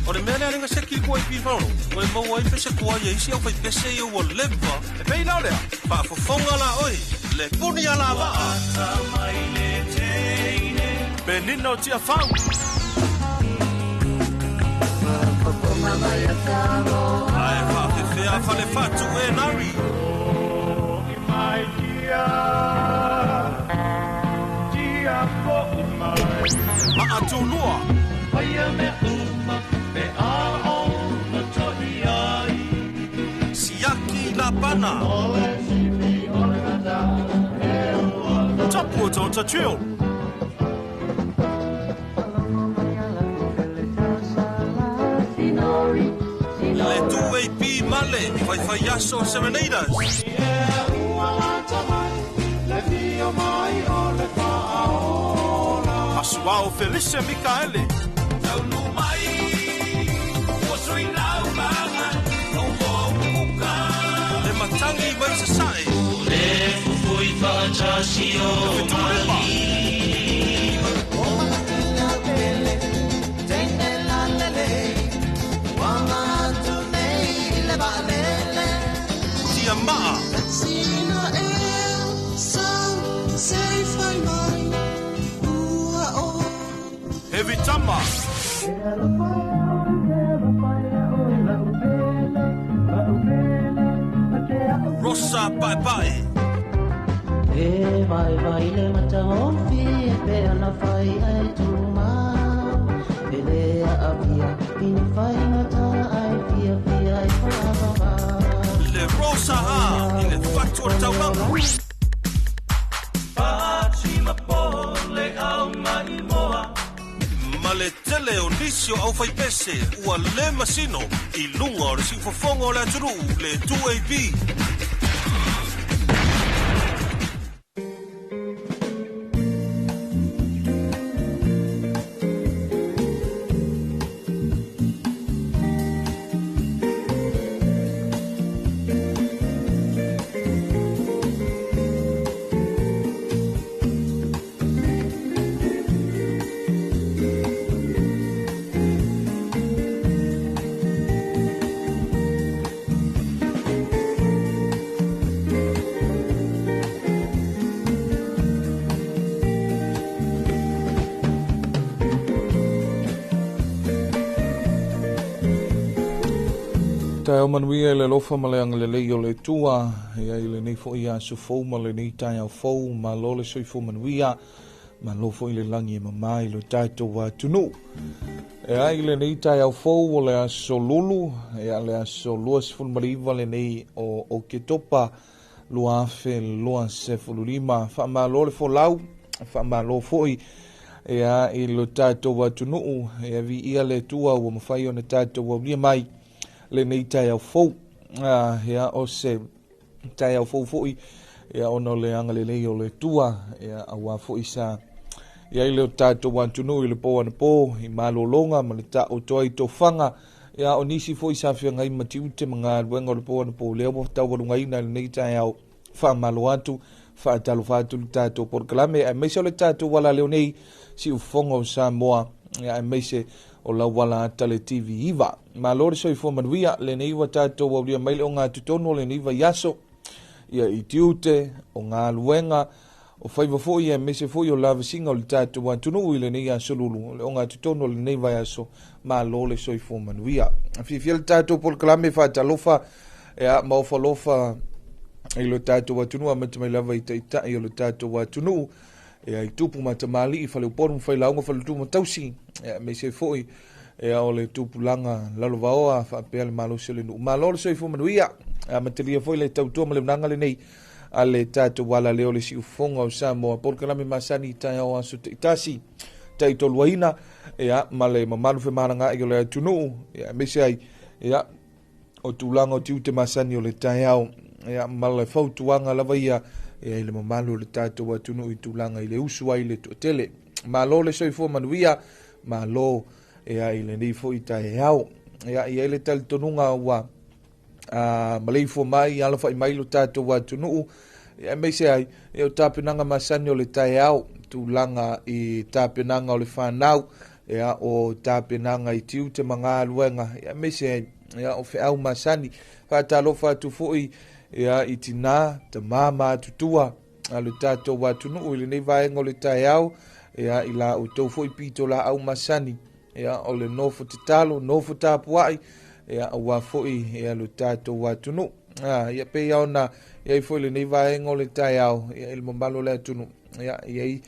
O le mea lea lenga se ki kua i pifaro, o e maua ai pese kua ia isi au fai pese i ua leva. E pei lau lea, faafofoga la oi, le puni a la vaa. Penina o tia fau. Ae faafefea fale fatu e nari. Maatulua. Siaki Lapana. Tapu o Tota Chill. Le 2AP Male, Whaiwhai Aso Serenadas. Asuao Felicia Mikaele. Le matangi mai sasae. Le fufui whaachasio. Le fitulima. Tia maa. Heavy Tama. Rosa Pai Pai. E vai vai le matahofi e pe ana fai ai tuma. Ele a avia in fai ngata ai fia fia ai fa. Le Rosa ha i le fatu o tauranga. Ma le tele o nisi o au fai pese ua le masino i lunga o le siufofoga o le atunuu le 2AB. Taeao manuia i le alofa ma le agalelei o le Atua, ia i lenei foi aso fou ma lenei taeao fou, malo le soifua manuia, malo foi le lagi e mama i lo tatou atunuu. E ai i lenei taeao fou o le aso Lulu, ia le aso 29 lenei o Oketopa 2025. Faamalo le folau, faamalo foi ia i lo tatou atunuu, ia viia le Atua ua mafai ona tatou aulia mai lenei taeao fou. Ia o se taeao fou foi ia ona o le agalelei o le Atua, ia aua foi sa i ai le tatou atunuu i le po anapo i malologa ma le taoto ai tofaga, ia o nisi foi sa feagai ma tiute ma galuega o le po anapo lea ua taualugaina i lenei taeao. Faamalo atu, faatalofa atu le tatou polokalame, aemaise o le tatou alaleo nei siufofoga o Samoa, ia aemaise o lauala ata le TV9. Malo le soifua manuia lenei ua tatou aulia mai le ogatotonu o lenei vaiaso, ia i tiute o galuega o faiva foi, aemaise foi o lavasiga o le tatou atunuu i lenei aso Lulu, o le ogatotonu o lenei vaiaso. Malo le soifua manuia. Fiafia le tatou polokalame, faatalofa ia ma ofalofa i lo tatou atunuu, amata mai lava i taitai o le tatou atunuu, ia i tupu ma tamalii, faleupolu ma failauga, faletu ma tausi, ia aemaise foi ia o le tupulaga lalovaoa faapea le malosi o le nuu. Malo le soifua manuia. Amatalia foi le tautua ma le unaga lenei a le tatou alaleo le siufofoga o Samoa, polokalame masani i taeao aso taitasi taitoluaina, ia ma le mamalu femalagaai o le atunuu, ia aemaise ai ia o tulaga o tiute masani o le taeao, ia ma le fautuaga lava ia ia i le mamalu o le tatou atunuu i tulaga i le usu ai le toatele. Malo le soifua manuia, malo ia i lenei foi taeao. Ia i ai le talitonuga ua maleifua mai alafai mai lo tatou atunuu, ia aemaise ai ia o tapenaga masani o le taeao, tulaga i tapenaga o le fanau, ia o tapenaga i tiute ma galuega, ia aemaise ai ia o feau masani. Faatalofa atu foi ia i tina, tama ma atutua a le tatou atunuu i lenei vaega o le taeao, ia i la outou foi pito laau masani, ia o le nofo tatalo, nofo tapuai, ia aua foi ia lo tatou atunuu. Ia pei ona iai foi lenei vaega o le taeao ia i le mamalu o le atunuu, ia iai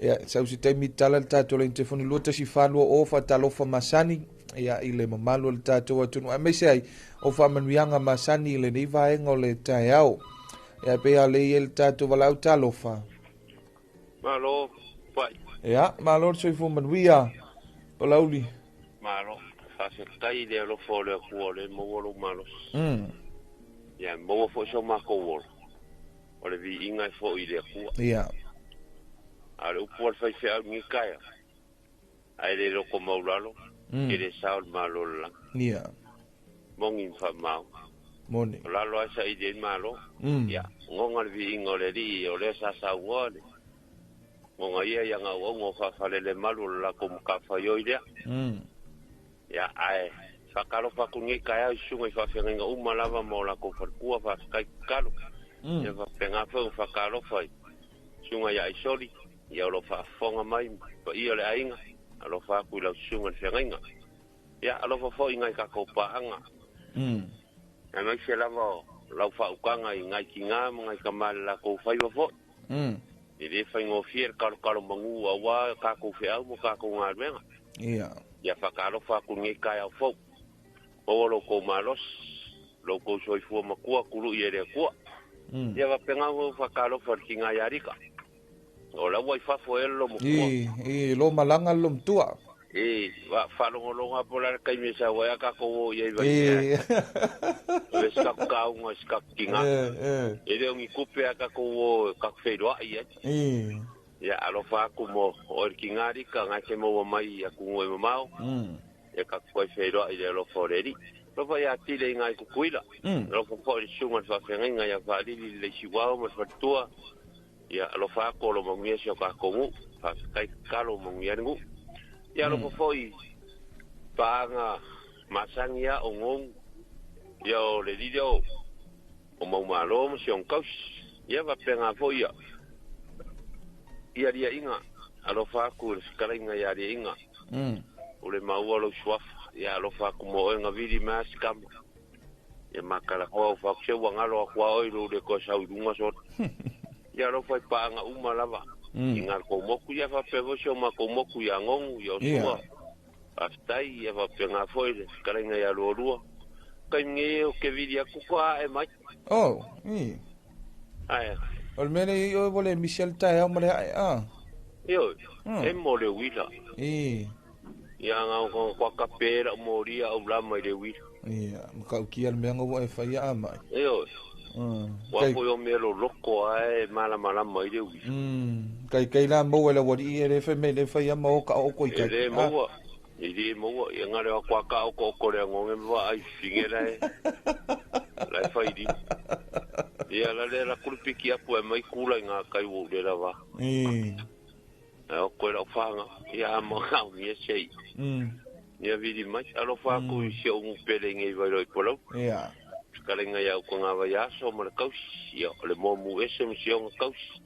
ia sau se taimi tala le tatou laini telefoni 21420 faatalofa masani ia i le mamalu o le tatou atunuu, aemaise ai o faamanuiaga masani i lenei vaega o le taeao. Ia pei a le i le tatou valaau talofa. Malo pai. Ia malo le soifua manuia Palauli. Malo faafetai le alofa o le Atua o le maua lou malosi. Ia maua foi so matou ola o le viiga e foi i le Atua. Ia A le upu a le faifeau lenei taeao, ae le loto maulalo, e le sao le malo o le lagi. Ia Moni ma faamau. Moni. O lalo ae saili ai malo. Ia goga le viiga o le Alii o lea sa saunoa le goga ia ia gauauga o faafalele malu o le latou matafaioi lea. Ia ae faatalofa atu lenei taeao i susuga i faafeagaiga uma lava ma o latou faletua, faafetai tatalo. Ia faapena foi ona faatalofa i susuga ia Aisoli, ia o lo o faafofoga mai paia o le aiga, alofa atu i lau susuga i le feagaiga. Ia alofa foi i nai tatou paaga. Aemaise lava o lau faautaga i nai tina ma nai tama i le latou faiva foi. E le faigofie le kalokalo manu aua tatou feau ma tatou galuega. Ia. Ia faatalofa atu lenei taeao fou. Maua lo outou malosi, lo outou soifua matua tului e le Atua. Ia faapena foi faatalofa i le tina ia Alika. O la ua i fafo e le lomatua. I lo malaga le lomatua. E faalogologo po o le a le taimi e sau ai a tatou o i ai vai. O le sikaku taunga sikaku tina. E le o ni tupe a tatou o tatou feiloai ai. Ia alofa atu mo oe le tina Alika ngai te maua mai atunuu e mamao. Ia tatou toe feiloai i le alofa o le Alii. Alofa ia tile i ngai Tutuila. Alofa foi i le susuga i le faafeagaiga ia Faalili le Leisiuao ma le faletua. Ia alofa atu o lo manuia si o tatou nuu. Faafetai tatalo manuia le nuu. Ia alofa foi paaga masani ia o gou. Ia o le lile o maumalo ma si ona tausi. Ia faapena foi ia ia liaiga. Alofa atu i le fetalaiga ia liaiga. O le maua lou suafa. Ia alofa atu mo oe ngavili mai a sikama. Ia makala ko au fa se ua ngalo aku a oi lo le ko sau lunga so. Ia lo fai paanga uma lava. I ngā ko moku ia fa pe vo se ma ko moku ia ngongu ia sua. Aftai ia fa pe ngā foi le kalenga ia lua lua. Kai nge o ke vili aku ko a e mai. Oh, i. Ai. O le mele i o wale Michel tai au male ai a. Io. E mo le wila. I. Ia ngā ko kwa kapera mo ria au la mai le wila. Ia, maka ukia le mea ngau e whai a mai. Io. Wa ko yo melo loko ai mala mala mai le wila. Kai kai la mo le wari e le whai me le whai a mo ka o koi kai. E le mo I le mo ia ngare wa kwa ka o ko le ngonge wa ai fingela e. La whai di. Ia la le la kulupiki apu e mai kula i ngā kai wo le lava. I. E o koe lau whanga. Ia mo ngau ni e sei. Ia viri mai. Alo whaku i se ungu pele ngei vai roi polau. Ia. Kalenga ia uko ngā vai aso ma le kausi. Ia o le momu ese ma se onga kausi.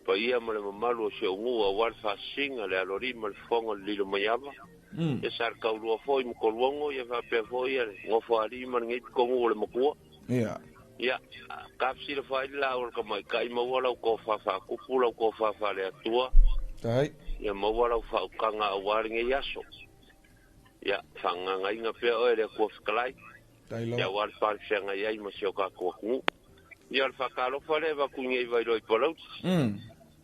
Pa ia ma le mamalu o se ungu a wal whasinga le alori ma le whonga le lilo maiava. E sar kaulua foi ma koluongo ia whapea foi ia le ngofo ali ma le ngei pikongu o le makua. Ia. Ia, kapsila whai la o le kamai kai maua lau ko whawha kupu lau ko whawha le atua. Tai. Ia maua lau whaukanga a wale ngei aso. Ia, whanganga inga pea oe le kua whakalai. Tai lau. Ia wale whalewhenga iai ma seo ka kua kungu. Ia le whakalofa le waku ngei wairoi palauti.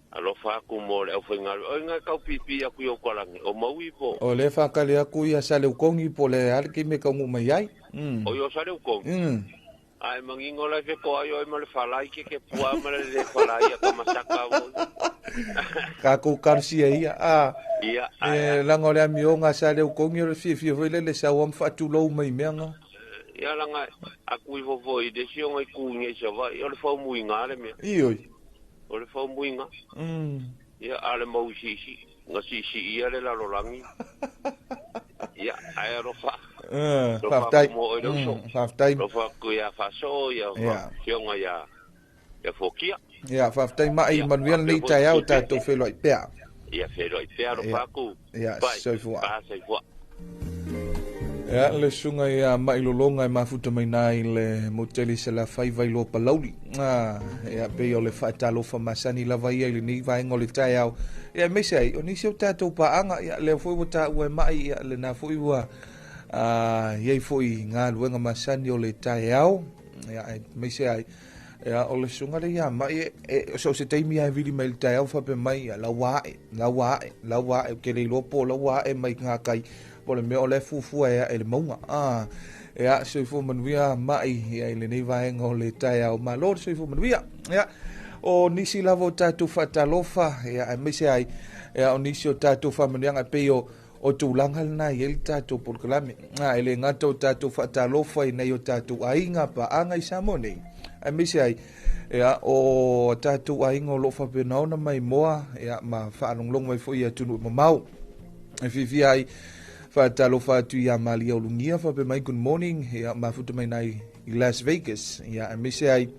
Alofa aku mo le au whaingaru. Oi ngā kau pipi aku i o kwalangi. O maui po. O le whakale aku ia sale ukongi po le ale ki me kaungu mai ai. O i o sale ukongi. Ai mangingo lai fe ko ai oi ma le whalai ke pua ma le le whalai a ka masaka o. Ka kou karsia ia. A. Ia. E langa o le amionga sale ukongi o le fia fia foi le le sau am whaatulou mai meanga. Ia langa aku i fofo i desi o ngai ku ngai sa vai o le whau mui ngā le mea. I oi. O le whau mui ngā. Ia ale mau sisi. Ngā sisi ia le lalolangi. Ia ai alofa. Whaftai. Whaftai. Alofa ku ia whaso ia fionga ia fokia. Ia whaftai mai manuel nei tai au tātou wheloi pea. Ia wheloi pea alofa ku. Ia soifua. Soifua. Ia le sunga ia mai lolonga e mafuta mai nai le moteli se la fai vai lo palauli. Ia pe o le whaatalofa masani lava ia i le nei vaenga o le tai au. Ia meise ai, o nisi o tātou paanga, ia le foi ua tā ua mai, ia le nā foi ua iai foi ngā luenga masani o le tai au. Ia meise ai, ia o le sunga le ia mai, so se teimi ai vili mai le tai au whape mai, ia laua ae, laua ae, laua ae, ke le ilopo, laua ae mai ngā kai. Po le mea o le fufua ea e le maunga. Ia, soifua manuia mai, ia i lenei vaenga o le tai au malo, soifua manuia. Ia, o nisi lava o tātou whaatalofa, ia, ai meise ai, ia, o nisi o tātou whamanuianga, pei o tūlanga lena i ele tātou polokalame. E le ngata o tātou whaatalofa i nei o tātou ainga paanga i Samoa nei. Ai meise ai, ia, o tātou ainga o lo whapenaona mai moa, ia, ma whaalonglongo mai foi ia tunu mamau. E whiwhi ai, whaatalofa atu ia Malia Olungia, whape mai good morning, ia mafuta mai nai i Las Vegas, ia amise ai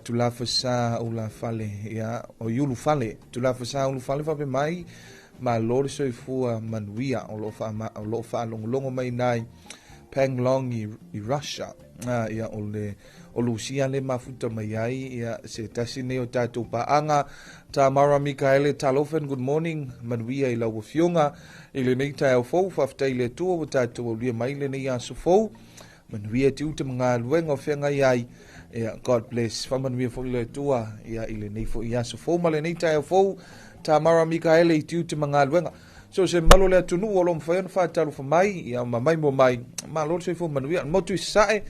tulafa sa ula fale, ia o yulu fale, tulafa sa ulu fale whape mai, ma lore soifua manuia, o lo whaalongolongo mai nai Panglong i Russia, ia o le o Lucia le mafuta mai ai, ia se tasi nei o tātou paanga, Tamara Mikaele Talofen, good morning, manuia i lau fionga, i le nei tae fou, whaftai le tua o tātou o lia mai le nei aso fou, manuia te ute mga luenga o whenga iai, ia, God bless, whamanuia fo i le tua, ia, i le nei fo i aso fou, ma le nei tae fou, Tamara Mikaele i te ute mga luenga. So se malo le atunu o lo mwhai ona whaatalo whamai, ia ma mai mo mai, ma lolo se fo manuia, motu i sae,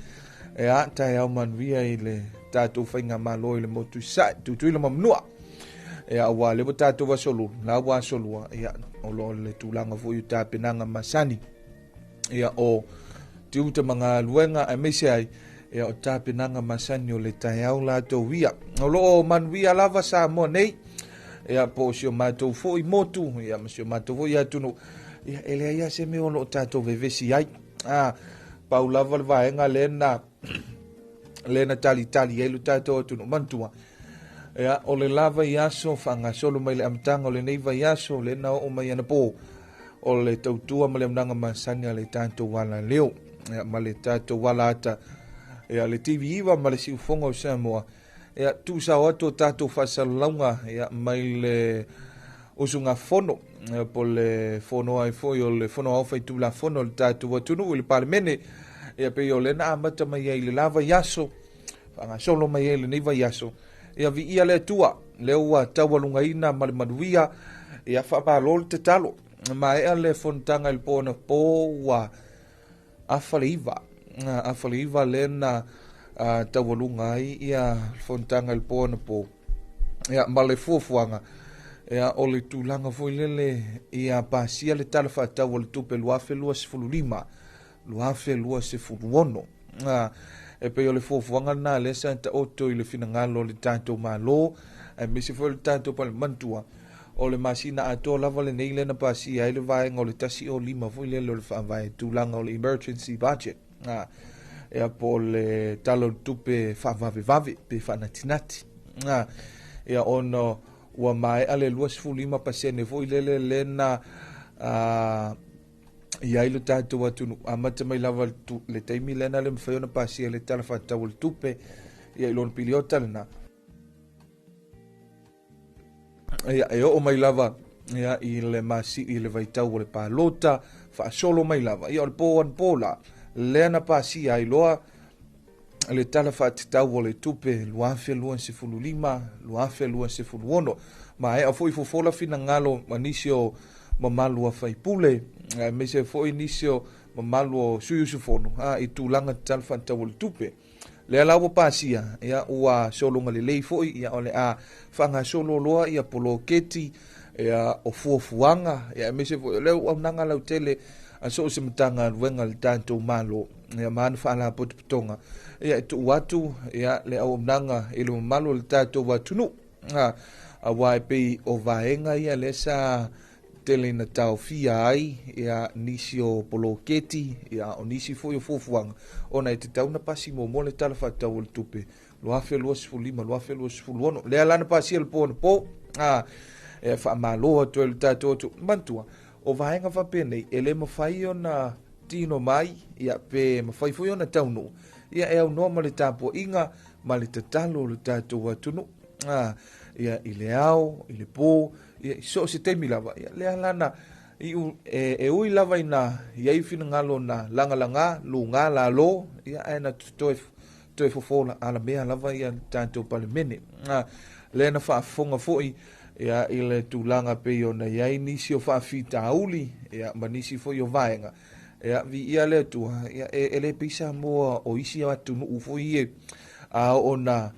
ia tae au manuia i le tātou whainga malo i le motu i sae, tutui le mamnua. Ia ua le tātou wasolu, la wasolua, ia o lo le tūlanga fo i tāpenanga masani. Ia o te uta mga luenga a meise ai, ia o tāpenanga masani o le tae au lātou ia. O lo o manuia lava sa moa nei, ia po si o mātou foi motu, ia ma si o mātou foi atunu, ia ele ia se me o lo tātou vevesi ai. Pau lava le vaenga lena tali tali ai lo tātou atunu mantua. Ia o le lava i aso whangasolo mai le amtanga o le nei vai aso le na o mai ana pō o le tautua ma le mnanga masani a le tātou wala leo, ia ma le tātou wala ata Ia le TV9 ma le siufoga o Samoa. Ia tuusao atu o tatou faasalalauga ia mai le usugafono ia po le fono ai foi o le fono ao faitulafono o le tatou atunuu i le Palemene. Ia pei o lena amata mai ai le la vaiaso faagasolo mai ai lenei vaiaso. Ia viia le Atua lea ua taualugaina ma le manuia. Ia faamalo le tatalo. Maea le fonotaga i le po anapo ua 8:30. 8:30 lena taualuga ai ia fonotaga i le po anapo. Ia ma le fuafuaga ia o le tulaga foi lele ia pasia le tala faatatau o le tupe 2025 2026. E pei o le fuafuaga lena lea sa taoto i le finagalo o le tatou Malo aemaise foi o le tatou Palemanatua o le masina atoa lava lenei lena pasia ai le vaega o le 105 foi lele o le faavae tulaga o le emergency budget. Ia po o le tala o le tupe faavavevave pe faanatinati. Ia ona ua maea le 25% foi lele lena i ai le tatou atunuu amata mai lava le taimi lena le mafai ona pasia le tala faatatau o le tupe ia i lona piliota lena. Ia e oo mai lava ia i le masi i le vaitau o le palota faasolo mai lava. Ia o le po anapo la lea na pasia ai loa le tala faatatau o le tupe 2025 2026. Maea foi fofola finagalo ma nisi o mamalu a faipule aemaise foi nisi o mamalu o sui usufono i tulaga tala faatatau o le tupe. Lea la ua pasia ia ua sologa lelei foi ia o le a faagasolo loa ia poloketi ia o fuafuaga ia aemaise foi o le auaunaga lautele a so o se Matagaluega a le tatou Malo ia ma ana faalapotopotoga ia e tuu atu ia le auaunaga i le mamalu o le tatou atunuu. Auā e pei o vaega ia lea sa tele ina taofia ai ia nisi o poloketi ia o nisi foi o fuafuaga ona e tatau na pasi muamua le tala faatatau o le tupe 2025 2026. Lea la na pasia le po anapo. E faamalo atu ai le tatou atu manatua o vaega faapenei e le mafai ona tino mai ia pe mafai foi ona taunuu ia e aunoa ma le tapuaiga ma le tatalo o le tatou atunuu. Ia i le ao i le po ia i so o se taimi lava ia lea lana e ui lava ina iai finagalo na lagalaga luga lalo ia ae na toe fofola alamea lava ia tatou Palemene. Lea na faafofoga foi ia i le tulaga pei ona iai nisi o faafitauli ia ma nisi foi o vaega ia viia le Atua ia e le pei Samoa o isi atunuu foi ia a oo na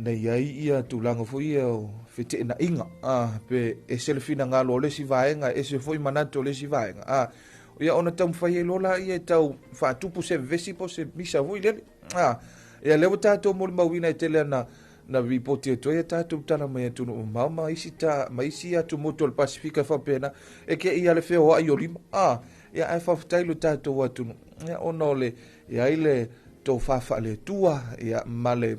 iai ia tulaga foi ia o feteenaiga pe ese le finagalo o le isi vaega ese foi manatu o le isi vaega ia ona taumafai ai loa laia e tau faatupu se vevesi po se misa foi lele. Ia lea ua tatou molimauina e tele ana na ripoti atu ai a tatou tala mai atunuu mamao ma isi ta ma isi atumotu o le Pasifika faapena e ke ia le feoai o lima. Ia ae faafetai lo tatou atunuu ia ona o le iai le tofa faaleatua ia ma le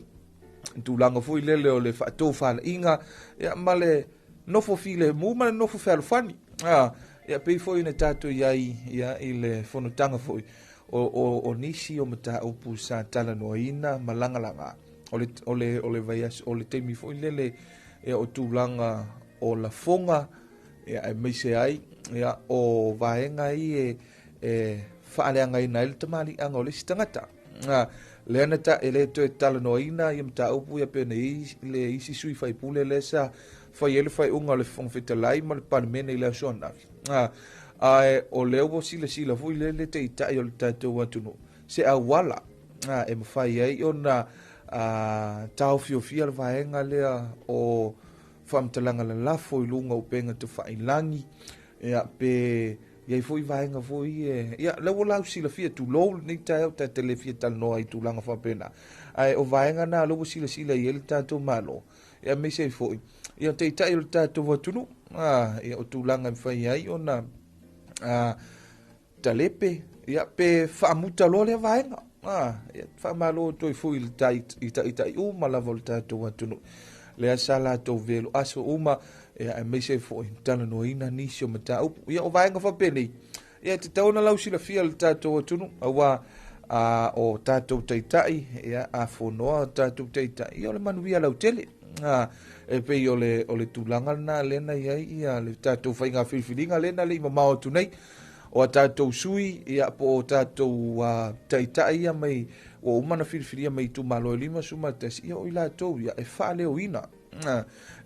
tulaga foi lele o le faatofalaiga ia ma le nofo filemu ma le nofo fealofani. Ia pei foi ona tatou iai ia i le fonotaga foi o nisi o mataupu sa talanoaina ma lagalaga o le vaiaso o le taimi foi lele ia o tulaga o lafoga ia aemaise ai ia o vaega ia e faaleagaina ai le tamaliiaga o le isi tagata. Lea na ta e le toe talanoaina ia mataupu ia pe nei le isi sui faipule lea sa fai ai le faaiuga o le Fofoga Fetalai ma le Palemene i le aso ananafi. Ae o lea ua silasila foi le taitai o le tatou atunuu se auala e mafai ai ona taofiofia le vaega lea o faamatalaga lalafo i luga o upega tafailagi ia pe iai foi vaega foi ia lea ua lausilafia tulou lenei taeao ta te le fia talanoa i tulaga faapena ae o vaega na lea ua silasila i ai le tatou Malo ia aemaise ai foi ia taitai o le tatou atunuu ia o tulaga e mafai ai ona talepe ia pe faamuta loa lea vaega. Ia faamalo toe foi i le taitai uma lava o le tatou atunuu lea sa latou velo aso uma ia aemaise foi talanoaina nisi o mataupu ia o vaega faapenei ia e tatau ona lausilafia le tatou atunuu auā A o tātou taitai, ia, a fonoa o tātou taitai, ia o le manuia lautele. E pei o le tulaga lena lena i ai, ia, le tātou whainga whiriwhiringa lena le i mamao atu nei. O a tātou sui, ia, po o tātou taitai ia mai, o umana whiriwhiria mai tu malo e lima suma tasi, ia o i lātou, ia, e whaaleoina.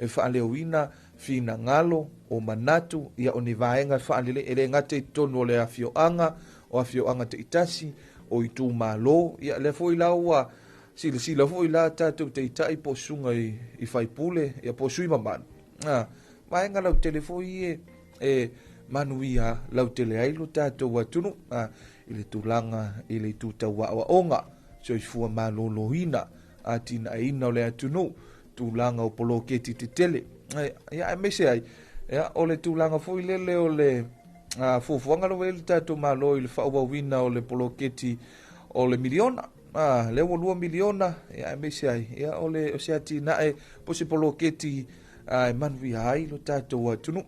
E whaaleoina whina ngalo, o manatu, ia o ni vaenga whaalele, e le ngate i tonu o le awhioanga, o awhioanga te itasi, o i tū malo, ia le foi la ua, sila sila foi la tātou te itai po sunga i whaipule, ia po sui mamanu. Vaenga lau tele foi e manuia lau tele ai lo tātou atunu, i le tūlanga, i le tūtau wa onga, soifua maloloina, a tina ina o le atunu, tūlanga o poloketi te tele. Ia e mese ai, ia o le tūlanga foi lele o le fuafuaga lo le tātou malo i le whaawawina o le poloketi o le miliona. Le ua 2 miliona, ia e mese ai, ia o le o se atinae po se poloketi e manuia ai lo tātou atunu.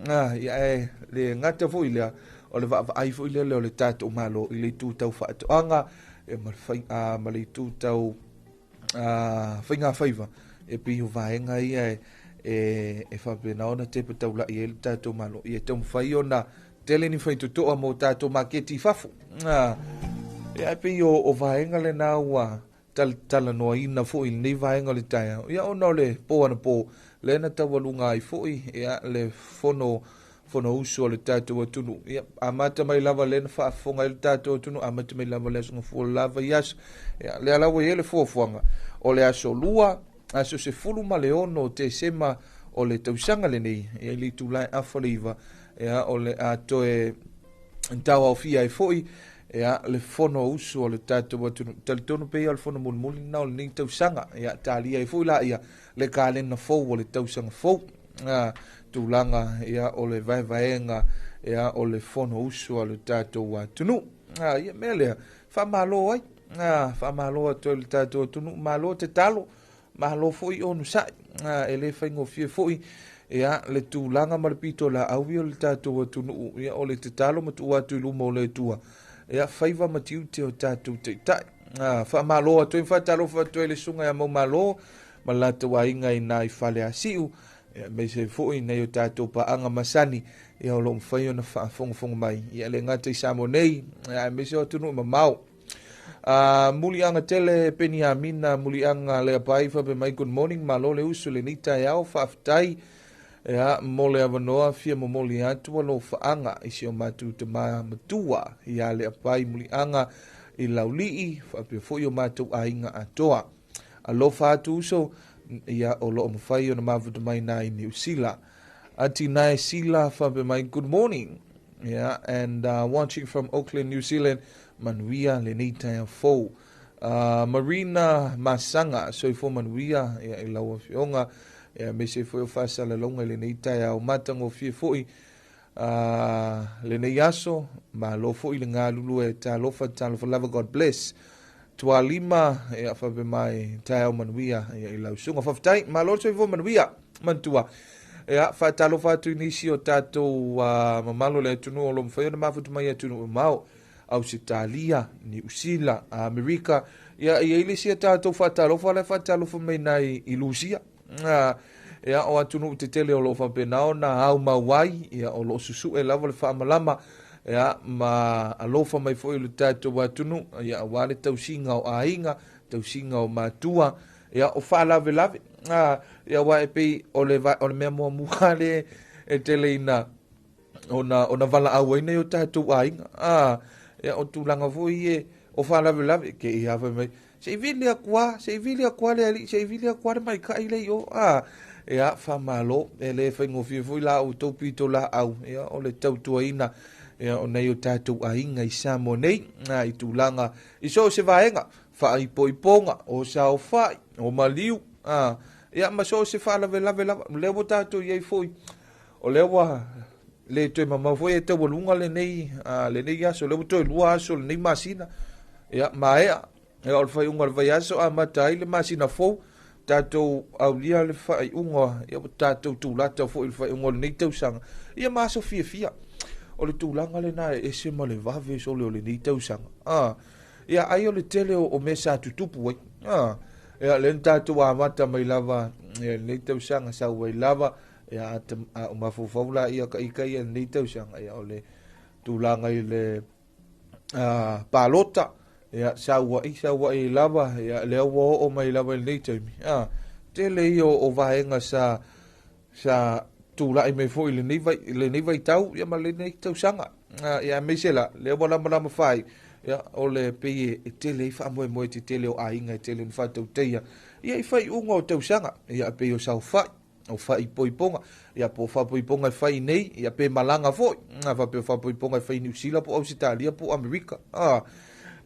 Ia e le ngata foi lea, o le vaavaai foi lele o le tātou malo i le tūtau whaatoanga, e ma le tūtau whainga whaiva, e pei o vaenga ia e whapena ona te pataula i e le tātou malo. Ia te umwhai ona tele ni whaitutoa mō tātou maketi fafu. Ia e pei o vaenga le nā ua talanoa ina foi nei vaenga o le taeao. Ia ona o le pō ana pō, le na taualuga ai foi, ia le fono usu o le tātou atunu. Ia, amata mai lava le na faafofoga ai le tātou atunu, amata mai lava le aso gafua lava i aso. Ia, le alaua i e le fuafuaga o le aso 2, aso 16 Tesema o le tausaga lenei, ia i le itulā e 8:30, ia o le a toe tauaofia ai foi, ia le fono usu o le tātou atunu. Talitonu pei o le fono mulimuli na o lenei tausaga, ia talia ai foi la ia le kalena fou o le tausaga fou. Tulaga ia o le vaevaega ia o le fono usu o le tātou atunu. Ia mea lea, faamalo ai, faamalo atu ai le tātou atunu, malo te talo, malo foi onu sai, e le whaingofie foi, ia le tulaga ma le pito la au o le tātou atunu, ia o le te talo ma tuu atu i luma o le Atua, ia faiva ma tiute o tātou taitai. Faamalo atu ai, faatalofa atu ai le suga ia maumalo, ma latou aiga i nā i fale asiu, ia meise foi nei o tātou paanga masani, ia o lo mawhai ona faafogafoga mai, ia le ngata i Samoa nei, ia meise o atunuu mamao. Mulianga tele Peniamina, mulianga lea pai fape mai good morning, malo le usu le nita e au faafetai, ia mo le avanoa fia momoli atu alo faanga i si o matu te matua, ia le apai mulianga i laulii, faapea foi o matou aiga atoa. Alofa atu uso, ia o loo mawhai o na mafuta mai nā i Niu Sila. Ati nai Sila fape mai good morning. Yeah, and watching from Auckland, New Zealand, manuia le nei taeao fou. Marina Masanga, soifua manuia, ia i lau afioga, ia mese foi o faasalalauga i lenei taeao matagofie foi, lenei aso, malo foi le galulue e talofa, talofa lava, God bless. Tualima, ia fape mai taeao manuia, ia i lau suga. Faafetai, malo soifua manuia, mantua. Ia, faatalofa atu i nisi o tātou mamalo le atunuu o lo mawhai ona mafuta mai atunuu mamao, Ausitalia, Niu Sila, Amerika, ia i le sia tātou faatalofa le faatalofa mai nai i Lusia. Ia o atunuu tetele o lo faapena ona au mau ai, ia o lo susue lava le faamalama, ia ma alofa mai foi le tātou atunuu, ia aua le tausiga o aiga, tausiga o matua, ia o faalavelave. Ia wa e pei o le mea muamua le e tele ina ona valaau ai nei o tātou aiga. Ia o tulaga foi e o faalavelave ke i hafa mai se i vili akua, se i vili akua le ali, se i vili akua le maikai le i o. Ia faamalo, e le whaingofie foi la o tau pito la au, ia o le tautuaina, ia o nei o tātou aiga i Samoa nei, i tulaga i so o se vaega, faaipoipoga, o saofai, o maliu, ia ma so o se faalavelave lava, lea ua tātou iai foi, o lea ua le toe mamau foi e taualuga lenei, lenei aso, lea ua toe 2 aso lenei masina, ia maea, ia o le whaiunga o le vaiaso, a mata ai le masina fou, tātou aulia le whaiunga, ia ua tātou tūlata foi le whaiunga o lenei tausaga, ia ma aso fiafia, o le tulaga lena e ese ma le vave sole o lenei tausaga. Ia ai o le tele o mea sa tutupu ai. Ia le tatou amata mai lava ia lenei tausaga sau ai lava ia a o mafaufau la ia ka ika ia lenei tausaga ia o le tulaga i le palota ia sau ai lava ia lea ua oo mai lava i lenei taimi. Tele ia o vaega sa tula'i mai foi lenei vaitau ia ma lenei tausaga. Ia aemaise la lea ua lamalama fai ia o le pei e tele ai faamoemoe tetele o aiga e tele na faatauteia ia i faaiuga o tausaga ia pei o saofai o faaipoipoga ia po o faapoipoga e fai nei ia pe malaga foi faapea o faapoipoga e fai Niu Sila po o Ausetalia po o Amerika.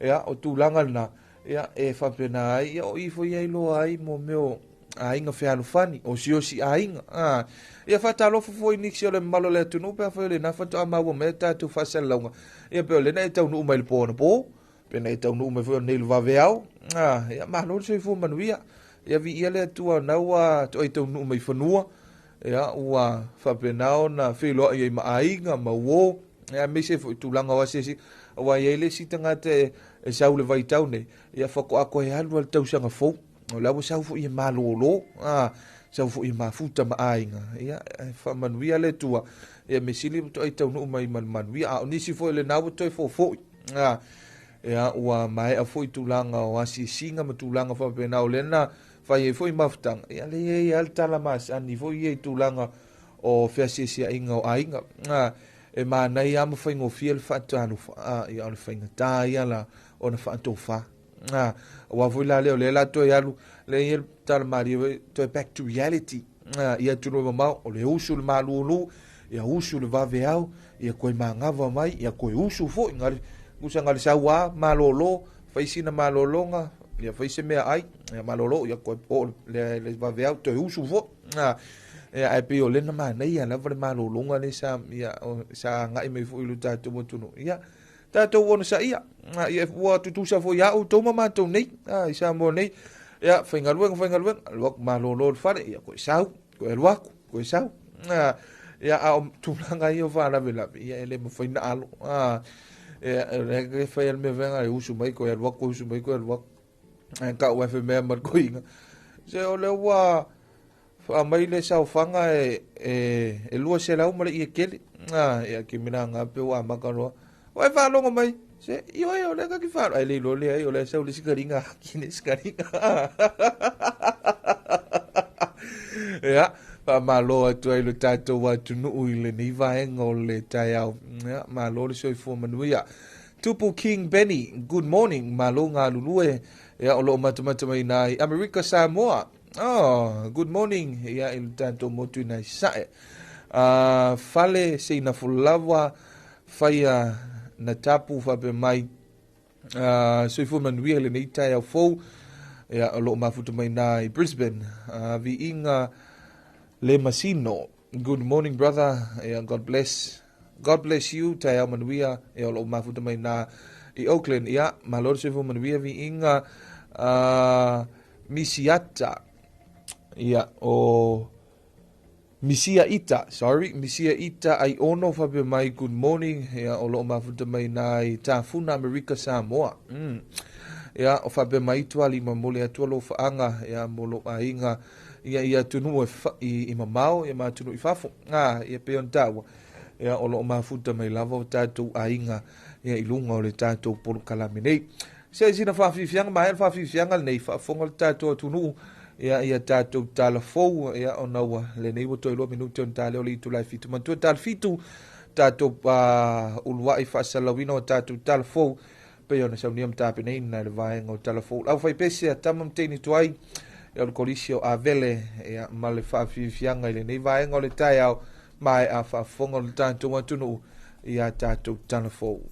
Ia o tulaga lena ia e faapena ai ia o i foi ai loa ai mo mea o aiga fealofani o siosi aiga. Ia faatalofa foi nisi o le mamalu o le atunuu pe afai o lena faatoa maua mai tatou faasalalauga ia pe o lena e taunuu mai le po ona po pe na e taunuu mai foi o nei le vaveao. Ia malo le soifua manuia ia viia le Atua na ua toai taunuu mai fanua ia ua faapena ona feiloai ai ma aiga ma uo ia aemaise foi tulaga o asiasi aua e i ai le isi tagata e sau le vaitau nei ia faatoa toe alu a le tausaga fou o la ua sau foi e malolo sau foi e mafuta ma aiga ia faamanuia le Atua ia mesili ua toai taunuu mai ma le manuia a o nisi foi lena ua toe fofo'i ia ua maea foi tulaga o asiasiga ma tulaga faapena o lena fai ai foi mafutaga ia le i ai le tala masani foi ia i tulaga o feasiasiaiga o aiga e manai lava ma faigofie le faatalofa ia o le faigata ia la ona faatofa aua foi la lea o lea la toe alu le ia tala malie toe back to reality ia atunuu mamao o le usu le malulu ia usu le vaveao ia koe magava mai ia koe usu foi ngale usa ngale saua malolo fai sina malologa ia fai se mea ai ia malolo ia koe o le vaveao toe usu foi ia ai pe o lena manaia lava le malologa le sa ia sa agai mai foi i lo tatou atunuu ia tatou ona sa ia ia ua tutusa foi au tou ma matou nei i Samoa nei ia faigaluega alu atu malolo le fale ia koe sau koe alu atu koe sau ia a o tulaga ia o faalavelave ia e le mafai na alo ia le fai ale mea vaega e usu mai koe alu atu usu mai koe alu atu ae kau e mea ma le koiga se o le ua faamai le saofaga e 200 ma le ie kele ia kimina ngape ua amaka loa o e faalogo mai se ioe o le kaki faalo ai le iloa lea ai o le sau le sikaliga kine sikaliga ia faamalo atu ai lo tatou atunuu i lenei vaega o le taeao ia malo le soifua manuia. Tupu King Benny, good morning, malo galulue ia o loo matamata mai nai Amerika Samoa. Oh, good morning ia i le tatou motu i nai sae. Fale seina fulawa faia na tapu faapea mai soifua manuia lenei taeao fou ia o loo mafuta mai nai Brisbane. Viiga le Masino, good morning brother, ia God bless you, taeao manuia ia o loo mafuta mai na i Auckland. Ia malo le soifua manuia viiga Misiata ia o Misia Ita, sorry, Misia Ita ai ono faapea mai good morning ia o loo mafuta mai nai Tafuna Amerika Samoa. Ia o faapea mai tuali ma mole atua lo faanga ia mo lo aiga ia ia atunuu i mamao ia ma atunuu i fafo. Ia pe ona taua ia o loo mafuta mai lava o tatou aiga ia i luga o le tatou polokalame nei. Se sina faafiafiaga ma le faafiafiaga lenei faafofoga le tatou atunuu ia ia tatou tala fou ia ona ua lenei ua toe 2 minute ona tale o le itula e 7 matua tala 7 tatou uluai faasalalauina o tatou tala fou pei ona saunia ma tapenaina i le vaega o tala fou lau faipese a tama ma teine tuai ia o le kolisi o Avele ia ma le faafiafiaga i lenei vaega o le taeao maea faafofoga o le tatou atunuu ia tatou tala fou.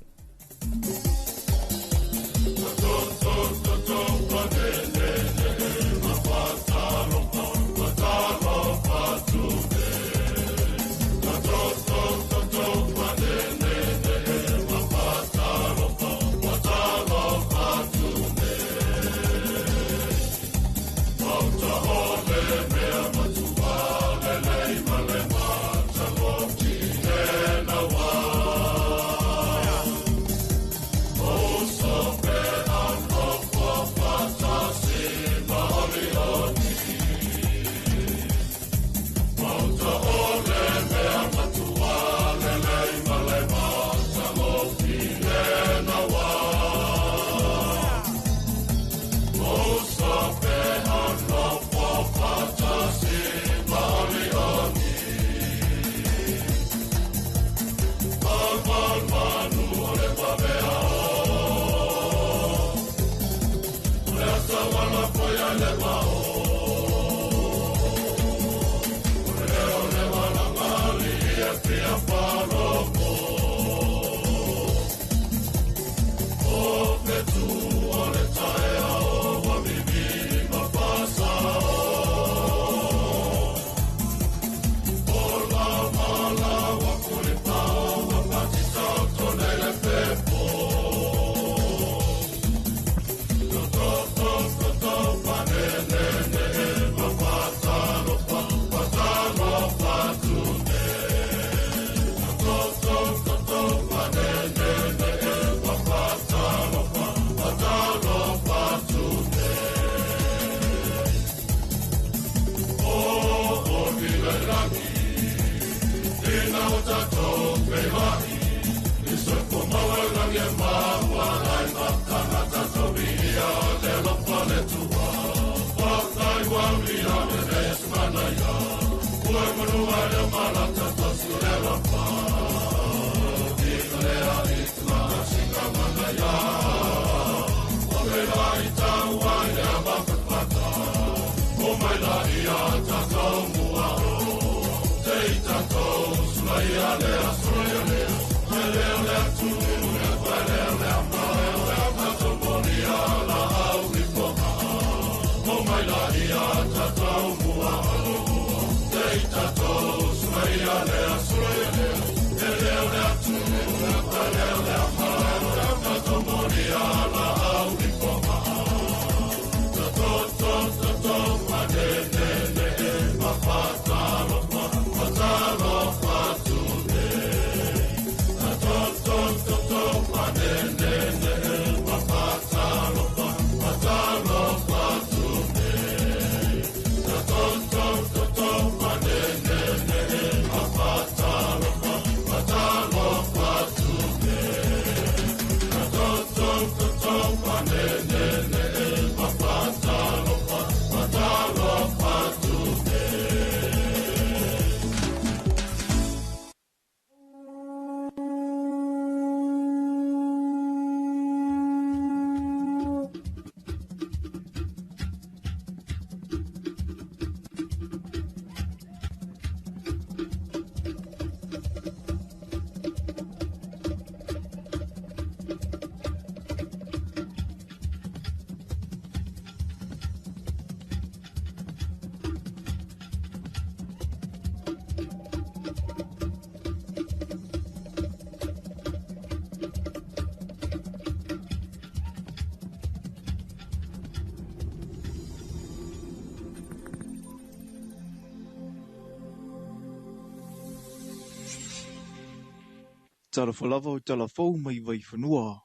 Talofa lava o tala fou mai Vaifanua.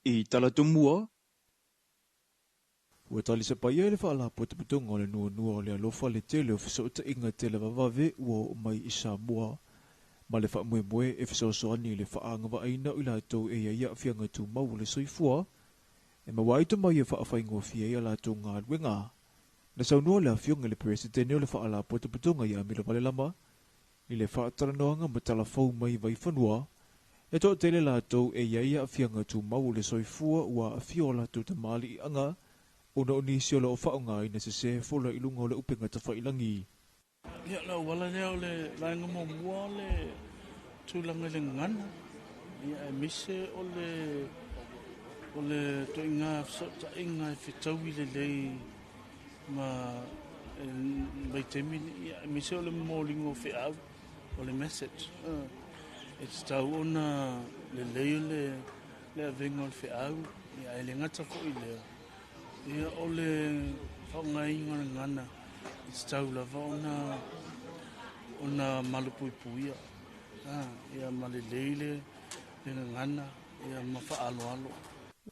I tala tumua, ua tali sapaia i le faalapotopotoga o le nuanua o le alofa le tele o fesootaiga tele vavave ua oo mai i Samoa ma le faamoemoe e fesoasoani i le faaagavaaina o i latou e iai aafiaga tumau o le soifua e maua ai tomai e faafaigofie ai a latou galuega. Na saunoa le afioga i le Peresetene o le faalapotopotoga ia Milo Valelama i le faatalanoaga ma talafou mai Vaifanua, e toatele latou e iai aafiaga tumau o le soifua ua aafia o latou tamaliiaga ona o nisi o loo faaaogaina sesē fola i luga o le upega tafailagi. Ia, le auala lea o le vaega muamua o le tulaga i le gagana, ia, aemaise o le o le ituaiga fesootaiga e fetaui lelei ma vaitaimi nei, ia, aemaise o le momoliga o feau, o le message. E tatau ona lelei o le le avega o le feau, ia, ae le gata foi i lea, ia, o le faaaogaina o le gagana e tatau lava ona ona malupuipuia, ia, ma lelei le le gagana, ia, ma faaaloalo.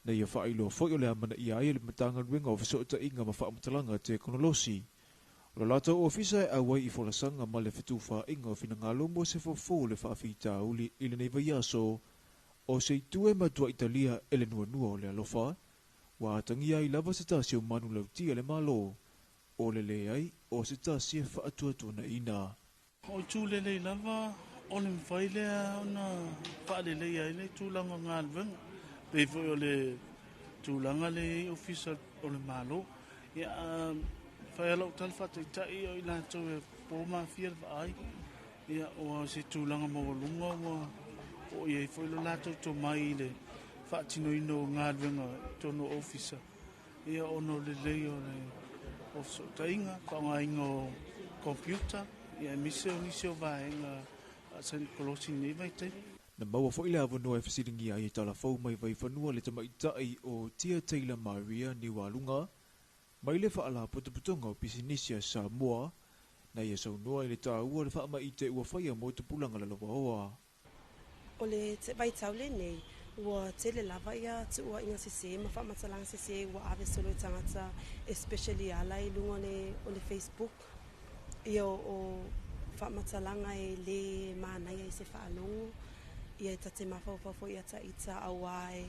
Na ia faailoa foi o le amanaia ai e le Matagaluega o Fesootaiga ma Faamatalaga Tekonolosi o le latou ofisa e auai i folasaga ma le fetufaaiga o finagalo mo se fofo o le faafitauli i lenei vaiaso o se itu e matuai talia e le nuanua o le alofa ua atagia ai lava se tasi o manulauti a le Malo o le leai o se tasi e faatuatuanaina. O itu lelei lava o le mafai lea ona faaleleia ai le tulaga o galuega, pei foi o le tulaga lea e i ai ofisa o le Malo. Ia, fai a la'u tala fa'ataita'i o i latou e po mafia le va'ai, ia ua se tulaga maualuga ua o i ai foi lo latou tomai i le fa'atinoina o galuega i totonu o ofisa, ia ona o lelei o le o feso'otaiga fa'aaogāina o computer, ia aemaise o nisi o vaega fa'atekonolosi i lenei vaitaimi. Na maua foi le avanoa e fesiligia ai e talafou mai Vaifanua le tamaitai o Tia Taylor Maria Niualuga mai le Faalapotopotoga o Pisinisi a Samoa, na ia saunoa i le taua o le faamaite ua faia mo tupulaga lalovaoa. O le vaitau lenei ua tele lava ia tuuaiga sesē ma faamatalaga sesē ua ave solo i tagata, especially ala i luga o le Facebook, ia o faamatalaga e lē manaia i se faalogo, ia e tate mafaufau foi ia ta'ita auā e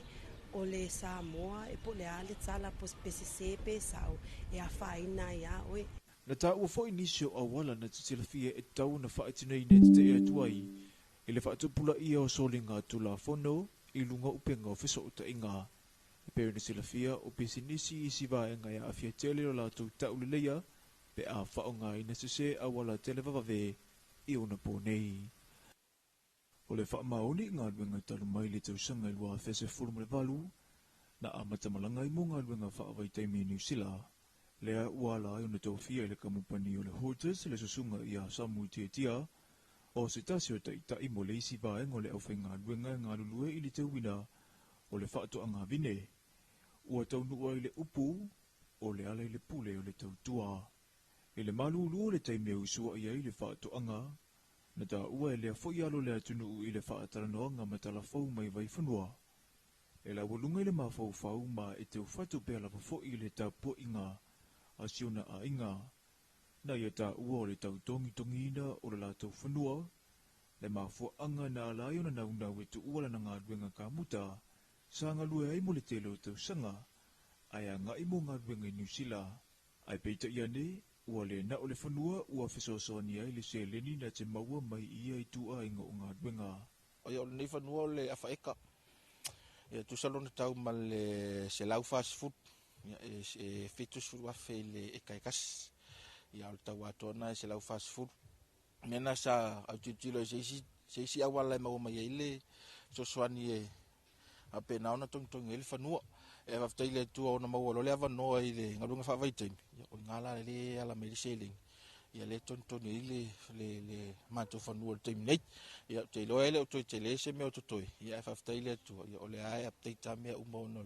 o le Samoa e po o le a le tala pe sesē pe sa'o e afaina ai iā oe. Na taua foi nisi o auala na te silafia e tatau ona faatinoina e tete'e atu ai i le faatupulaia o soliga tulafono i luga o upega o feso'otaiga. E pei ona silafia o pisinisi isi vaega e aafia tele o latou ta'uleleia pe a fa'aaogāina sesē auala televavave i ona pō nei. O le fa'amaoni i galuega talu mai le tausaga i 2018 na amatamalaga ai mo galuega fa'avaitaimi i Niusila, lea ua ala ai ona tofia i le kamupani o le Hooters le susuga ia Samu Tiatia o se tasi o ta'ita'i mo le isi vaega o le aufaigaluega e galulue i le tauina o le fa'ato'aga vine. Ua taunu'u ai le upu o le ala i le pule o le tautua. I le malūlū o le taimi e usua'i ai le fa'ato'aga, na taua e lea fo'i alo le atunu'u i le fa'atalanoaga ma talafou mai Vaifanua. E laualuga i le mafaufau ma e teufatu pea lava fo'i i le tapua'iga a si ona aiga. Na ia taua o le tautogitogiina o le latou fanua, le mafua'aga na ala ai ona naunau e tu'ua lana galuega kamuta sa galue ai mo le tele o tausaga, ae aga'i mo galuega i Niusila. Ae peita'i ane, ua lē na o le fanua ua fesoasoani ai le seleni na te maua mai i ia itu'aiga o galuega. Ia o lenei fanua o le afa eka. Ia tusa lona tau ma le 140. Ia e 70,000 i le eka e kasi. Ia o le tau atoa na e 140. Mea na sa autilotilo i se isi auala e maua mai ai le fesoasoani e faapena ona togitogi ai le fanua. E faafetai i le Atua ona maua loa le avanoa i le galuega faavaitaimi. Ia o i gā la le ala mai le seleni. Ia lea e togitogi ai le matou fanua i le taimi nei. Ia ou te iloa e le o toe tele se mea o totoe. Ia ae faafetai i le Atua. Ia o lea e update mea uma ona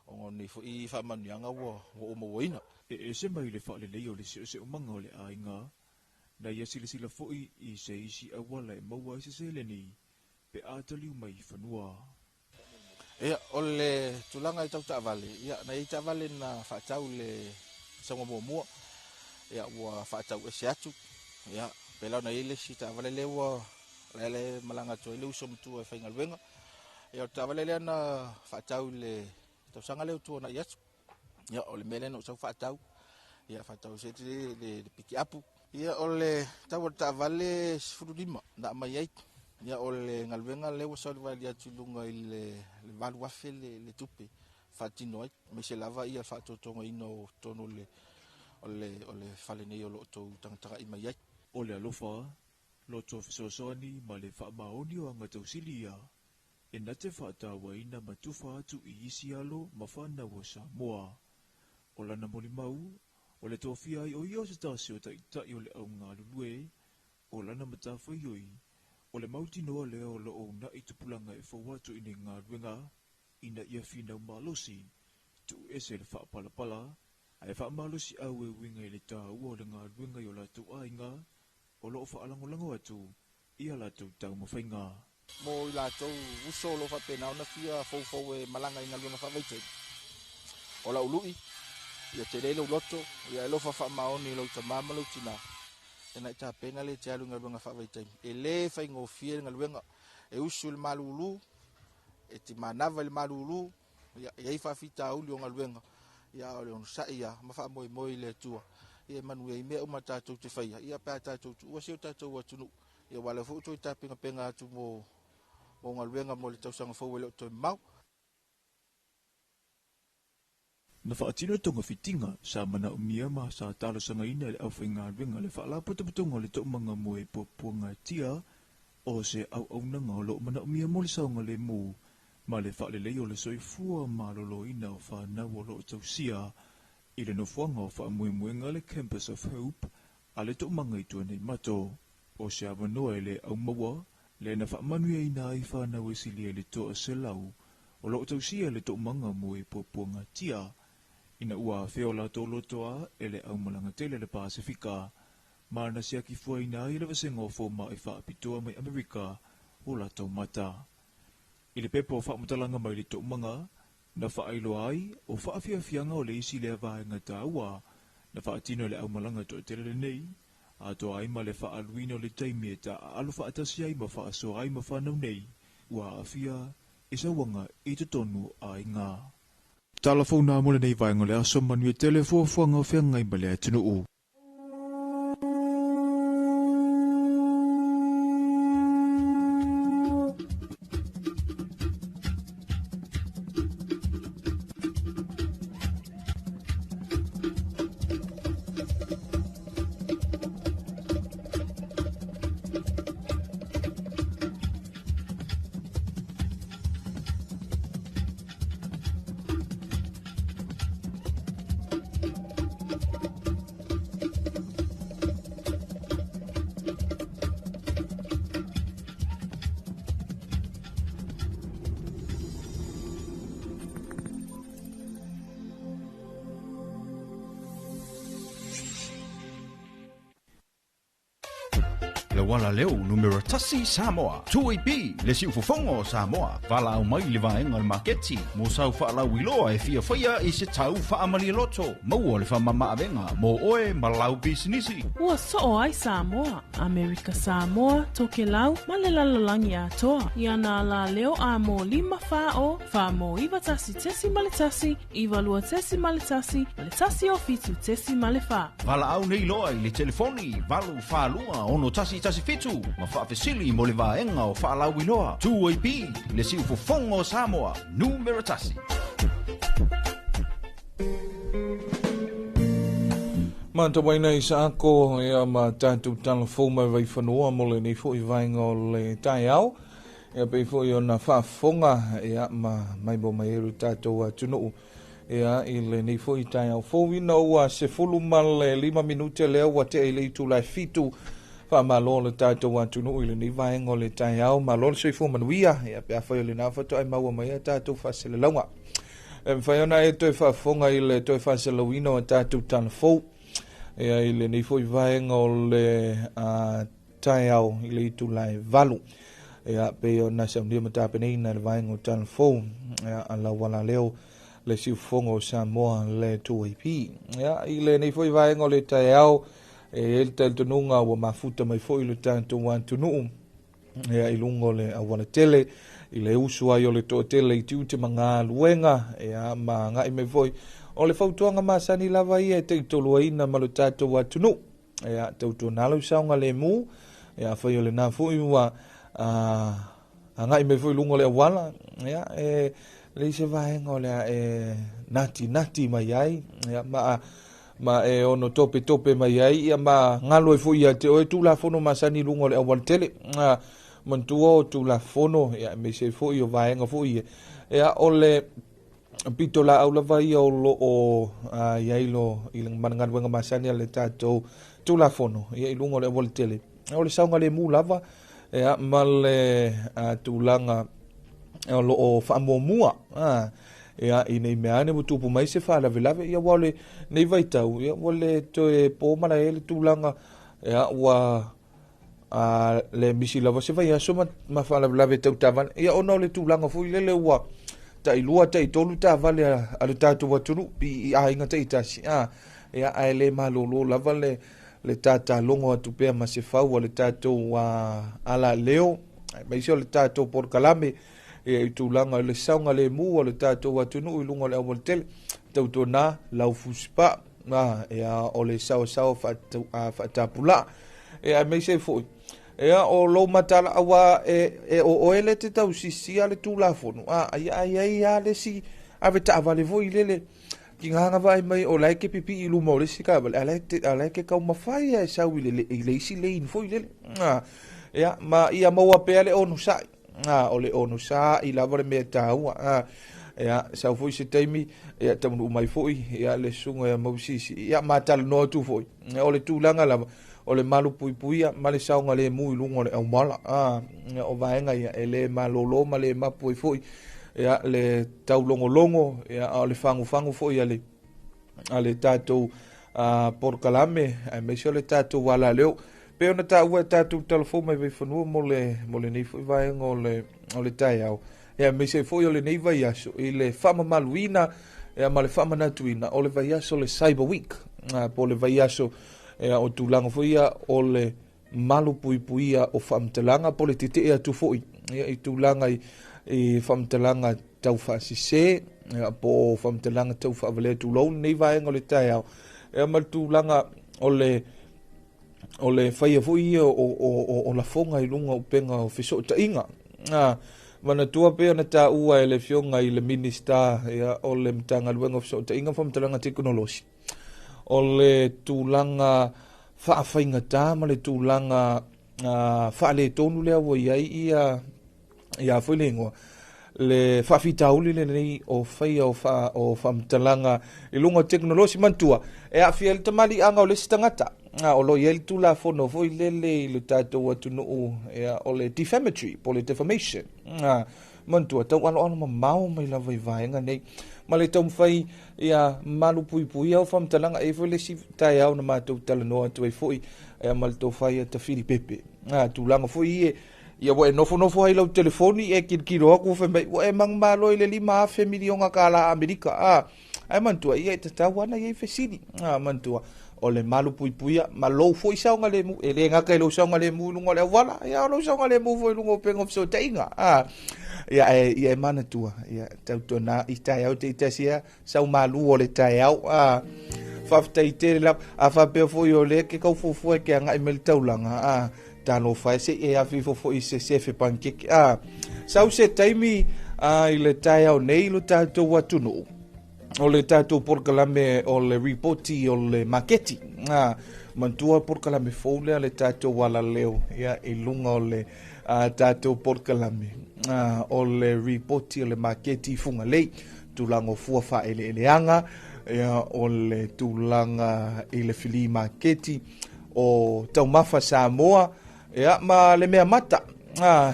o nei foi faamanuiaga ua ou mauaina. E ese mai le fa'aleleia o le se'ose'omaga o le aiga, na ia silasila fo'i i se isi auala e maua ai se seleni pe a taliu mai i fanua. Ia, o le tulaga i tau taavale, ia, na iai taavale na fa'atau le sauga muamua, ia ua fa'atau ese atu, ia, pela ona iai le isi taavale lea ua lae malaga atu ai le uso matua e faigaluega. Ia, o le taavale lea na fa'atau i le tausaga lea ua tuana'i atu. Ia, o le mea lea na ou sau fa'atau, ia fa'atau ese atu le pikiapu. Ia, o le tau o le taavale 15 na aumai ai. Ia o le galuega lea ua savalivali atu i luga i le 8,000 le tupe faatino ai, aemaise lava ia fa'atotogaina o totonu o le fale nei o lo o tou tagataga'i mai ai. O le alofa, loto fesoasoani ma le fa'amaoni o aga tausili ia, e na te fa'atāuaina ma tufa atu i isi alo ma fanau o Samoa. O lana molimau, o le tofia ai o ia o se tasi o ta'ita'i o le augalulue, o lana matafaioi, o le mautinoa lea o lo'o una'i tupulaga e fou atu i nei galuega, ina ia finau malosi, tu'u ese le fa'apalapala, ae fa'amalosi'au e uiga i le tāua o le galuega i o latou aiga, o lo'o fa'alagolago atu ia latou taumafaiga. Mo i latou uso o lo faapena ona fia foufou e malaga i galuega faavaitaimi. O la'u lu'i, ia tele lou loto, ia alofa fa'amaoni i lou tamā ma lou tinā, ena i tapena le te alu i galuega faavaitaimi. E lē faigofie le galuega, e usu i le malūlū, e te manava i le malūlū, ia e iai faafitauli o galuega, ia o le onosa'i ia ma fa'amoemoe i le Atua. Ia e manuia ai mea uma tatou te faia, ia pe a tatou tu'ua si o tatou atunu'u. Ia ua lea foi ua toe tapenapena atu mo galuega mo le tausaga fou e le o toe mamao. Na faatino togafitiga sa manaomia ma sa talosagaina e le aufaigaluega le faalapotopotoga o le toomaga mo e puapuagatia o se auaunaga o loo manaomia mo le saogalemu ma le faalelei o le soifua maloloina o fanau o loo tausia i le nofoaga o faamoemoega le Campus of Hope a le toomaga i Tuanaimato. O se avanoa e le aumaua lea na faamanuiaina ai fanau e silia i le 100 o loo tausia le toomaga mo e puapuagatia ina ua afea o latou lotoa e le aumalaga tele le Pasefika ma na siaki fuaina ai le vasega o fomaʻi faapitoa mai Amerika o latou mata. I le pepa o faamatalaga mai le toomaga na faailoa ai o faafiafiaga o le isi lea vaega taua na faatino e le aumalaga toatele lenei atoa ai ma le faaaluina o le taimi e taaalo faatasi ai ma faasoa ai ma fanau nei ua aafia i sauaga i totonu o aiga. Tala fou na mo lenei vaega o le aso, manuia tele fuafuaga o feagai ma le atunuu. Le uala leo numera tasi Samoa. 2AP, le siufofoga o Samoa. Valaau mai i le vaega o le maketi mo sau faalauiloa e fia faia i se tau faamalialoto. Maua le faamamaavega mo oe ma lau pisinisi. Ua soo ai Samoa, Amerika Samoa, Tokelau ma le lalolagi atoa i ana alaleo a mo 5 4 0 4 mo 9 1.1 9 2.1 ma le 1 o 7.4. Valaau nei loa i le telefoni 8 4 2 6 1 1 7 ma faafesili mo le vaega o faalauiloa. 2AP, le siufofoga o Samoa, numera tasi. Matauaina i saako ia ma tatou talafou mai Vaifanua mo lenei foi vaega o le taeao. Ia pei foi ona faafofoga ia ma mai mo mai ai lo tatou atunuu ia i lenei foi taeao fou ina ua 15 minute lea ua tea i le itula e 7. Faamalo le tatou atunuu i lenei vaega o le taeao, malo le soifua manuia ia pe afai o lena faatoa maua mai a tatou faasalalauga. E mafai ona e toe faafofoga i le toe faasalalauina o tatou talafou ia i lenei foi vaega o le taeao i le itula e 8. Ia pei ona saunia ma tapenaina le vaega o talafou ia alauala leo le siufofoga o Samoa le 2AP. Ia i lenei foi vaega o le taeao e i ai le talitonuga ua mafuta mai foi le tatou atunuu ia i luga o le auala tele i le usu ai o le toatele i tiute ma galuega ia ma agai mai foi o le fautuaga masani lava ia e taitoluaina ma le tatou atunuu ia tautuana lau saogalemu ia afai o lena foi ua agai mai foi i luga o le auala ia e leai se vaega o le a e natinati mai ai ia ma e ono tope tope mai ai ia ma galo ai foi ia te oe Tulafono masani i luga o le auala tele. Manatua o Tulafono ia aemaise ai foi o vaega foi ia ia o le pito laau lava ia o loo i ai lo i le galuega masani a le tatou Tulafono ia i luga o le auala tele. O le saogalemu lava ia ma le tulaga o loo faamuamua ia i nei mea ane ua tupu mai se faalavelave ia ua o le nei vaitau ia ua le toe po malae le tulaga ia ua le misi lava se vaiaso ma faalavelave tau taavale ia ona o le tulaga foi lele ua tailua taitolu taavale a le tatou atunuu i aiga taitasi ia ae le malolo lava le tatalogo atu pea ma se fau a le tatou alaleo aemaise o le tatou polokalame ia i tulaga o le saogalemu o le tatou atunuu i luga o le auala tele tautuana lau fusipa ia o le saoasao faatapulaa ia aemaise foi ia o lou matala aua e o oe le te tausisia le Tulafono ia ai ai lava le isi ave taavale foi lele. Tigaga vaai mai o la e ke pipii i luma o le isi taavale, a o la e ke taumafai lava e sau i le i le isi lane foi lele. Ia, ma ia maua pea le onosai. O le onosai lava le mea taua. Ia, sau foi se taimi, ia taunuu mai foi, ia le susuga ia Mausisi. Ia ma talanoa atu foi. O le tulaga lava, o le malupuipuia ma le saogalemu i luga o le auala. O vaega ia e le malolo ma le mapu ai foi ia le taulogologo, ia a o le fagufagu foi a le tatou polokalame, aemaise o le tatou alaleo. Pei ona taua e tatou talafou mai Vaifanua mo lenei foi vaega o le taeao, ia aemaise foi o lenei vaiaso i le faamamaluina ia ma le faamanatuina o le vaiaso o le Cyber Week, po o le vaiaso ia o tulaga foi ia o le malupuipuia o faamatalaga, po o le tetee atu foi ia i tulaga i faamatalaga taufaasese, ia po o faamatalaga taufaavalea tulou lenei vaega o le taeao, ia ma le tulaga o le faia foi ia o lafoga i luga o upega o fesootaiga. Manatua pei ona taua e le afioga i le Minisita ia, o le Matagaluega o Fesootaiga ma Faamatalaga Tekonolosi, o le tulaga faafaigata ma le tulaga faaletonu lea ua i ai ia foi le igoa, le faafitauli lenei o faia o faamatalaga i luga o tekonolosi. Manatua e aafia ai le tamaliiaga o le isi tagata. O lo o i ai le Tulafono foi lele i le tatou atunuu, ia, o le defamatory po o le defamation. Manatua taualoalo mamao mai lava i vaega nei ma le taumafai ia malupuipuia o faamatalaga. E i ai foi le isi taeao na matou talanoa atu ai foi ia ma le tofa ia Tafili Pepe. Tulaga foi ia ia ua e nofonofo ai lau telefoni e kilokilo atu fai mai ua e manumalo i le $5,000 miliona tala Amerika. Ai manatua ia e tatau ana ia i fesili. Manatua o le malupuipuia ma lou foi saogalemu, e le gata i lou saogalemu i luga o le auala, ia o lou saogalemu foi i luga o upega o fesootaiga. Ia e manatua ia tautuana i taeao te itasi ia sau malu o le taeao. Faafetai tele lava. A faapea foi o lea ke kaufuafua e ke agai mai le taulaga, talofa e se i e afi ifo foi se sefe pankeke. Sau se taimi i le taeao nei lo tatou atunuu, o le tatou polokalame o le ripoti o le maketi. Manatua polokalame fou lea le tatou alaleo ia i luga o le tatou polokalame o le ripoti o le maketi i Fugalei, tulaga o fua faaeleeleaga, ia o le tulaga i le fili maketi o taumafa Samoa, ia ma le mea mata.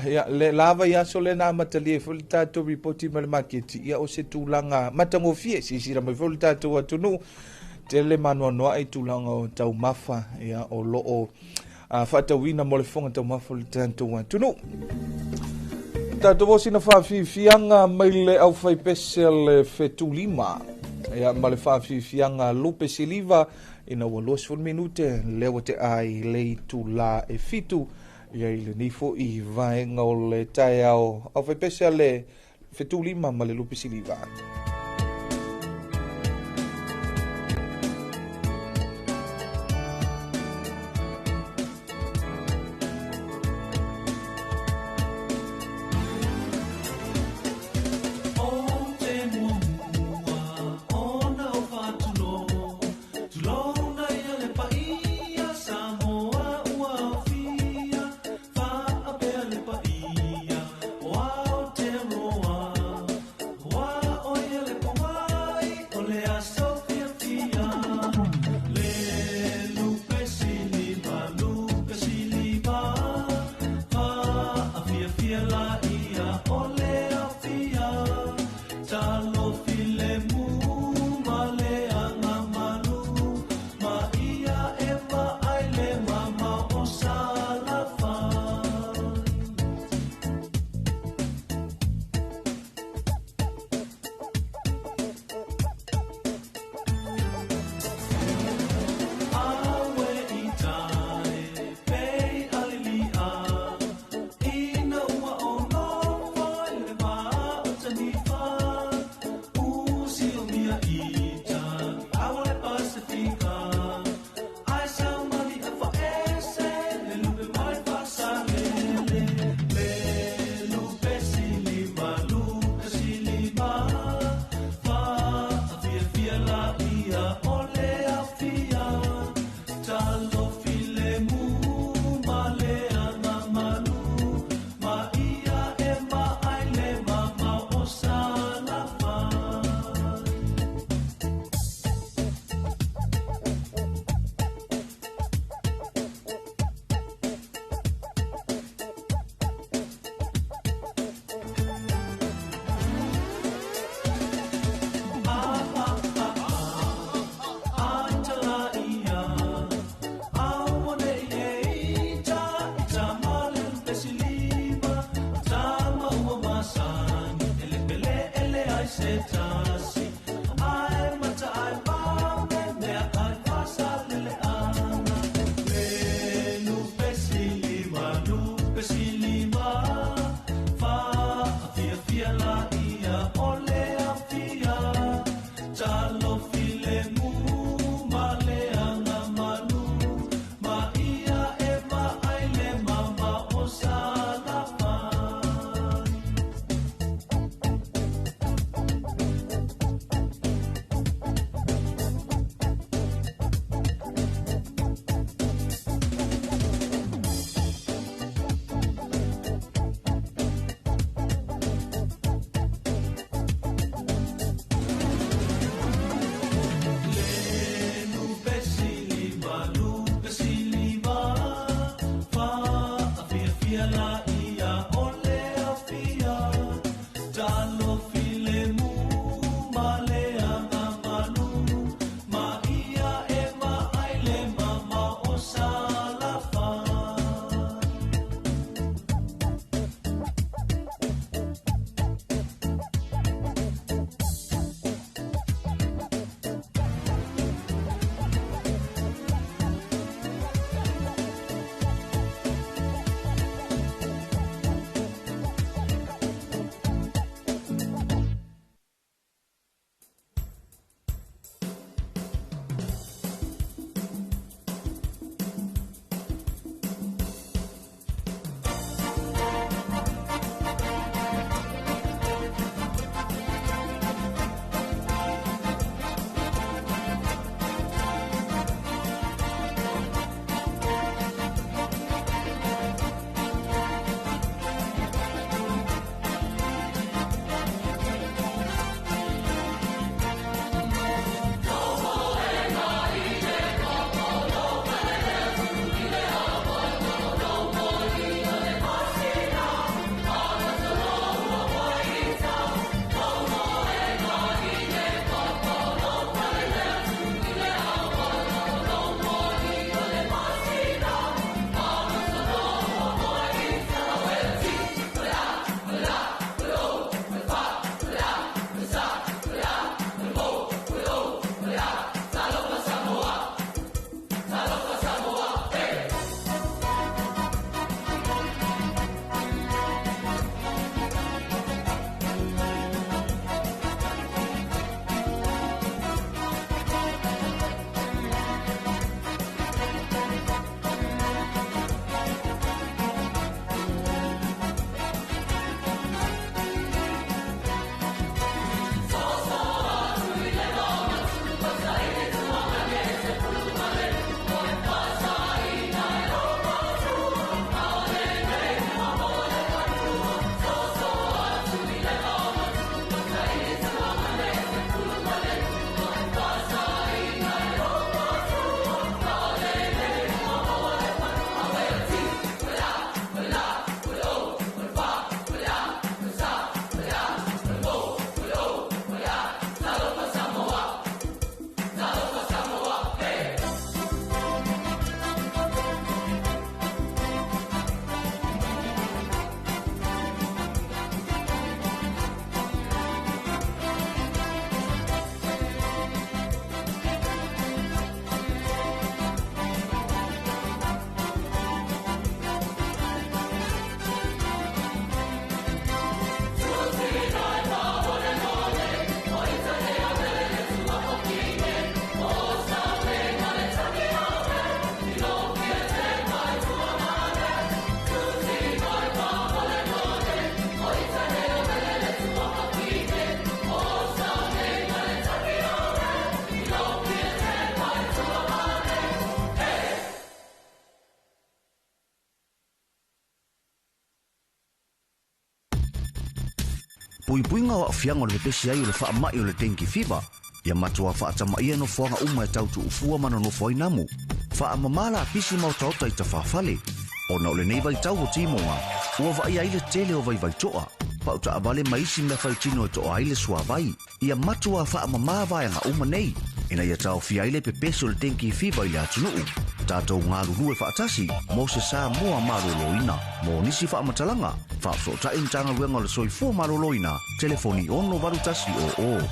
Ia le lava ia aso le na amatalia foi le tatou ripoti ma le maketi, ia o se tulaga matagofie silasila mai foi le tatou atunuu tele manuanoa'i tulaga o taumafa ia o loo faatauina mo le fofoga taumafa o le tatou atunuu. Tatou o sina faafiafiaga mai le aufaipese a le Fetulima, ia ma le faafiafiaga lupe siliva ina ua 20 minute lea ua te ai le itula e 7 ia i lenei foi vaega o le taeao aufaipese a le Fetulima ma le lupe siliva. O Puipuiga o aafiaga o le pepesi ai o le faama'i o le dengue fever. Ia matua faatamaia nofoaga uma e tautuufua ma nonofo ai namu. Faamamā lapisi ma otaota i tafafale. Ona o lenei vaitau o timoga, ua vaai ai le tele o vaivaitoa. Pautaavale ma isi mea faitino e toa ai le suavai. Ia matua faamamā vaega uma nei. Ina ia taofia ai le pepesi o le dengue fever i le atunuu. Tatou galulue faatasi mo se Samoa maloloina. Mo nisi faamatalaga, faafesootai Matagaluega o le Soifua Maloloina, telefoni 68100.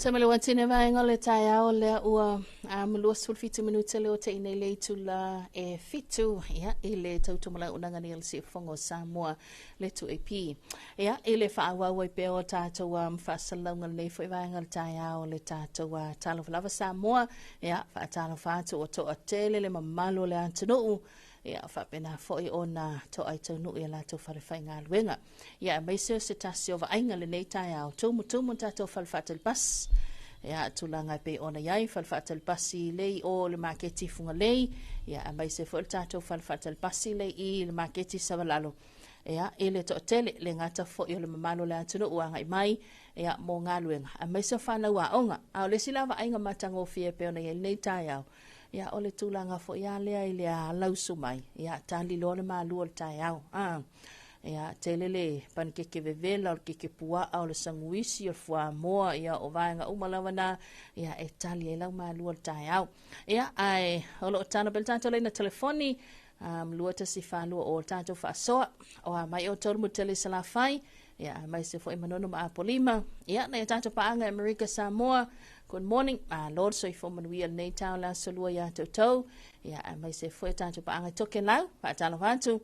Tamale wa tine vaenga le taeao lea ua 27 minute le o te inei le itula e fitu ia, i le tautomalau unaga ni le siufofoga o Samoa le 2AP. Ia, i le faaauau ai pea o tatou faasalalauga lenei foi vaega o le taeao le tatou talofa lava Samoa. Ia, faatalofa atu ua toatele le mamalu o le atunuu. Ia, faapena foi ona toa i taunuu i a latou fale faigaluega. Ia, aemaise o se tasi o vaaiga lenei taeao, tumutumu tatou fale faatalipasi. Ia, tulaga e pei ona i ai fale faatalipasi le i o le maketi Fugalei. Ia, aemaise foi le tatou fale faatalipasi le i le maketi Savalalo. Ia, i le toatele, le gata foi o le mamalu o le atunuu agai mai, ia, mo galuega, aemaise o fanau aoga. A o le isi la vaaiga matagofie e pei ona i ai lenei taeao, ia, o le tulaga foi lava lea i le alausu mai, ia, tali loa le malu o le taeao. Ia, tele le panikeke vevela, o le keke puaa, o le saguisi, o le fuamoa, ia, o vaega uma lava na, ia, e tali ai lau malu o le taeao. Ia, ae o lo o tala pea le tatou laina telefoni, 2142 o le tatou faasoa, o a mai o tolu mo tele Salafai, ia, aemaise foi Manono ma Apolima, ia, nai o tatou paaga Amerika Samoa, good morning, malo le soifua manuia lenei tao le aso lua ia toutou, ia, aemaise foi tatou paaga i Tokelau, faatalofa atu,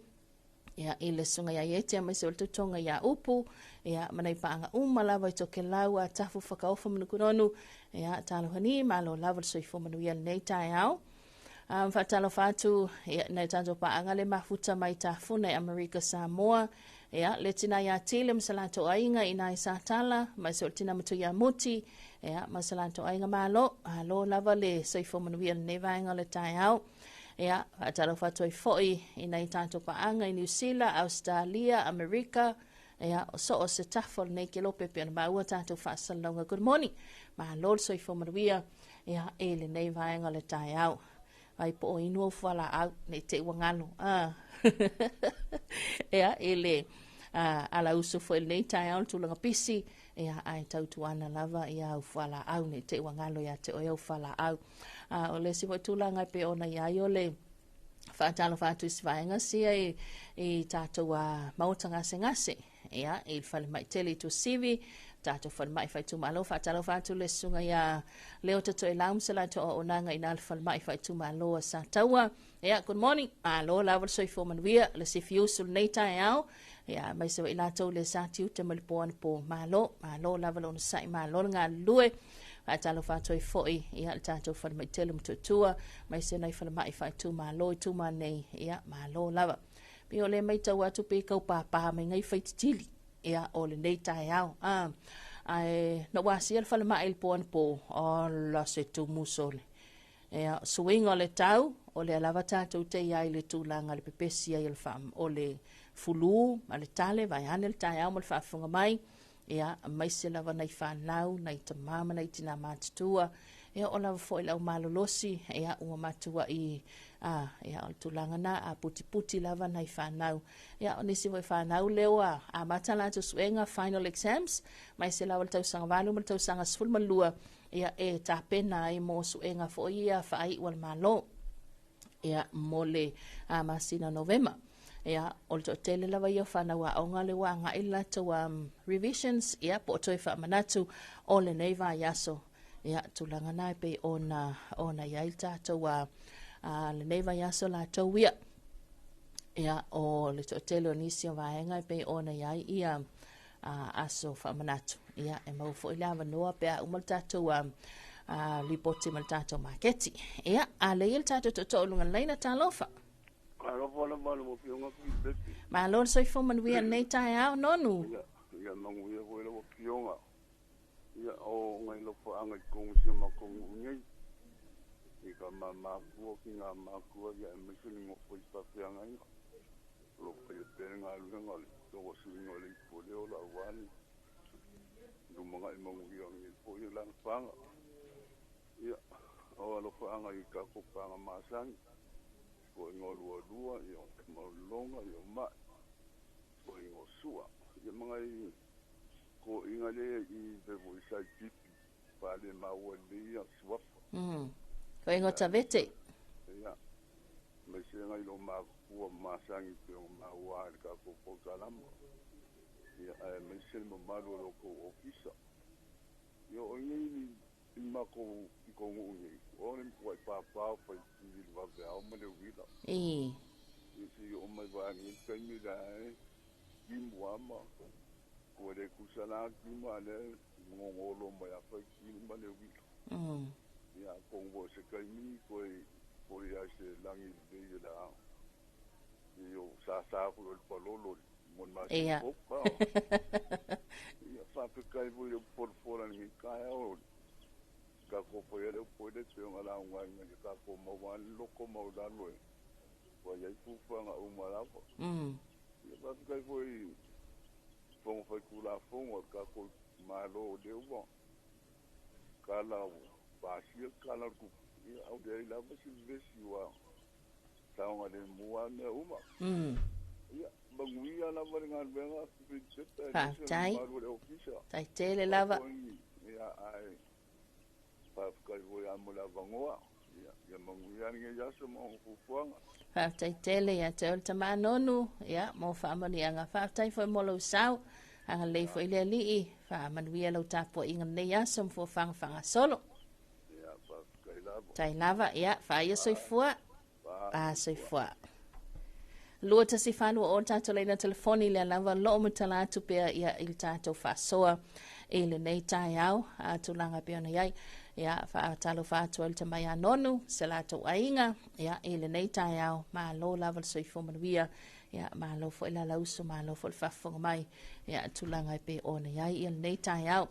ia, i le susuga ia Iete, aemaise o le tautoga ia Upu, ia, ma nai paaga uma lava i Tokelau, a tafu whakaofa manukunonu, ia, talofa ni, malo lava le soifua manuia lenei taeao. Faatalofa atu ia, nai tatou paaga le mafuta mai Tafuna i Amerika Samoa, ia, le tina ia Tile ma sa latou aiga i nai Satala, mai se o le tina matua ia Muti, ia, ma sa latou aiga malo, alo lava le soifua manuia lenei vaega o le taeao. Ia, faatalofa atu ai foi i nai tatou paaga i Niu Sila, Australia, Amerika, ia, o so o se tafa o lenei kelope pe ona maua tatou faasalalauga. Good morning, malo le soifua manuia, ia, i lenei vaega o le taeao. Ai po o inu au fualaau, nei te ua galo. Ia, i le ala usu foi lenei taeao le tulaga pisi, ia, ai tautuana lava ia au fualaau, nei te ua galo ia te oe au fualaau. O le isi foi tulaga e pei ona i ai o le faatalofa atu i se vaega sia i tatou maota gasegase, ia, i le falemai tele i Tuasivi, tatou falemai faaitumalo. Faatalofa atu le susuga ia Leo Tatoelau ma se latou auaunaga i na le falemai faaitumalo a Sataua. Ia, good morning, malo lava le soifua manuia, le sifi usu lenei taeao, ia, aemaise foi latou le sa tiute ma le po anapo. Malo, malo lava le onosai, malo le galulue. Faatalofa atu ai foi, ia, le tatou falemai tele Motootua, aemaise nai falemai faaitumalo i tuma nei, ia, malo lava. Pe o le maitau atu pe kau pāpā mai ngai faititili, ia, o lenei taeao. Ae na ua asia le falemai i le po anapo, ala se tumu sole. Ia, suiga o le tau, o lea lava tatou te iai le tulaga le pepesi ai o le, o le fulu ma le tale, vaeane le taeao ma le faafofoga mai, ia, aemaise lava nai fanau, nai tama ma nai tina matutua, ia, o lava foi le au malolosi, ia, ua matuai, ia, o le tulaga na, a putiputi lava nai fanau. Ia, o nisi foi fanau lea ua amata latou suega, final exams, aemaise lava le tausaga 8 ma le tausaga 12, ia, e tapena ai mo suega foi ia faaiu a le Malo, ia, mo le masina o Novema. Ia, o le toatele lava ia o fanau aoga le ua agai le latou revisions, ia, po o toe faamanatu o lenei vaiaso. Ia, tulaga na e pei ona i ai le tatou lenei vaiaso latou ia. Ia, o le toatele o nisi o vaega e pei ona i ai ia aso faamanatu. Ia, e maua foi le avanoa pe a uma le tatou lipoti ma le tatou maketi. Ia, a le ia le tatou tootoo lunga laina, talofa. Alofa lava le afioga Filipeti. Malo le soifua manuia lenei taeao, Nonu. Ia, ia manuia foi lau afioga. Ia, o ngai lofaanga i totonu o si o matou nuu nei. I ka mamakua ki ngā makua ia aemaise le nofo i faafeagaiga. Lo faia pea le galuega o le tauasuina o le ipu o le ola aua le lumanaʻi manuia o lenei foi alalafaga. Ia, o alofaaga i tatou paga masani, soaga o Lualua, ia o Malologa, ia o Ma'i, soaga o Sua, ia ma nai toeaiina lea i mea foi sa i Pipi, fale maua lelei ia suafa. Koe ngo Tavete. Ia, aemaise nai loomatutua masani pei ona maua i le tatou polokalama. Ia, aemaise le mamalu o lo outou ofisa. Ia, o nei i matou pitonuu nei, o le matuai papa o Faitili i le vaveao ma le uila. Ia se i oo mai vaeane le taimi la e timu lava ma ua le tusa la timu a o lea e gogolo mai lava Faitili ma le uila. Ia atonu foi o se taimi toe foi lava i se lagi lelei o le a i o sasa foi o le palolo mo le masina fou. Ia faafetai foi i le upu folafola i lenei taeao o le tatou faia le upu foi lea pei ona lauga ai ina ia tatou maua lava le loto maualalo e fai ai fuafuaga uma lava. Ia faafetai foi i Fono Faitulafono a le tatou Malo o lea ua tala ua pasia le Tala o le Tupe, ia au leai lava se vevesi ua saogalemu lava mea uma. Ia manuia lava le galuega Filipepe aemaise le Faafetai. mamalu o le ofisa. Tai tele lava. Ia ae faafetai foi lava mo le avanoa. Ia, ia manuia lenei aso ma ona fuafuaga. Faafetai tele ia te oe le tama Nonu, ia mo faamanuiaga. Faafetai foi mo lou sao. Agalelei foi le Alii, faamanuia lau tapuaiga lenei aso ma fuafuaga faagasolo. Ia, faafetai lava. Tai lava, ia, faaia soifua. A soifua. 214 o tatou laina telefoni lea lava loo matala atu pea ia i le tatou faasoa i lenei taeao a tulaga pei ona iai. Ia faatalofa atu ai le tama ia Nonu se latou aiga ia i lenei taeao. Malo lava le soifua manuia. Ia malo foi le alausu, malo foi le faafofoga mai ia tulaga e pei ona iai ia lenei taeao.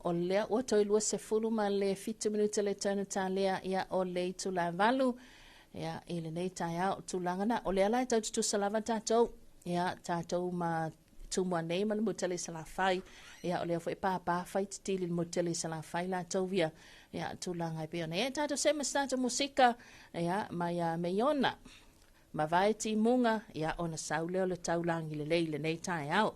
O lea ua toe 27 minute le tau talea ia o le itula 8 ia i lenei taeao tulaga na. O lea la e tau tutusa lava tatou ia tatou ma Tumua nei ma le motu i Salafai. Ia o lea foi pāpā fai titili le motu i Salafai latou ia ia tulaga e pei ona iai. Tatou se ma se tatou musika ia mai a Meiona. Mavae timuga ia ona sau lea o le taulagi lelei lenei taeao.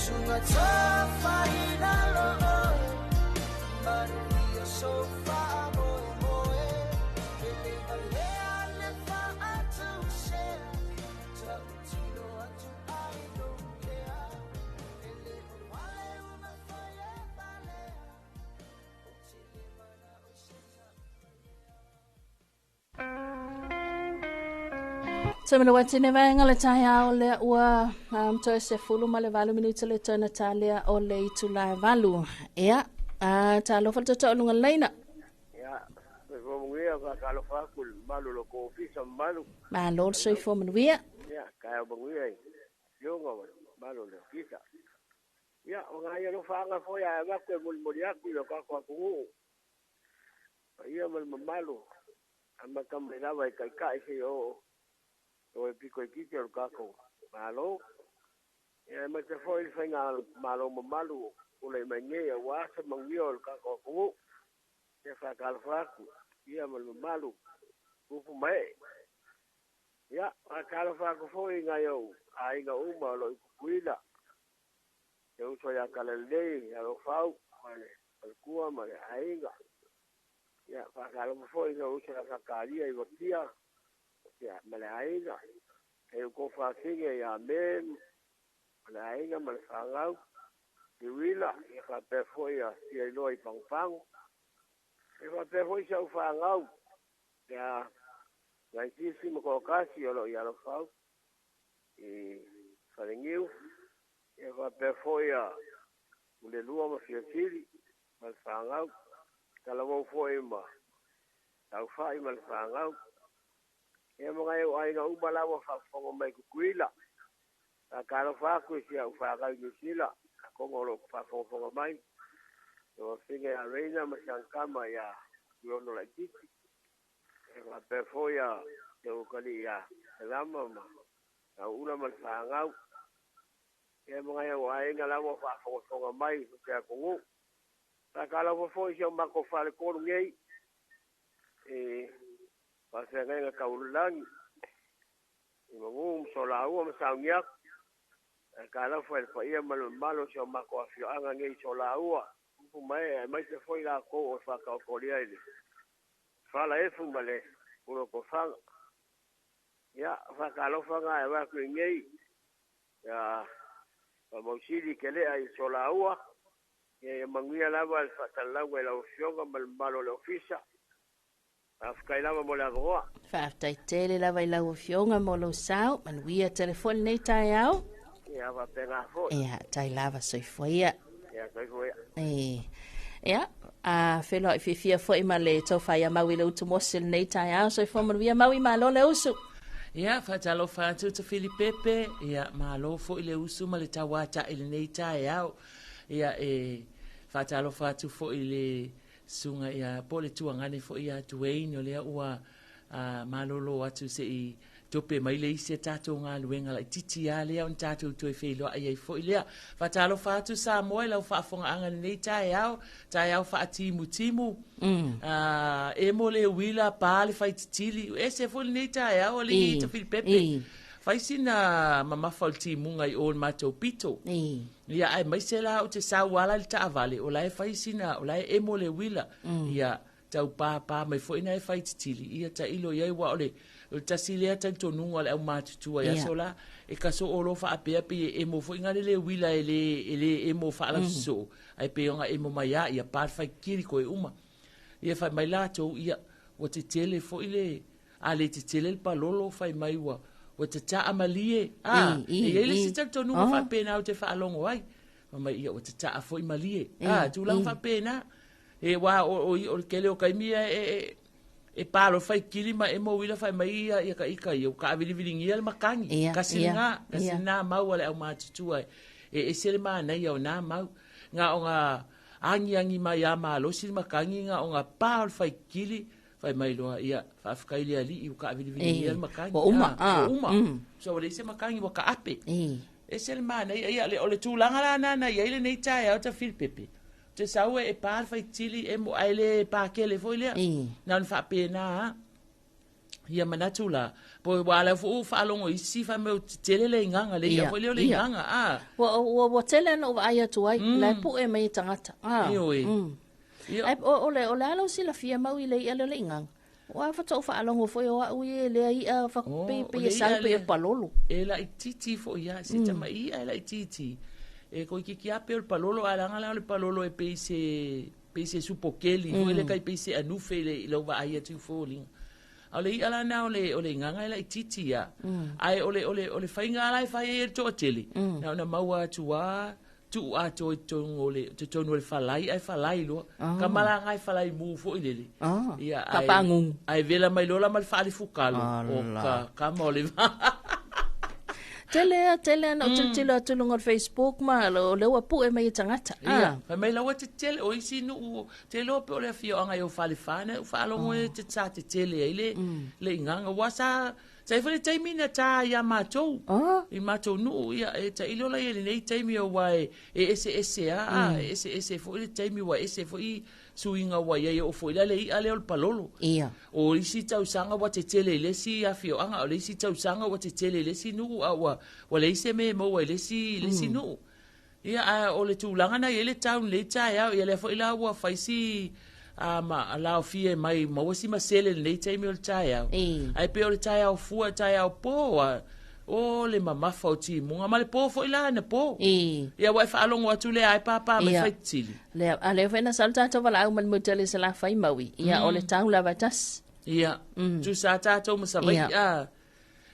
Sunga tafaina lo So mele watine vaenga le taeao lea ua toe 18 minute le toe na talea o le itula e 8. Ia, talofa le totoa o luga laina. Ia, soifua manuia, faatalofa atu i le mamalu o lo outou ofisa mamalu. Malo le soifua manuia. Ia, taeao manuia i afioga ma le mamalu o le ofisa. Ia, o nai alofaaga foi ae avatu e molimoli atu i lo tatou atunuu, paia ma le mamalu, amata mai lava i taitai seia oo i e pito itiiti o le tatou Malo. Ia, aemaise foi le faigamalo mamalu o tulai mai nei aua se manuia o le tatou atunuu. Ia, faatalofa atu, paia ma le mamalu, tupu ma ee. Ia, faatalofa atu foi i nai ou aiga uma o lo o i Tutuila, le uso ia Talalelei, ia Lofau ma le faletua ma le aiga. Ia, faatalofa foi i lou uso ia Sakaria i Vatia, ia, ma le aiga. E outou faafine ia Me ma le aiga ma le fanau, Niuila, ia faapea foi ia Fiailoa i Pagopago. Ia faapea foi si au fanau, ia Naisisi ma Toatasi o lo o i Alofau i Faleniu. Ia faapea foi ia Ulelua ma Fiasili ma le fanau. Talavou foi ma Taufai ma le fanau. Ia ma nai ou aiga uma lava faafofoga mai i Tutuila. Faatalofa atu i si au fanau i Niu Sila, atonu o lo o faafogafoga mai. Lau afioga ia Reina ma si ana tama ia Tuiono Laitiiti. Ia faapea foi ia si ou utalii ia Selama ma Lauula ma le fanau. Ia ma nai ou aiga lava o faafogafoga mai i se atunuu. Faatalofa foi i si o matou faletolu nei i faafeagaiga taulagi i Magu ma Solaua ma Sauniatu. Faatalofa i le paia ma le mamalu o si o matou afioaga nei i Solaua, tupu ma ee aemaise foi latou o faataotolia i le falaefu ma le pulotofaga. Ia, faatalofa na e avatu i nei ia Faamausili Kelea i Solaua. Ia manuia lava le faasalalauga i lau Afioga ma le mamalu o le Ofisa. Faafetai lava mo le avanoa. Faafetai tele lava i lau Afioga mo lou sao. Manuia tele foi lenei taeao. Ia, faapena foi. Ia, tai lava soifua ia. Ia, soifua ia. E. Ia, a feloai fiafia foi ma le tofa ia Maui le utu mose lenei taeao. Soifua manuia Maui, malo le usu. Ia, faatalofa atu Tafilipepe, ia, malo foi le usu ma le tauata'i i lenei taeao. Ia, e faatalofa atu foi i le susuga ia, po o le tuagane foi ia Dwayne, o lea ua malolo atu se i tope mai le isi a tatou galuega laitiiti lava lea ona tatou toe feiloai ai foi lea. Faatalofa atu Samoa i lau faafofogaaga i lenei taeao, taeao faatimutimu, emo le uila, pa le faititili, ese foi lenei taeao alii Tafilipepe. Fai sina mamafa o le timuga i o i le matou pito. Ia, aemaise la ou te sau ala i le taavale, o la e fai sina, o la e emo le uila. Ia, tau pāpā mai foi na e faititili, ia tailo i ai, aua o le, o le tasi lea talitonuga o le aumatutua i aso la, e kasoo loa faapea pei e emo foi gale le uila e le, e le emo faalausosoo, ae pei ona emo mai lava, ia pa le faititili toe uma. Ia fai mai latou, ia, ua tetele foi le, a le tetele le palolo, fai mai ua, ua tataa malie, a, e i ai le isi talitonuga faapena ou te faalogo ai. Fai mai, ia, ua tataa foi malie, a, tulaga faapena. E aua o, o, o le tele o taimi e, e, e pa loa faitili ma emo uila fai mai ia, ia taita ia, ua taavilivilingia le matagi. Ia, Kasi ia, lena, kasi ia. lena mau a le aumatutua e, e ese le manaia o na mau. Na o na agiagi mai lava malosi le matagi, na o na pa o le faitili, fai mai loa, ia, faafetai i le Alii ua taavilivilingia E, le matagi. ua uma, Ah, ah, ua uma. So ua leai se matagi ua taape. Ese le manaia. Ia, o le tulaga la lena na i ai lenei taeao Tafilipepe, ou te sau e pa le faitili emo ae le pakele foi lea. Na ona faapena lava. Ia manatu la, po aua o la foi ua faalogo i isi fai mai ua tetele le igaga, le i'a foi lea o le igaga, a. Ua, ua, ua tele ona ou vaai atu ai, la e pue mai e tagata. A. Ioe. Ai, o, o le, o le a lou silafia mau i le i'a lea o le igaga? Ua faatoa ou faalogo foi o au ia i lea i'a fa, Oh, pei, o pei le e sau i'a pei e lea. palolo. E laitiiti foi lava, se tama'i i'a e laitiiti. E toeitiiti lava pei o le palolo, ae leaga la o le palolo e pei se, pei se supokeli foi lea tai pei se anufe i le, i lau vaai atu i foliga. A o le i'a la na o le o le igaga e laitiiti a. Ae o le o le o le faiga la e fai ai e le toatele, na ona maua atu a tuu atoa i totonu o le totonu o le falai ae falai loa. Kama la nga e falai mu foi lele. Ia ae Faapagugu. Ae vela mai loa la ma le faalifukalo o ka kama o le Tele a tele ana o tilotilo atu i luga o le Facebook ma o lea ua pue mai e tagata. Ia, fai mai la ua tetele o isi nuu te iloa pe o le afioaga i o Falefa na ou faalogo e te sa tetele ai le le igaga ua sa sa i foi le taimi na ta ia matou i matou nuu ia e tailo la i lenei taimi aua e eseese a e eseese foi le taimi ua ese foi suiga ua i ai oo foi la le i'a lea o le palolo. Ia. O isi tausaga ua tetele i le isi afioaga, o le isi tausaga ua tetele i le isi nuu, a ua, ua leai se mea e maua i le isi, i le isi nuu. Ia, a o le tulaga na i ai le town i lenei taeao, ia lea foi la ua fai si a, ma, laofie mai, maua si masele i lenei taimi o le taeao. Ae pei o le taeao fua, taeao po, a, O le mamafa o timuga ma le po foi la anapo. Ia ua e faalogo atu lea ai pāpā mai Faitili. Lea, a lea foi na sau le tatou valaau ma le mutele i Salafai Maui. Ia, o le tau lava e tasi. Ia, tusa tatou ma Savaii. A.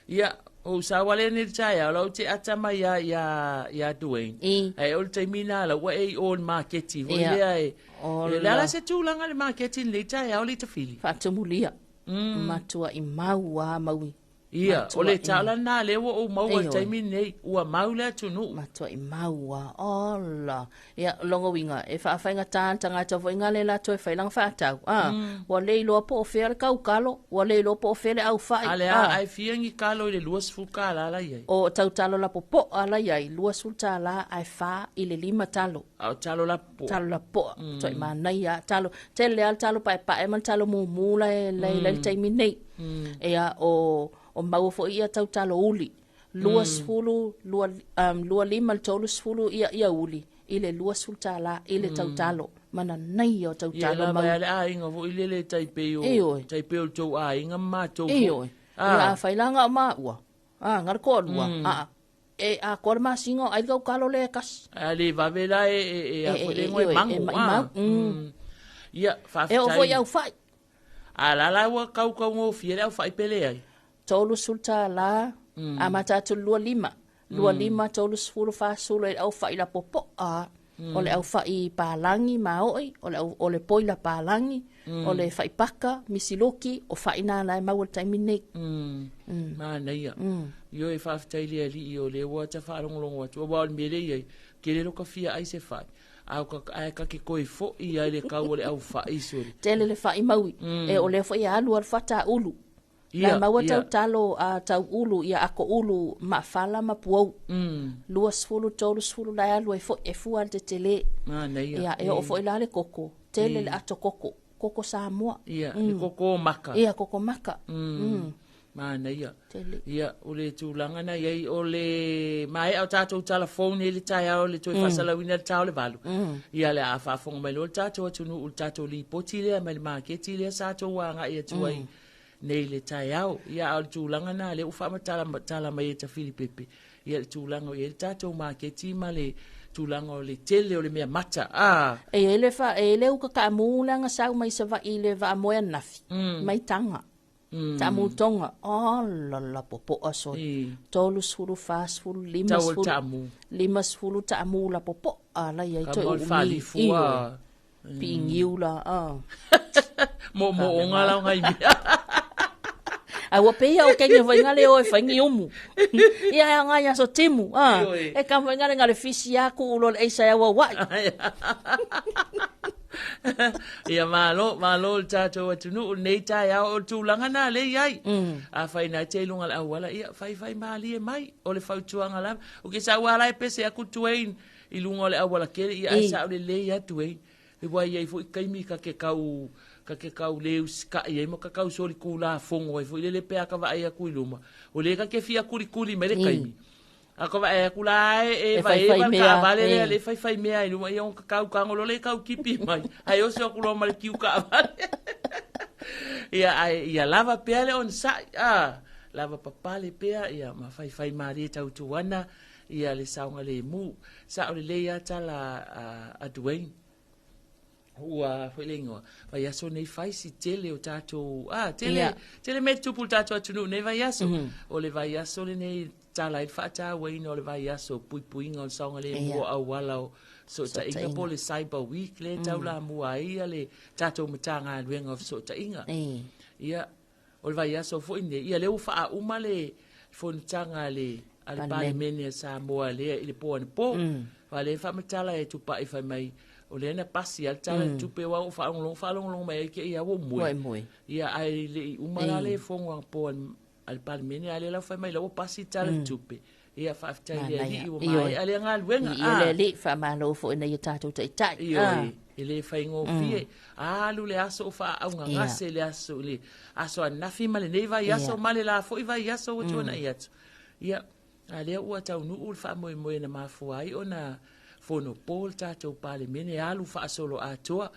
Ia, o ou saua lea nei i le taeao, la ou te ata mai ia, ia, ia Dwayne. Ae o le taimi na la ua e i o i le maketi foi lea e. O le a la se tulaga i le maketi i lenei taeao le Tafili? Faatumulia. Matuai mau a Maui. Ia, o le tala lena lea ua ou maua i le taimi lenei, ua mau le atunuu. Matuai mau a, ola. Ia, lona uiga, e faafaigata le tagata foi nga le latou e fai lana faatau, a, ua le iloa po o fea le kaukalo, ua le iloa po o fea le aufai, A le a, ae fia ni kalo i le 20 tala la i ai? O tau talo lapopoa la i ai, 20 tala ae 4 i le 5 talo. A o talo lapopoa. Talo lapopoa, matuai manaia a talo. Tele lava le talo paepae ma le talo mumu la e i le taimi nei. Ia, o, o maua foi ia tau talo uli. 20, 25 le 30 ia, ia uli i le 20 tālā i le tau talo. Mananaia o tau talo mau. Ia, le aiga foi lele tai pei o, tai pei o le tou aiga ma matou foi. Ioe. Ia, a fai la nga o maua. A, nga le toalua. A, e atoa le masina o ai le tau talo lea e tasi. A le vave la e, e, e, a foi le ngoe mango. E maimau. Ia, faafetai. E oo foi au fai. A la la ua kaukaugofie le aufai pe leai? 30 tālā, amata atu i le 25, 25, 30, 40 e le aufai lapopoa, o le aufai palagi maoi, o le, o le poila palagi, o le fai paka, misiluki, o fai nā la e maua i le taimi nei. Manaia. Ioe, faafetai i le Alii o lea ua ta faalogologo atu, aua o le mea lea e i ai, tele lo ka fia ai se fai. A o ka, ae ka ke koe foʻi ai le kau o le au faʻi sole. Tele le faʻi maui. E o lea foi e alu alu fata ulu. Ia, La maua tau talo a tau ulu ia ako ulu maafala ma puou. 20, 30 la e alu ai foi e fua le tetele. Manaia. Ia, e oo foi la le koko. Tele le ato koko. Koko Samoa. Ia, le koko maka. Ia, koko maka. Manaia. Tele. Ia, o le tulaga na i ai, o le maea o tatou tala fou nei le taeao le toe faasalauina le ta o le 8. Ia, le a faafofoga mai loa le tatou atunuu i le tatou lipoti lea mai le maketi lea sa tou agai atu ai nei le taeao. Ia, a o le tulaga na lea ua faamatala tala mai e Tafilipepe, ia le tulaga o i ai le tatou maketi ma le tulaga o le tele o le mea mata. A. E i ai le fa, e i ai le uka kaamu lea na sau mai Savaii i le vaamoe ananafi, mai Taga. Taamu tonga, ala la popoa sole. 30, 40, 50, 50 taamu la popoa la iai toe uumi. Ioe. Piigiu la, a. Moomooga la o ngai mea. A ua pei o kenge foi ngale o e fai ni umu. Ia e ngai aso timu, a. E ka foi ngale ngale fisi aku ulo le eisa e au wai. Ia malo, malo le tatou atunuu lenei taeao o le tulaga na lea i ai. Afai na te i luga o le auala, ia faifai malie mai, o le fautuaga lava. O ke sau ala e pese aku Dwayne i luga o le auala kele, ia ai sao lelei a Dwayne. E wai ai foi kaimi ka ke kau ka ke kau le usikaʻi ai ma ka kau soli kūlafono ai foi lele pe a ka vaai aku i luma. O le ka ke fia kulikuli mai le kaimi. A ka vaai aku la e e vai e vai kaavale lea le faifai mea i luma ia ona kakau kago loa le kau kipi mai. Ae oso aku loa ma le kiu kaavale. Ia ae ia lava pea le onosai a lava papale pea ia ma faifai malie tautuana ia le saogalemu. Sao lelei a tala a Dwayne. Ua foi le igoa. Vaiaso nei fai si tele o tatou, tele, tele mea tupu le tatou atunuu nei vaiaso. O le vaiaso lenei tala ai le faatauaina o le vaiaso puipuiga o le saogalemu o auala o fesootaiga po o le Cyber Week lea e taulamua ai ia le tatou Matagaluega o Fesootaiga. Ia, o le vaiaso foi nei, ia lea ua faauma le fonotaga a le Palemene a Samoa lea i le po anapo. Aua lea e faamatala e Tupai fai mai, o lea na pasi lava le Tala o le Tupe aua ua ou faalogologo mai ai te i lava ua ou moe. Ia ae le i uma la le fono anapo a le Palemene, a lea la ua fai mai la ua pasi le Tala o le Tupe. Ia faafetai i le Alii ua maea lea galuega. Viia le Alii, faamalo foi i nai o tatou taitai. Ioe, e le faigofie. Alu le aso o faaaugagase le aso i le aso ananafi ma lenei vaiaso ma le la foi vaiaso ua tuanai atu. Ia, a lea ua taunuu le faamoemoe na mafua ai ona fono po le tatou Palemene, alu faasoloatoa.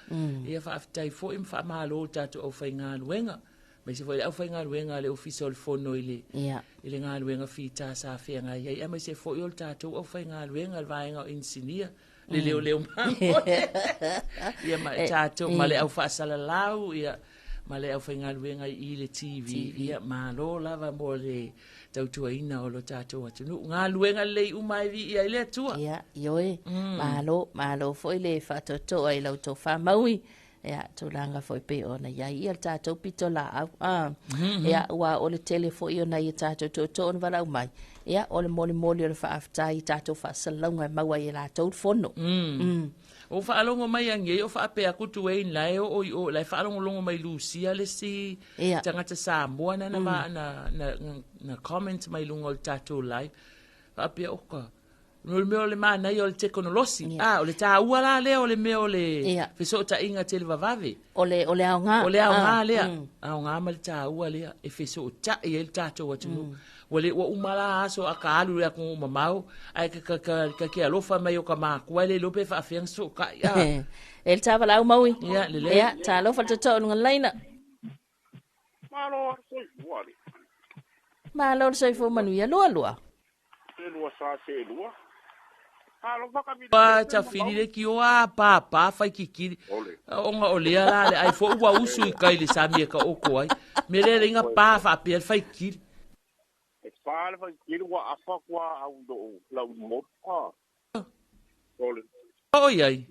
Ia faafetai foi ma faamalo i le tatou aufaigaluega. Aemaise foi le aufaigaluega a le Ofisa o le Fono i le, yeah. i le galuega fita sa feagai ai, aemaise foi o le tatou aufaigaluega, le vaega o inisinia, le leoleo mamoe. Ia ma tatou, ma le au faasalalau, ia, ma le aufaigaluega i le TV, ia, malo lava mo le tautuaina o lo tatou atunuu. Galuega lelei uma e viia ai le Atua. Ia, ioe, malo, malo foi le faatoatoa i la outou faamaui. Ia, tulaga foi pei ona i ai ia le tatou pitolaau. Ia, ua o le tele foi o nai a tatou tootoo na valaau mai. Ia, o le molimoli o le faafetai i tatou faasalalauga e maua ai e latou le fono. O faalogo mai anei o faapea atu Dwayne la e oo i o, la e faalogologo mai Lucia le isi tagata Samoa na na comment mai luga o le tatou live. Faapea, oka, O le mea o le manaia o le tekonolosi. Ah, o le taua la lea o le mea o le fesootaiga televavave. O le, o le aoga. O le aoga lea. Aoga ma le taua lea e fesootai ai le tatou atunuu. Ua le ua uma la aso a ka alu i le atunuu mamao, ae ka, ka, ka, ka ke alofa mai o ka makua e le iloa pe faafefea ona fesootai. Ah. E le tavalau maui. Ia, lelei. Ia, talofa le tootoo i luga laina. Malo le soifua le. Malo le soifua manuia. Lua lua. Se lua sa se lua. Alofa ka mili. Pa tafili le kio a pa pa fai kikili. Ona o lea la le ai fo ua usu i kai le sami e ka oko ai. Me le le inga pa fa pe fai kikili. E pa le fai kikili ua afa kua au do lau mo. Ole. O iai.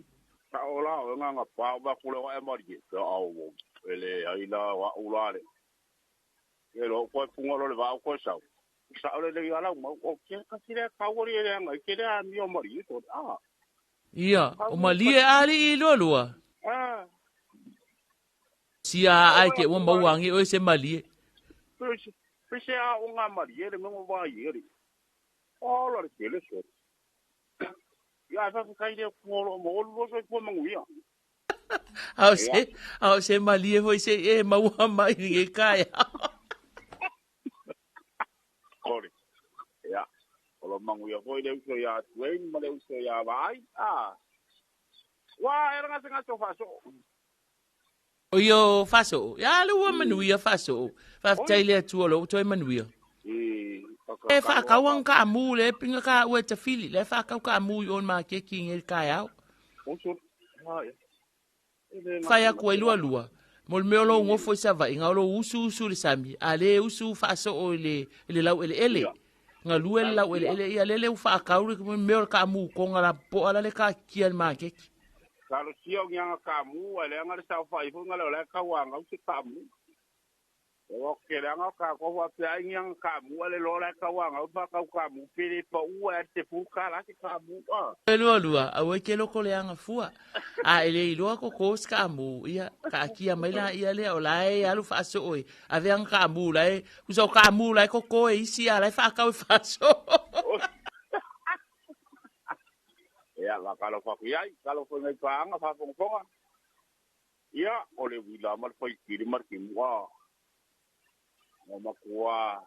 Sa o la o nga nga pa ba kule o e mari e au o ele ai la wa u la le. E lo ko punga lo le va o ko sa. Sa o le le ala mau o ke ka tira ka o le anga ke le a mi o mari to a. Ia, o malie ali i lua lua. Ah. Sia ai ke ua mau angi o se malie. Pese a o nga malie le mo va i ri. O la le le so. Ia fa kai le ko lo mo lo so ko manguia. Ao se, ao se malie foi se e maua mai ni ke kai. Kore. Ia. O lo manguia foi le uso ia Dwayne ma le uso ia Vai. Ah. Wa era nga singa so fa so. O io faso. Ia le ua manuia faso. Faafetai le Atua lo toe manuia. E whaakau ang ka amu le pinga ka ue tafili. Le whaakau ka amu i on makeki nge kai au. Whai aku ai lua lua. Mo le mea o lou ngofo i Savaii, nga o lou usu usu le sami, a le usu faasoo i le, i le lau eleele. Nga lue le lau eleele, ia lele u whaakau le mea o le ka amu konga la poa la le ka kia le makeki. Talosia o ngianga ka amu, ai le anga le sau whai fu nga le o le kau anga u se ka amu. O ke le anga ka ko wa pe ai ngianga ka amu, ale lo le kau anga u pa kau ka amu, pere pa ua e te fu ka la ke ka amu. E lua lua, au e ke loko le anga fua. A ele i loa ko kos ka amu, ia, ka akia mai la ia lea, o la e alu whaaso oe. Ave anga ka amu la e, kusa o ka amu la e koko e isi a la e whaakau e whaaso. Ia, la kalo whaku iai, kalo whai ngai paanga, whaafongafonga. Ia, o le wila ma le whai kiri ma le kimua. O makua,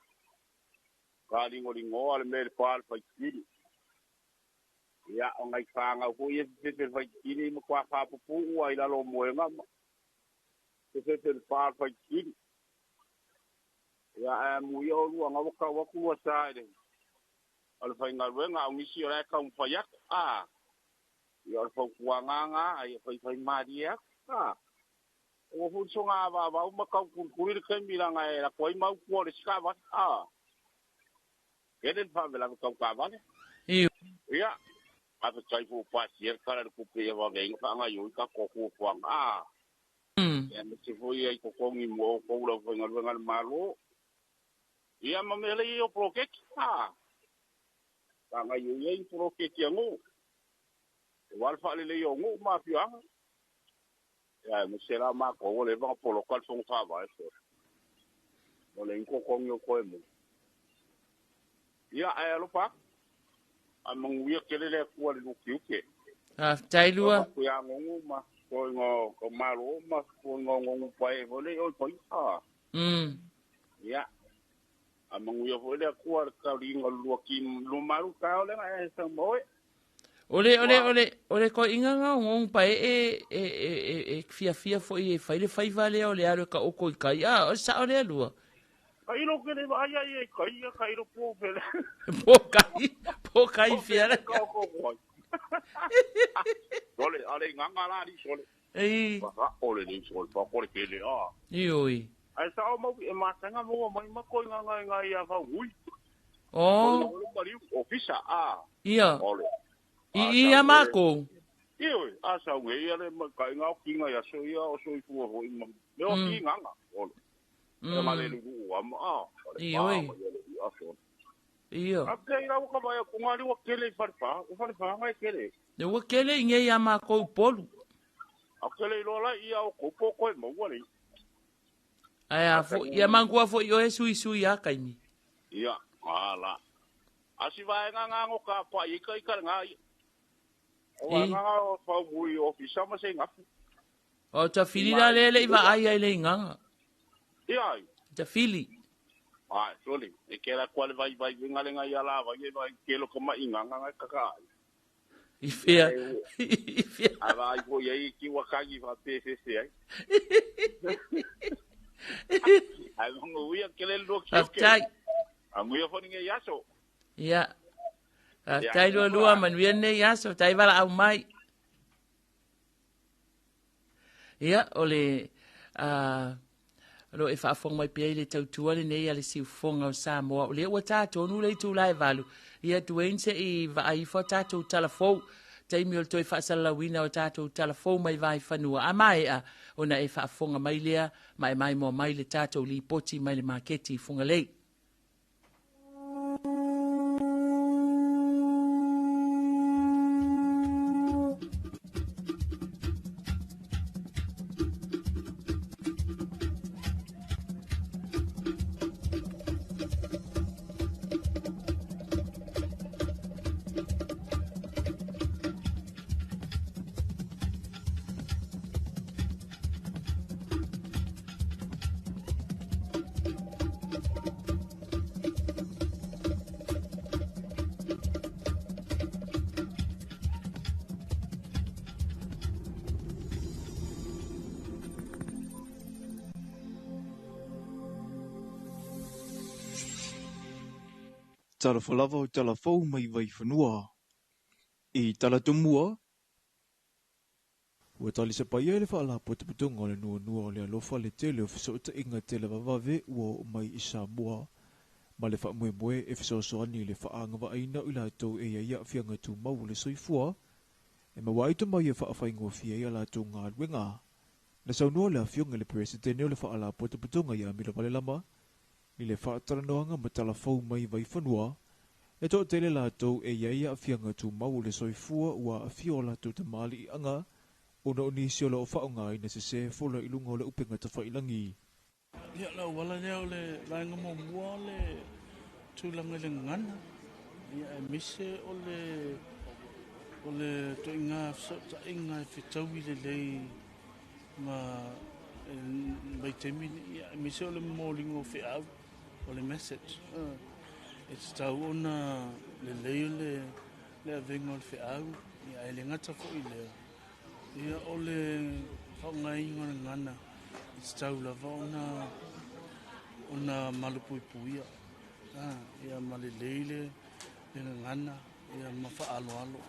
ka lingo lingoa le mele pā le whai kiri. Ia, o ngai whanga hui e fefe le whai kiri ma kua whapupu ua i lalo moenga ma. Te fefe le pā le whai kiri. Ia, e mui o lua ngā waka waku ua sa e le. O le whai ngaruenga, au ngisi o le kau mwhai aku. Ah, ia o le whau kua ngā ngā, ai whai whai māri aku. Ah. O fu so nga va va ma kau ku le kai mi la nga e la koi mau ku le ska va. Ah. Kele fa vela kau ka va. Io. Ia. A fa kai fu pa si er kala ku pe va ve nga nga yo ka ko ku fu ah. Ia me se foi ai ko kongi mo ko ula fo nga nga malo. Ia ma mele i o prokeki. Ah. Ka nga yo i prokeki ango. E wal fa le le yo ngu ma fianga. Ia me se la ma ko le va polo kal fong fa va so. O le ko kongi o ko e mo. Ia ai alo pa. A manguia kele le kua le luki uke. Ah, tai lua. Ko ya ngongu ma ko ngo ko malo ma ko ngo ngongu pa e vole o pai. Ah. Ia. A manguia fo le kua le ka linga lua ki lu maru ka ole nga e sa moe. Ole ole ole ole ko inga nga ngong pa e e e e fia fia fo i e fai le fai vale o le alo ka o ko i kai. Ah, o sa ole lua. Kai lo ke le vai ai e kai ia kai lo po fele. Po kai, po kai fia la. Sole, ale nganga la di sole. Ei. Pa ole ni sole, pa ko le kele a. Ioi. Ai sa o mau e matanga mo mai ma ko nganga nga ia fa ui. Oh. Ofisa a. Ia. Ole. I ia mako. Ioi, a sa nge ia le ma kai ngau kinga ia so ia o so i fu ho i ma. Me o ki nganga. Ole. E ma le lu a ma a. Ioi. Ia. A ke ira ka vai ko ngari wa kele i whare o whare pa ngai kele. Ne wa kele i ngai a mako polu. A kele i lola ia o ko ko e mo wale. Ai a fo ia mangua fo i o e sui sui a kaimi. Ia, ala. A si vai nga nga ngo ka pa i ka i ka nga. O nga nga o pa mui o fisa ma se ngafu. O ta fili la le i va ai ai le nganga. Ia. Ta fili. Ai, sole, e ke la kwale vai vai nga le nga ia la vai vai ke lo koma inga nga ka ka. I fea. I fea. A vai ko ia i ki wakangi fa PCC ai. Ai ngo ia ke le lo ki. Tai. A nguia fo ni iaso. Ia. Tai lua lua manuia nei iaso, tai vala au mai. Ia, o le lo e faafofoga mai pea i le tautua lenei a le siufofoga o Samoa. O lea ua tatonu le itula e 8. Ia Dwayne se i vaaifo tatou talafou. Taimi o le toe faasalalauina o tatou talafou mai vaifanua. A maea ona e faafofoga mai lea ma e maimoa mai le tatou lipoti mai le maketi i Fugalei. Tala falava o tala fau mai vaifanua. I tala tumua, ua tali se paia le faalapotopotoga o le nuanua o le alofa le tele o fesootaiga televavave ua oo mai i Samoa ma le faamoemoe e fesoasoani i le faaagavaaina o i latou e iai aafiaga tumau o le soifua e maua ai tomai e faafaigofie ai a latou galuega. Na saunoa le afioga i le Peresetene o le faalapotopotoga ia Milo Valelama i le faatalanoaga ma talafou mai vaifanua e toatele latou e iai aafiaga tumau o le soifua ua aafia o latou tamaliiaga ona o nisi o loo faaaogāina sesē fola i luga o le upega tafailagi. Ia la wala lea o le vaega muamua o le tulaga i le gagana. Ia e mise o le toiga fesootaiga e fetaui lelei ma vaitaimi ia e mise o le momoliga o feau o le message. E tatau ona lelei o le avega o le feau ia e le gata foi lea. Ia o le faaaogāina o le gagana e tatau lava ona malupuipuia. Ia ma lelei le gagana ia ma faaloalo.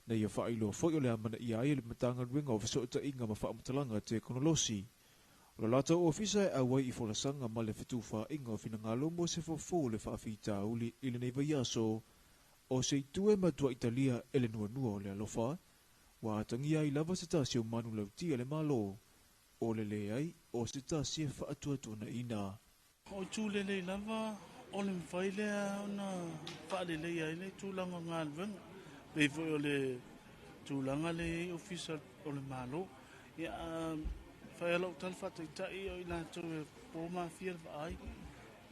Na ia faailoa foi o le amanaia ai e le Matagaluega o Fesootaiga ma Faamatalaga Tekonolosi o le latou ofisa e auai i folasaga ma le fetufaaiga o finagalo mo se fofo o le faafitauli i lenei vaiaso o se itu e matuai talia e le nuanua o le alofa ua atagia ai lava se tasi o manulauti a le Malo o le leai o se tasi e faatuatuanaina. O itu lelei lava o le mafai lea ona faaleleia ai le tulaga o galuega pei foi o le tulaga lea e i ai ofisa o le Malo. Ia, fai lava lau tala faataitai o i latou e po mafia le vaai,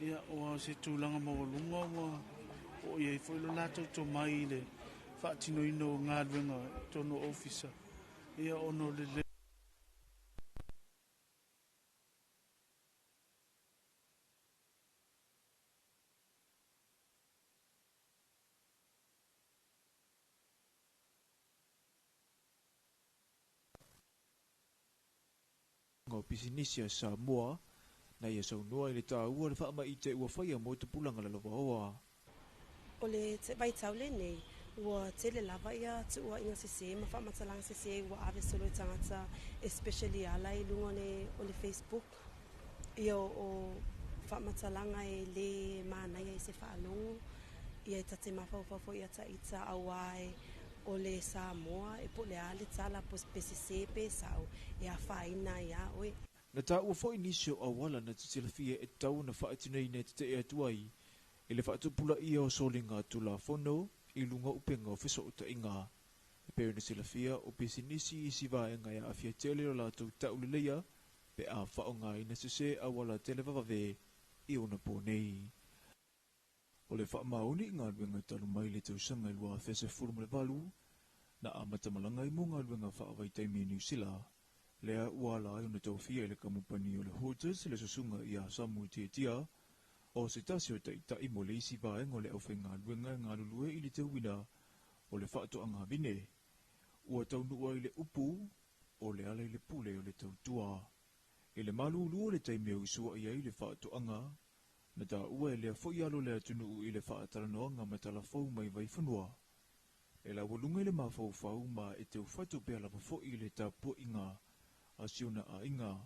ia, ua se tulaga maualuga ua oo i ai foi lo latou tomai i le faatinoina o galuega i totonu o ofisa, ia, ona o le o pisinisi a Samoa na ia saunoa i le taua o le faamaite ua faia mo tupulaga lalovaoa. O le vaitau lenei, ua tele lava ia tuuaiga sese ma faamatalaga sese ua ave solo i tagata, especially ala i luga o le Facebook. Ia o faamatalaga e le manaia i se faalogo, ia e tate mafaufau foi ia taita auā e o le Samoa e po o le a le tala pe sese pe sao e afaina ai ia oe. Na taua foi nisi o auala na te silafia e tatau ona faatinoina e tetee atu ai i le faatupulaia o soliga Tulafono i luga o upega o fesootaiga. E pei ona silafia o pisinisi isi vaega e aafia tele lo latou tauleleia pe a faaaogaina sese auala televavave i ona po nei. O le faamaoni i galuega talu mai le tausaga i 2018 na amatamalaga ai mo galuega faavaitaimi i Niu Sila, lea ua ala ai ona tofia i le kamupani o le Hooters le susuga ia Samu Tiatia o se tasi o taitai mo le isi vaega o le aufaigaluega e galulue i le teuina o le faatoaga vine. Ua taunuu ai le upu o le ala i le pule o le tautua. I le malūlū o le taimi e usuai ai le faatoaga, na taua e lea foi alo le atunuu i le faatalanoaga ma talafou mai vaifanua. E laualuga i le mafaufau ma e teufatu pea lava foi i le tapuaiga a si ona aiga.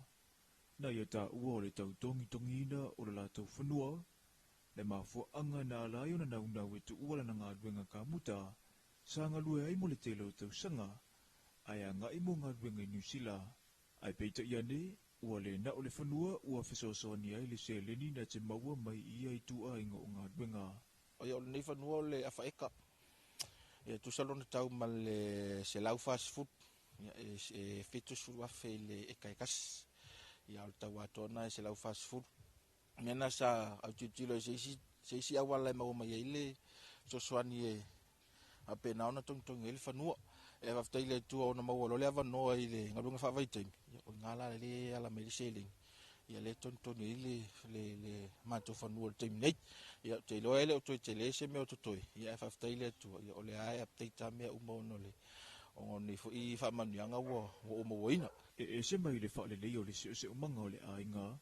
Na ia taua o le tautogitogiina o le latou fanua, le mafuaaga na ala ai ona naunau e tuua lana galuega kamuta sa galue ai mo le tele o tausaga, ae agai mo galuega i Niu Sila. Ae peitai ane, ua le na o le fanua ua fesoasoani ai le seleni na te maua mai i ia ituaiga o galuega. Ia o lenei fanua o le afa eka. Ia tusa lona tau ma le 140. Ia e 70,000 i le eka e kasi. Ia o le tau atoa na e 140. Mea na sa autilotilo i se isi auala e maua mai ai le fesoasoani e faapena ona togitogi ai le fanua. E faafetai i le Atua ona maua loa le avanoa i le galuega faavaitaimi, ia o i ina la lea e ala mai ai le seleni, ia lea e togitogi ai le matou fanua i le taimi nei. Ia ou te iloa e le o toe tele se mea o totoe, ia ae faafetai i le Atua, ia o lea e update lava mea uma ona o lenei foi faamanuiaga ua ou mauaina. E ese mai le faaleleia o le seoseomaga o le aiga,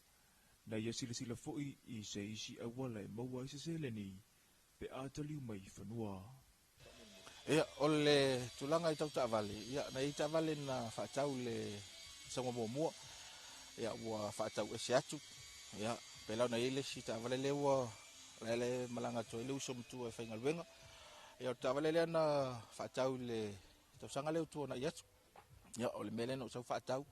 na ia silasila foi i se isi auala e maua ai se seleni pe a taliu mai i fanua. Ia, o le tulaga i tau taavale, ia, na i ai taavale na faatau i le sauga muamua, ia, ua faatau ese atu, ia, pei la ona i ai le isi taavale lea ua la e malaga atu ai le uso matua e faigaluega. Ia, o le taavale lea na faatau i le tausaga lea ua tuanai atu. Ia, o le mea lea na ou sau faatau,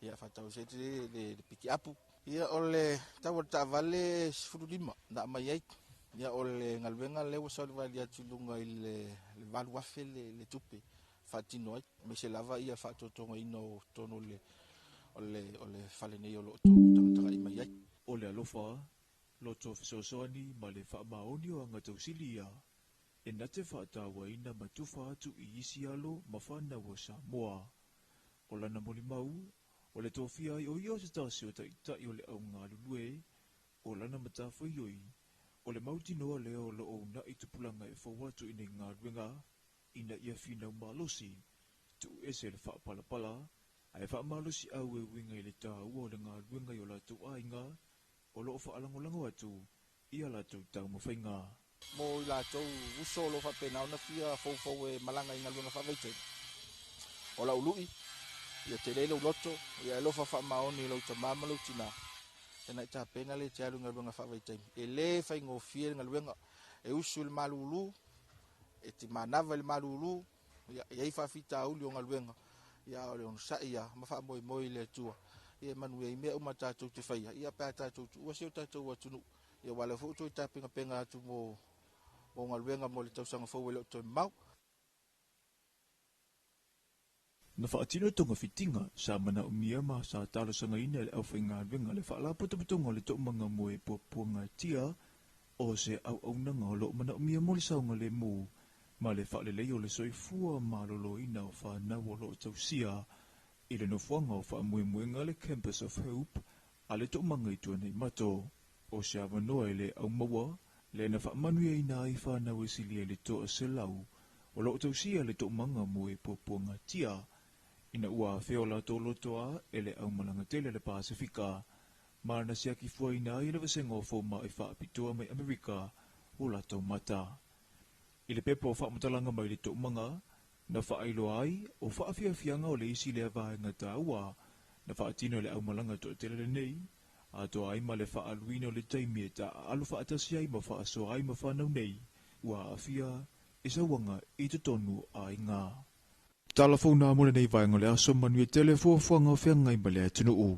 ia, faatau ese atu le pikiapu. Ia, o le tau o le taavale 15 na aumai ai. Ia, o le galuega lea ua savalivali atu i luga i le 8,000 le tupe faatino ai, aemaise lava ia faatotogaina o totonu o le fale nei o lo o tagatagai mai ai. O le alofa, loto fesoasoani ma le faamaoni o aga tausili ia e na te faatauaina ma tufa atu i isi alo ma fanau o Samoa. O lana molimau, o le tofia ai o ia o se tasi o taitai o le augalulue, o lana matafaioi, o le mautinoa lea o loo uunai tupulaga e fou atu i nei galuega ina ia finau malosi, tuu ese le faapalapala, ae faamalosiau e uiga i le taua o le galuega i o latou aiga o loo faalagolago atu i a latou taumafaiga. Mo i latou uso o lo o faapena ona fia foufou e malaga i galuega faavaitaimi. O lau lui, ia tele lou loto, ia e alofa faamaoni i lou tama ma lou tina, ena i tapena le te alu i galuega faavaitaimi. E le faigofie le galuega, e usu i le malulu, e te manava i le malulu, ia e i ai faafitauli o galuega, ia o le onosai ia ma faamoemoe i le Atua. Ia e manuia ai mea uma tatou te faia, ia pe a tatou tuua si o tatou atunuu. Ia aua o lea foi ua toe tapenapena atu mo galuega mo le tausaga fou e le o toe mamao. Na faatino togafitiga sa manaomia ma sa talosagaina e le aufaigaluega le Faalapotopotoga o le Toomaga mo e Puapuagatia o se auaunaga o loo manaomia mo le saogalemu ma le faaleleia o le soifua maloloina o fanau o loo tausia i le nofoaga o faamoemoega le Campus of Hope a le Toomaga i Tuanaimato. O se avanoa e le aumaua le na faamanuiaina ai fanau e silia i le 100 o loo tausia le Toomaga mo e Puapuagatia ina ua afea o latou lotoa e le aumalaga tele le Pasefika ma na siaki fuaina ai le vasega o fomaʻi faapitoa mai Amerika o latou mata. I le pepa o faamatalaga mai le Toomaga na faailoa ai o faafiafiaga o le isi lea vaega taua na faatino e le aumalaga toatele lenei atoa ai ma le faaluina o le taimi e taaalo faatasi ai ma faasoa ai ma fanau nei ua aafia i sauaga i totonu o aiga. Tala fou nā mo lenei vaega o le aso manuia tele fuafuaga o feagai ma le atunuu.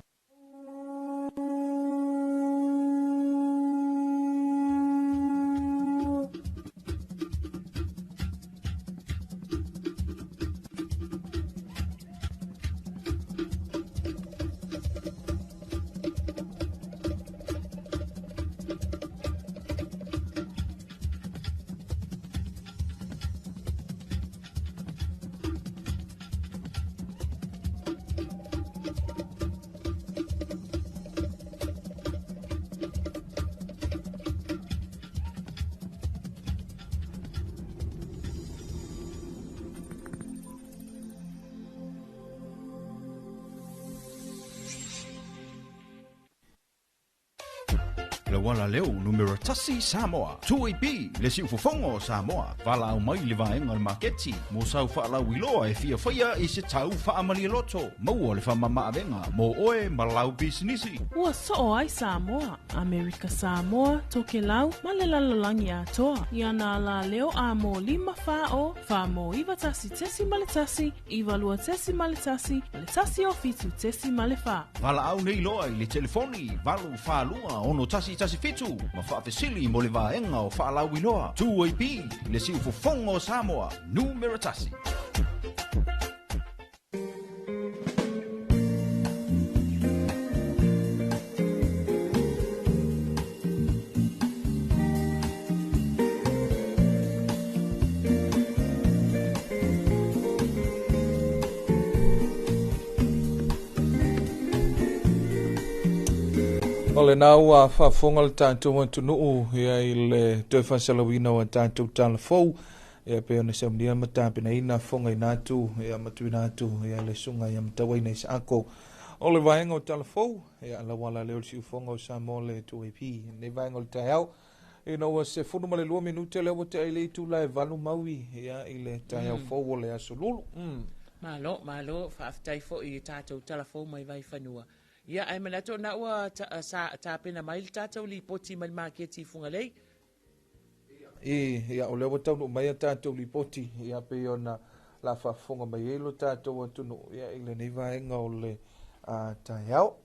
Le wala leo numero 1 Samoa. 2AP le siufofoga o Samoa. Valaau mai le vaega o le maketi mo sau faalauiloa e fiafaia i se tau faamalialoto. Maua le faamamaavega mo oe ma lau pisinisi. Ua soo ai Samoa, Amerika Samoa, Tokelau, ma le lalolagi atoa. Ia nā la leo a mō 5 4 o, 4 mō 9 1 1 9 2 1 1 o 7 4. Valaau nei loa i le telefoni 8 4 2 6 1 1 7 ma faafesili mo le vaega o faalauiloa. 2AP le siufofoga o Samoa, numero 1. O le nā ua faafofoga le tatou atunuu ia i le toe faasalauina o tatou talafou ia pei ona saunia ma tapenaina fogaina atu ia ma tuuina atu ia le susuga ia Matauaina Isaako. O le vaega o talafou ia lauala lea o le siufofoga o Samoa le 2AP lenei vaega o le taeao ina ua 12 minute lea ua tea i le itula e 8 maui ia i le taeao fou o le aso Lulu. Malo, malo, faafetai foi i tatou talafou mai Vaifanua. Ia, ae manatu na ua tapena mai le tatou lipoti mai le maketi i Fugalei. Ia, o lea ua taunuu mai a tatou lipoti, ia pei ona la faafofoga mai ai lo tatou atunuu ia i lenei vaega o le taeao.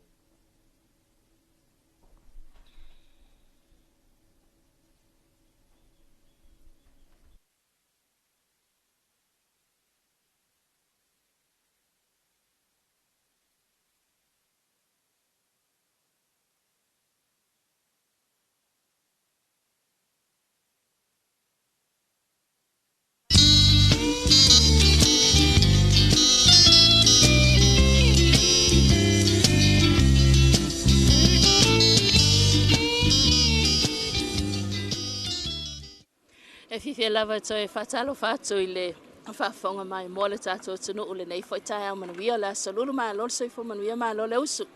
E fiafia lava toe faatalofa atu i le Faafofoga maimoa le tatou atunuu lenei foi taeao manuia le aso lulu malo le soifua manuia malo le usu.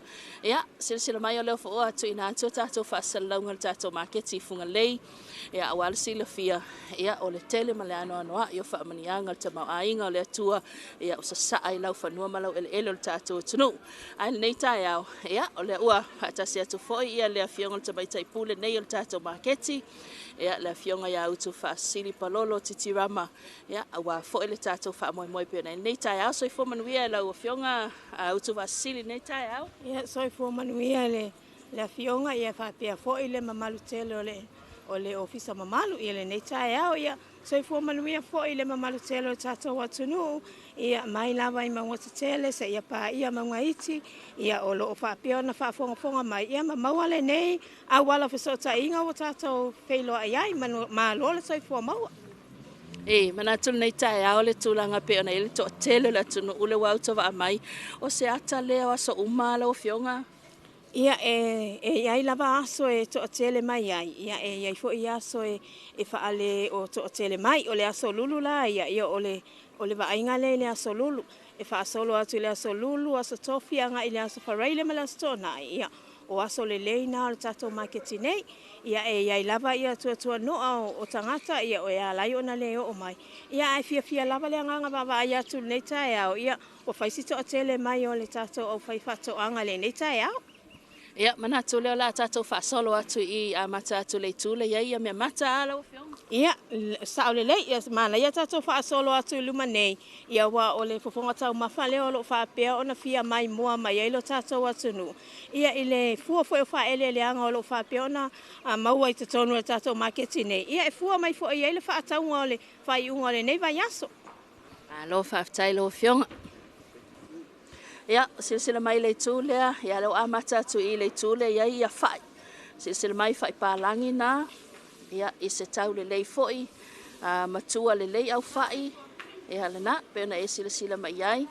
Ia, silasila mai o lea foi ua tuuina atu a tatou faasalalauga i le tatou maketi i Fugalei. Ia, aua le silafia, ia, o le tele ma le anoanoai o faamanuiaga o le tamaoaiga o le Atua, ia, ua sasaa i laufanua ma laueleele o le tatou atunuu. Ae i lenei taeao, ia, o lea ua faatasi atu foi ia le afioga i le Tamaitai Pule nei o le tatou maketi, ia, le afioga ia Utufaasisili Palolo Titirama, ia, aua foi le tatou faamoemoe pei ona i lenei taeao. Soifua manuia e lau afioga Utufaasisili i lenei taeao. Ia, soifua manuia le afioga, ia faapea foi le mamalu tele o le ofisa mamalu i lenei taeao. Ia, soifua manuia foi le mamalu tele o le tatou atunuu, ia mai lava i mauga tetele seia paia mauga iti, ia o loo faapea ona faafogafoga mai, ia ma maua lenei auala fesootaiga ua tatou feiloai ai. Malo le soifua maua. E manatu lenei taeao le tulaga pei ona i ai le toatele o le atunuu le ua autovaa mai, o se ata lea o aso uma lau afioga? Ia, e i ai lava aso e toatele mai ai, ia e i ai foi aso e faale o toatele mai. O le aso lulu la ia, ia o le vaaiga lea i le aso lulu. E faasolo atu i le aso lulu, aso tofi agai i le aso faraile ma le aso toonai. Ia, o aso lelei na o le tatou maketi nei. Ia, e i ai lava ia tuatuanoa o tagata, ia o e alai ona le oo mai. Ia, ae fiafia lava le agaga vaavaai atu i lenei taeao, ia, ua fai si toatele mai o le tatou aufai faatoaga lenei taeao. Ia, manatu lea o le a tatou faasolo atu i amata atu le itu le i ai ia mea mata a lau afioga. Ia, sao lelei, ia manaia tatou faasolo atu i luma nei, ia ua o le fofoga taumafa lea o loo faapea ona fia maimoa mai ai lo tatou atunuu. Ia, i le fua foi o faaeleeleaga o loo faapea ona maua i totonu o le tatou maketi nei, ia e fua mai foi ai le faatauga o le faaiuga o lenei vaiaso. Malo faafetai lau afioga. Ia, silasila mai le itu lea, ia lea ua amata atu i le itu lea i ai ia fai. Silasila mai fai palagi na, ia i se tau lelei foi, matua lelei au fai, ia lena, pe ona e silasila mai ai.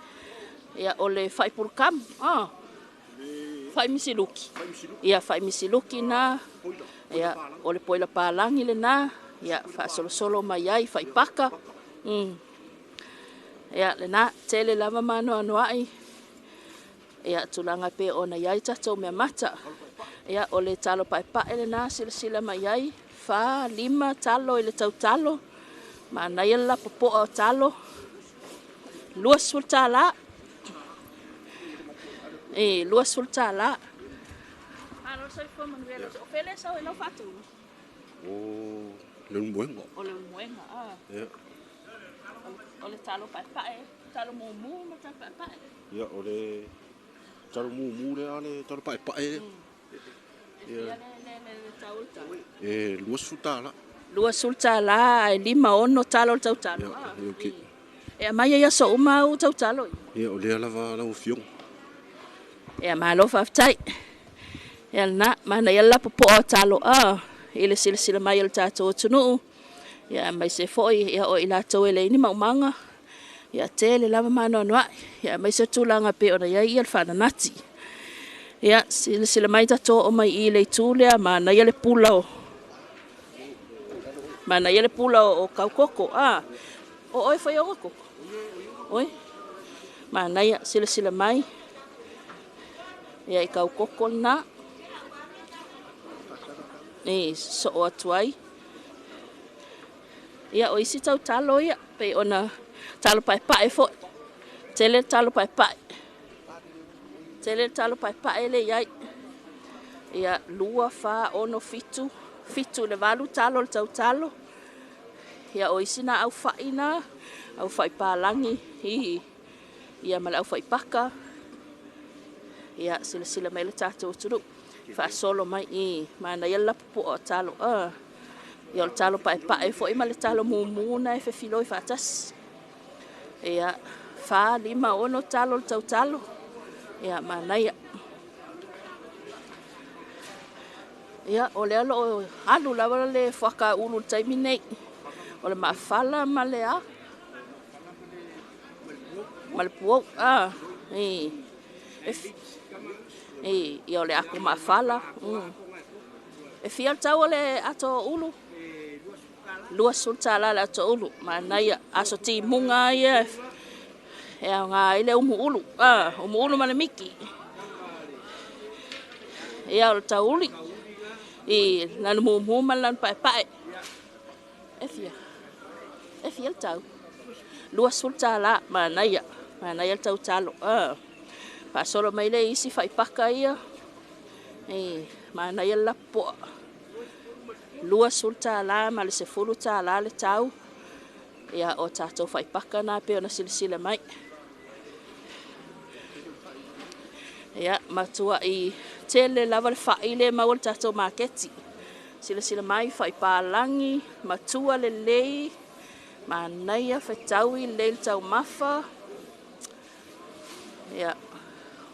Ia, o le fai pulukamu, fai misiluki. Ia, fai misiluki na, ia, o le poila palagi lena, ia, faasolosolo mai ai, fai paka. Ia, lena, tele lava maanoanoai. Ia, tulaga pe ona i ai tatou mea mata. Ia, o le talo paepae lena, silasila mai ai, 4, 5 talo i le tautalo. Manaia le lapopoa o talo. $20. E, $20. Malo soifua manuia le o fele sau e lau faatauga. O le Ulumoega. O le Ulumoega, a. Ia. O le talo paepae, talo mumu ma talo paepae. Ia, o le talo mumu lea, le talo paepae. Ia. Le tau o le talo. E $20. $20 ai 5 6 talo le tautalo. Ia, okay. E aumai ai aso uma au tautalo. Ia, o lea lava lau afioga. Ia, malo faafetai. Ia lena, manaia le lapopoa o talo i le silasila mai o le tatou atunuu. Ia aemaise foi ia o i latou e leai ni maumaga. Ia tele lava maanoanoai. Ia aemaise tulaga pe ona i ai ia le faananati. Ia, silasila mai tatou oo mai i le itu lea, manaia le pula o manaia le pula o kaukoko. O oe foi o koko. Oi. Manaia, silasila mai. Ia i kaukoko lena. E soo atu ai. Ia, o isi tautalo ia, pe ona talo paepae foi. Tele le talo paepae. Tele le talo paepae le i ai. Ia, 2, 4, 6, 7, 7 le 8 talo le tautalo. Ia, o isi na au fai na, au fai palagi, ia ma le au fai paka. Ia, silasila mai le tatou atunuu. Faasolo mai i manaia le lapopoa o talo. Ia, o le talo paepae foi ma le talo mumu na e fefiloi faatasi. Ia, 4, 5, 6 talo le tautalo. Ia, manaia. Ia, o lea loo alu lava le fuaka ulu le taimi nei. O le maafala ma le a? Ma le puou. Ia o le ako maafala. E fia le tau o le ato ulu? $20 le ato ulu. Manaia aso timuga ia e aoga ai le umuulu. Umuulu ma le miki. Ia o le tauli i lanu mumu ma le lanu paepae. E fia le tau. $20 manaia. Manaia le tautalo. Faasolo mai le isi faipaka ia. Manaia le lapopoa. $20 ma le $10 le tau. Ia o tatou faipaka na pe ona silasila mai. Ia matua i tele lava le fai le maua le tatou maketi. Silasila mai faipalagi, matua lelei, manaia fetaui lelei le taumafa. Ia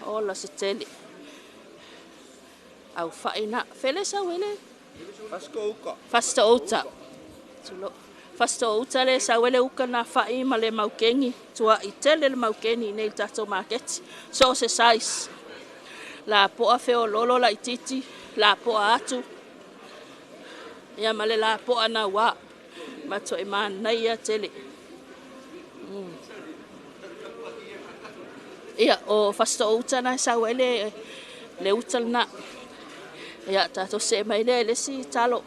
ola se tele. Au faina fele sau ele. Fasto uta. Tulo. Fasto uta le sau ele uka na fai ma le maukeni. Tua i tele le maukeni nei le tatou maketi. So se size. La poa feololo la ititi, la poa atu. Ia ma le la poa na wa. Matua i manaia tele. Ia o fasto uta na sau ele le uta na. Ia tatou se mai le le si talo.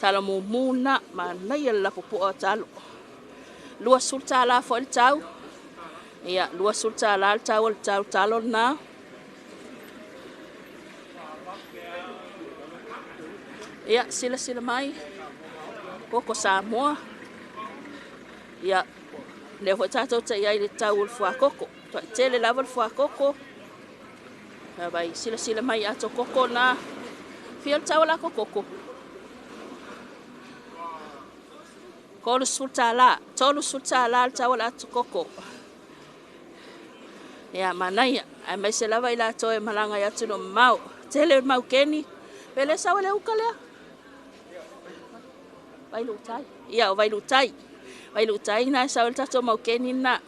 Talo mumu na manaia le lapopoa talo. $20 foi le tau. Ia $20 le tau o le tau talo na. Ia silasila mai koko Samoa. Ia lea foi tatou te iai le tau o le fuakoko. Tuai tele lava le fuakoko. Vai silasila mai ato koko na. Fia le tau o lako koko. $30, $30 le tau o le ato koko. Ia manaia, ai mai se lava i latou e malaga i atu no mamao. Tele maukeni. Pele sau le uka lea. Vailuutai. Ia o vailuutai. Vailuutai na sau le tatou maukeni na.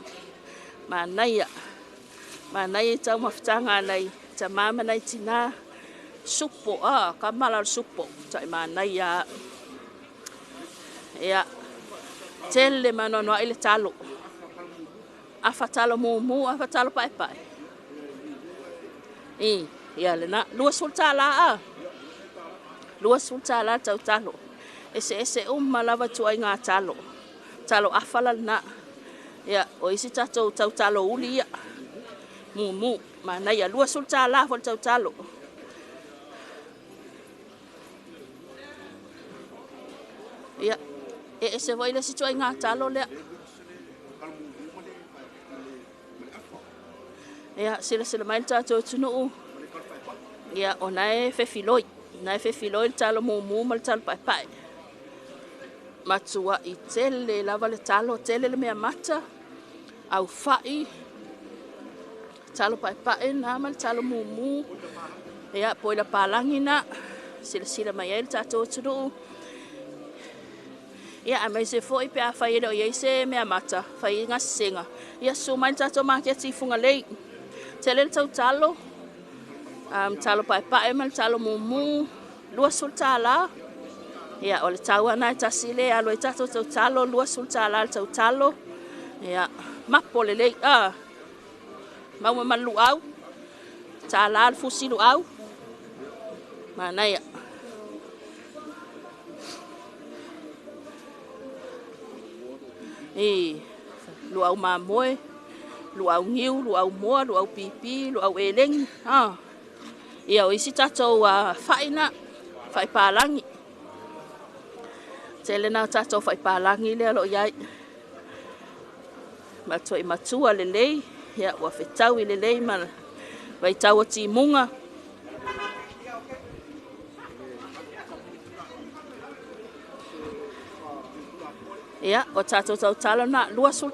Manaia. Manaia i tau mafutaga nai tamā ma nai tinā. Supo, kamala o le supo. Tai manaia. Ia tele manoanoa i le talo. Afa talo mumu, afa talo paepae. Ia lena. $20 $20 tau talo. Ese ese uma lava tuai ngā talo. Talo afa la lena. Ia, o isi tatou tau talo uli ia. Mumu, manaia. $20 fo le tau talo. Ia, e ese foi le si tuai ngā talo lea. Ia, silasila mai le tatou atunuu. Ia, o nae fefiloi. Nae fefiloi le talo mumu ma le talo paepae. Matua i tele lava le talo, tele le mea mata. Au fai, talo paepae na ma le talo mumu. Ia, poila palangi na. Silasila mai ai le tatou atunuu. Ia, a mai se foi pe a fai ele o iai se mea mata, fai ngā senga. Ia, su mai le tatou maketi i Fugalei. Tele le tau talo, talo paepae ma le talo mumu, $20. Ia, o le tau ana e tasi le alo i tatou tau talo, $20 le tau talo. Ia, mapo lelei, maua ma luau, tala le fusi luau. Manaia. Luau mamoe, luau niu, luau moa, luau pipi, luau elengi. Ia, o isi tatou faina, faipalangi. Tele na tatou faipalangi lea lo iai. Matua i matua lelei, ia, ua fetaui lelei ma vaitau o timuga. Ia, o tatou tautalo na, $20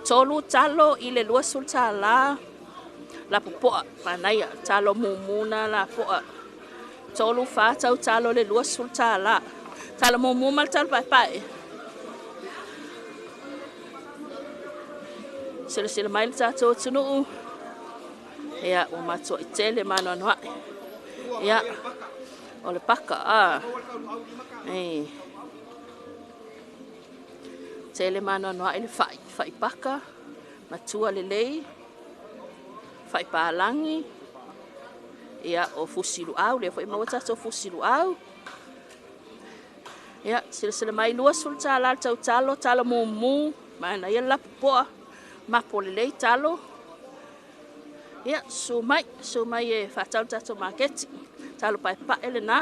3 talo i le $20 la popoa, manaia, talo mumu na la poa. 3 fa tau talo le $20. Talo mumu ma le talo paepae. Silasila mai le tatou atunuu. Ia, ua matua i tele manoanoa'i. Ia, O le paka, a. E. Tele maanoanoa'i le fa'i, fa'i paka, matua lelei, fa'i palagi, ia o fusi lu'au, lea foi maua tatou fusi lu'au. Ia, silasila mai 20 tālā le tautalo, talo mumu, manaia le lapupoa, mapo lelei talo. Ia, susu mai, susu mai e faatau le tatou maketi. Talo paepae lenā.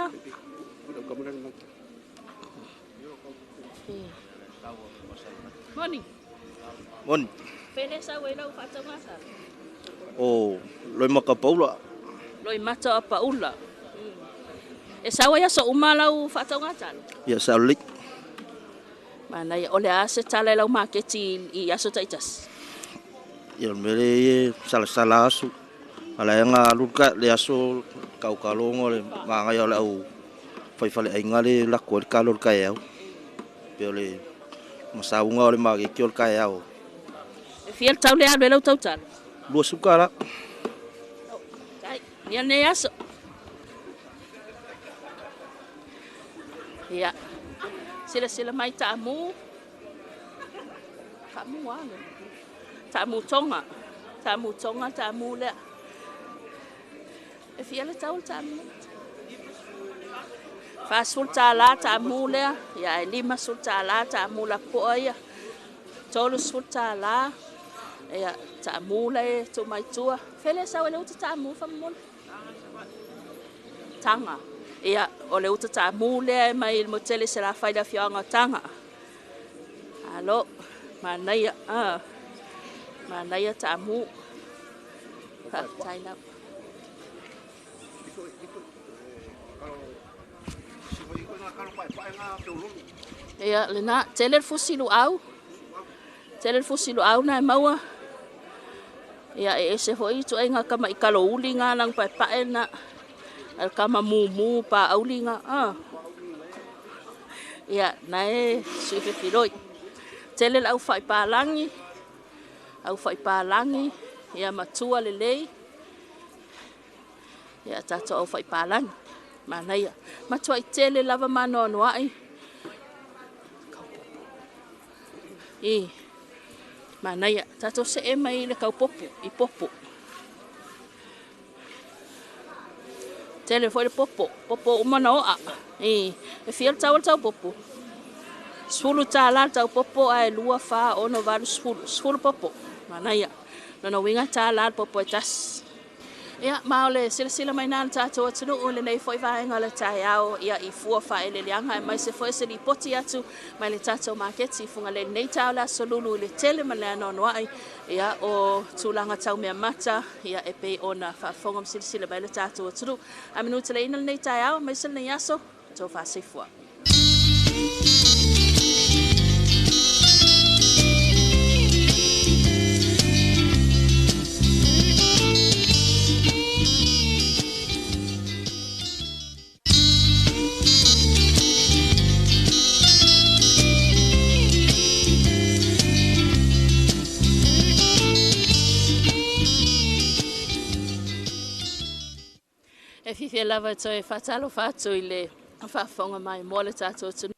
Moni. Moni. Fele sau ai lau faatauga talo? O Loimata Paula. Loimata o Paula. E sau ai aso uma lau faatauga talo? Ia, sa lelei. Manaia, o le a se tala i lau maketi i aso taitasi? Ia, o le mea lea e salasala aso. A la e ga alu le aso kaukaloga o le magaia o le au faifaleaiga le lako ai le kalo o le taeao. Pe o le masauga o le maketi o le taeao. E fia le tau le alu ai lau tautalo? 20 tālā. Tai, ia lenei aso. Ia, silasila mai taamu. Taamu a le. Taamu tonga. Taamu tonga, taamu lea. E fia le tau le taamu? 40 tālā taamu lea. Ia, e 50 tālā taamu lapoa ia. 30 tālā. Ia, taamu lea e tuu mai tua. Fele sau e le uta taamu whamamole? Tanga. Ia, o le uta taamu lea e mai le motele se la whai le afioaga o Taga. Alo, manaia, ah, manaia taamu. Faafetai lava. Ia, lena, tele le fusi luau. Tele le fusi luau na e maua. Ia, e ese foi ituaiga kama i kalo uli ngā lang paepae na. Al kama mumu pa auli ngā. Ah. Ia, na e sui fefiloi. Tele le au whai pālangi. Au whai pālangi. Ia, matua lelei. Ia, tātou au whai pālangi. Manaia. Matua i tele lava maanoanoa'i. I. Manaia. Tātou se'e mai le kaupopo, i popo. Tele foi le popo. Popo uma na oa. I. E fia le tau o le tau popo? 10 tālā le tau popo ae 2, 4, 6, 8, 10. 10 popo. Manaia. Lona uiga tālā le popo e tasi. Ia, ma o le silasila mai nā le tātou atunuu lenei foi vaega o le taeao, ia i fua faaeleeleaga aemaise foi se lipoti atu mai le tatou maketi i Fugalei lenei taeao le aso lulu i le tele ma le anoanoai ia o tulaga tau meamata ia e pei ona faafofoga ma silasila mai le tatou atunuu. Ae manuteleina lenei taeao aemaise lenei aso, tou faasoifua. E fiafia lava e toe faatalofa atu i le faafofoga mai mo le tatou atunuu.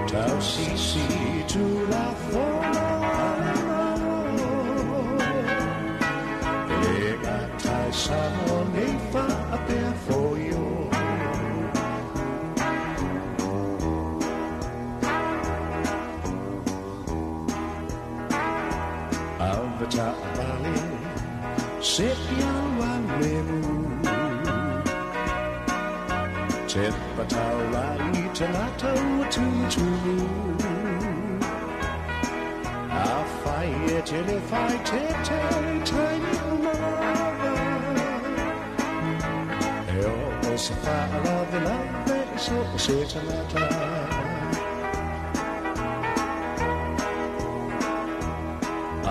Tau sisi tu la fono ale malo E gatai Samoa nei whaapea foio. Avata vale se ia lemu Te pataula i te lata ua tumu. A whai e te le whai te te taini umava. E o o se whaalave lave i so o se tangata.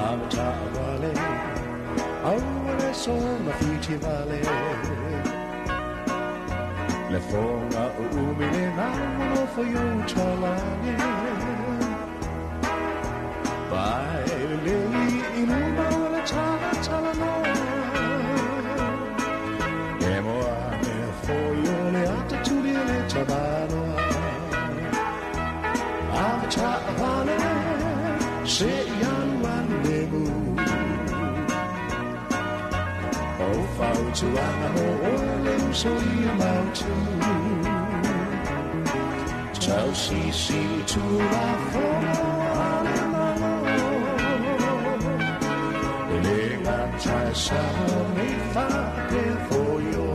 Avata wale, auare so na whiti vale. Le fonga o umi le ngā fo yo talane. Vai le i luma o le tala tala noa. E moa me fo yo le ata tuli le tabanoa. Avata vale, se ialu lemu. O fautuanga mo ole uso ia mautu. Tau sisi tu la fono ale malo. Le gatai Samoa nei whaapea foio.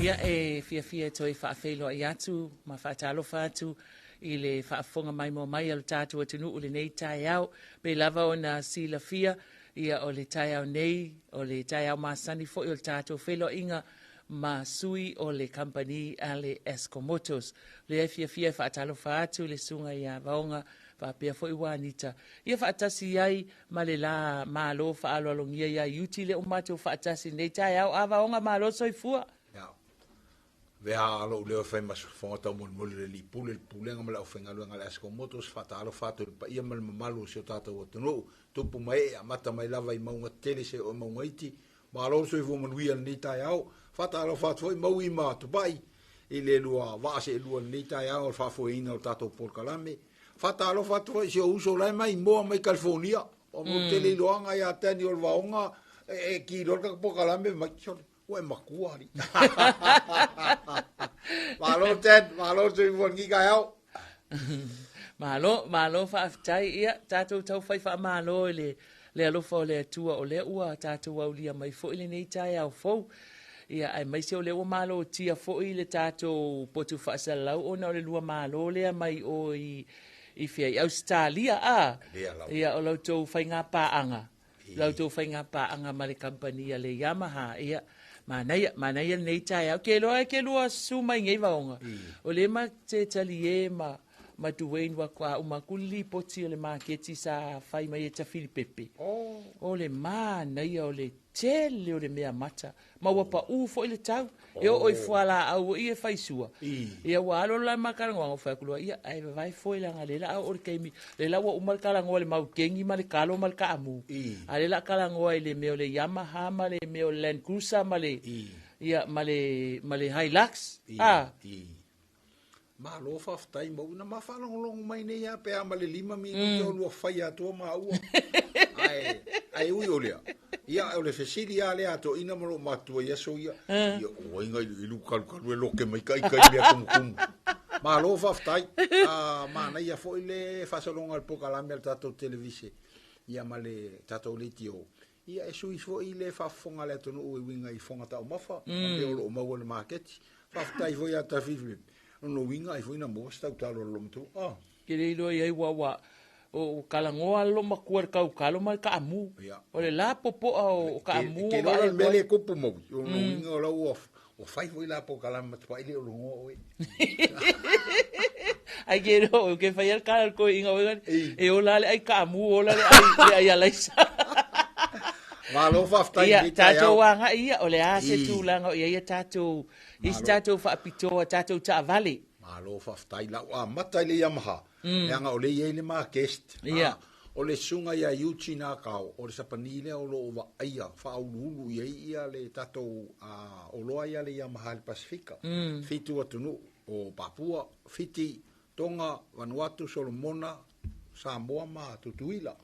Ia e fiafia e toe faafeiloai atu ma faatalofa atu i le faafofoga maimoa mai a lo tatou atunuu i lenei taeao. Pei lava ona silafia, ia o le taeao nei, o le taeao masani foi o le tatou feiloaiga ma sui o le kamupani a le Esco Motors. Lea e fiafia e faatalofa atu i le susuga ia Vaoga faapea foi Juanita, ia faatasi ai ma le la malo faaaloalogia ia Iuti lea ua matou faatasi i lenei taeao. A Vaoga, malo soifua. Ia, avea lou leo e fai ma fofoga taumolimoli i le Alii Pule, le Pulega ma le aufaigaluega a le Asco Motors, faatalofa atu i le paia ma le mamalu o si o tatou atunuu, tupu ma ee, amata mai lava i mauga tetele seia oo i mauga iti. Malo le soifua manuia i lenei taeao. Faatalofa atu foi Maui ma Tupai i le lua vaa seelua i lenei taeao o le faafoeina o le tatou polokalame. Faatalofa atu foi i si ou uso la e maimoa mai California. Ua mau tele iloaga ia Daniel Vaoga e ki loa le tatou polokalame mai, sole, ua e matua alii. Malo Dan, malo le soifua i lenei taeao. Malo, malo faafetai. Ia, tatou tau fai faamalo i le, le alofa o le Atua o lea ua tatou aulia mai foi lenei taeao fou. Ia, aemaise o lea ua malotia foi le tatou potu faasalalau ona o le lua malo lea mai o i, i fea, i Ausetalia, a? Ia, o la outou faiga paaga, la outou faiga paaga ma le kamupani a le Yamaha, ia, manaia, manaia lenei taeao. Ke iloa e ke lua susu mai nei Vaoga, o lea ma te talie ma, ma Duane ua faatoa uma atu le lipoti o le maketi sa fai mai e Tafilipepe. O le manaia o le tele o le mea mata, ma ua pau foi le tau. E oo i fualaau foi ia e fai sua. Ia ua alo la ma talanoaga, ua fai atu loa, ia, ae vavae foe leaga lea la a oo i le taimi, lea la ua uma le talanoa i le maukeni ma le talo ma le taamu. A lea la a talanoa i le mea o le Yamaha ma le mea o le Land Cruiser ma le, ia, ma le, ma le Hilux. A? Malo faafetai Maui na ma faalogologo mai nei a pe a ma le 5 minute o lua faia atua maua. Ae ae ui o lea. Ia o le fesili a lea a toeaina ma lou matua i aso ia. Ia o ai ngai i lu kalukalu e loke mai kai kai mea tumutumu. Malo faafetai. A manaia foi le faasologa o le polokalame a le tatou televise ia ma le tatou leitio. Ia e sui foi le faafofoga a le atunuu e uiga i foga taumafa ma mea o lo o maua i le maketi. Faafetai foi ia Tafili, o lona uiga ai foi na maua se tautalo a le loomatua. Ah. Ke le iloa i ai ua ua o talanoa le loomatua i le tautalo ma le taamu. O le la popoa o taamu o vaai atu ai. Ke le mea lea e tupu Maui, o lona uiga o la ua ua fai foi la polokalame ma Tupai le o logoa oe. Ai ke ro ke fai al kala ko inga oe e ola le ai kaamu ola le ai le ai alaisa. Malo faafetai Ia, tatou agai ia, o le a se tulaga o i ai a tatou, isi tatou faapitoa, tatou taavale. Malo faafetai, la ua amata i le Yamaha, leaga o lea e i ai le ma guest. Ia. O le susuga ia Eugene Akao, o le Sapani lea o lo o vaaia faauluulu i ai ia le tatou oloa ia le Yamaha i le Pasefika. 7 atunuu o Papua, Fiti, Tonga, Vanuatu, Solomona, Samoa ma Tutuila.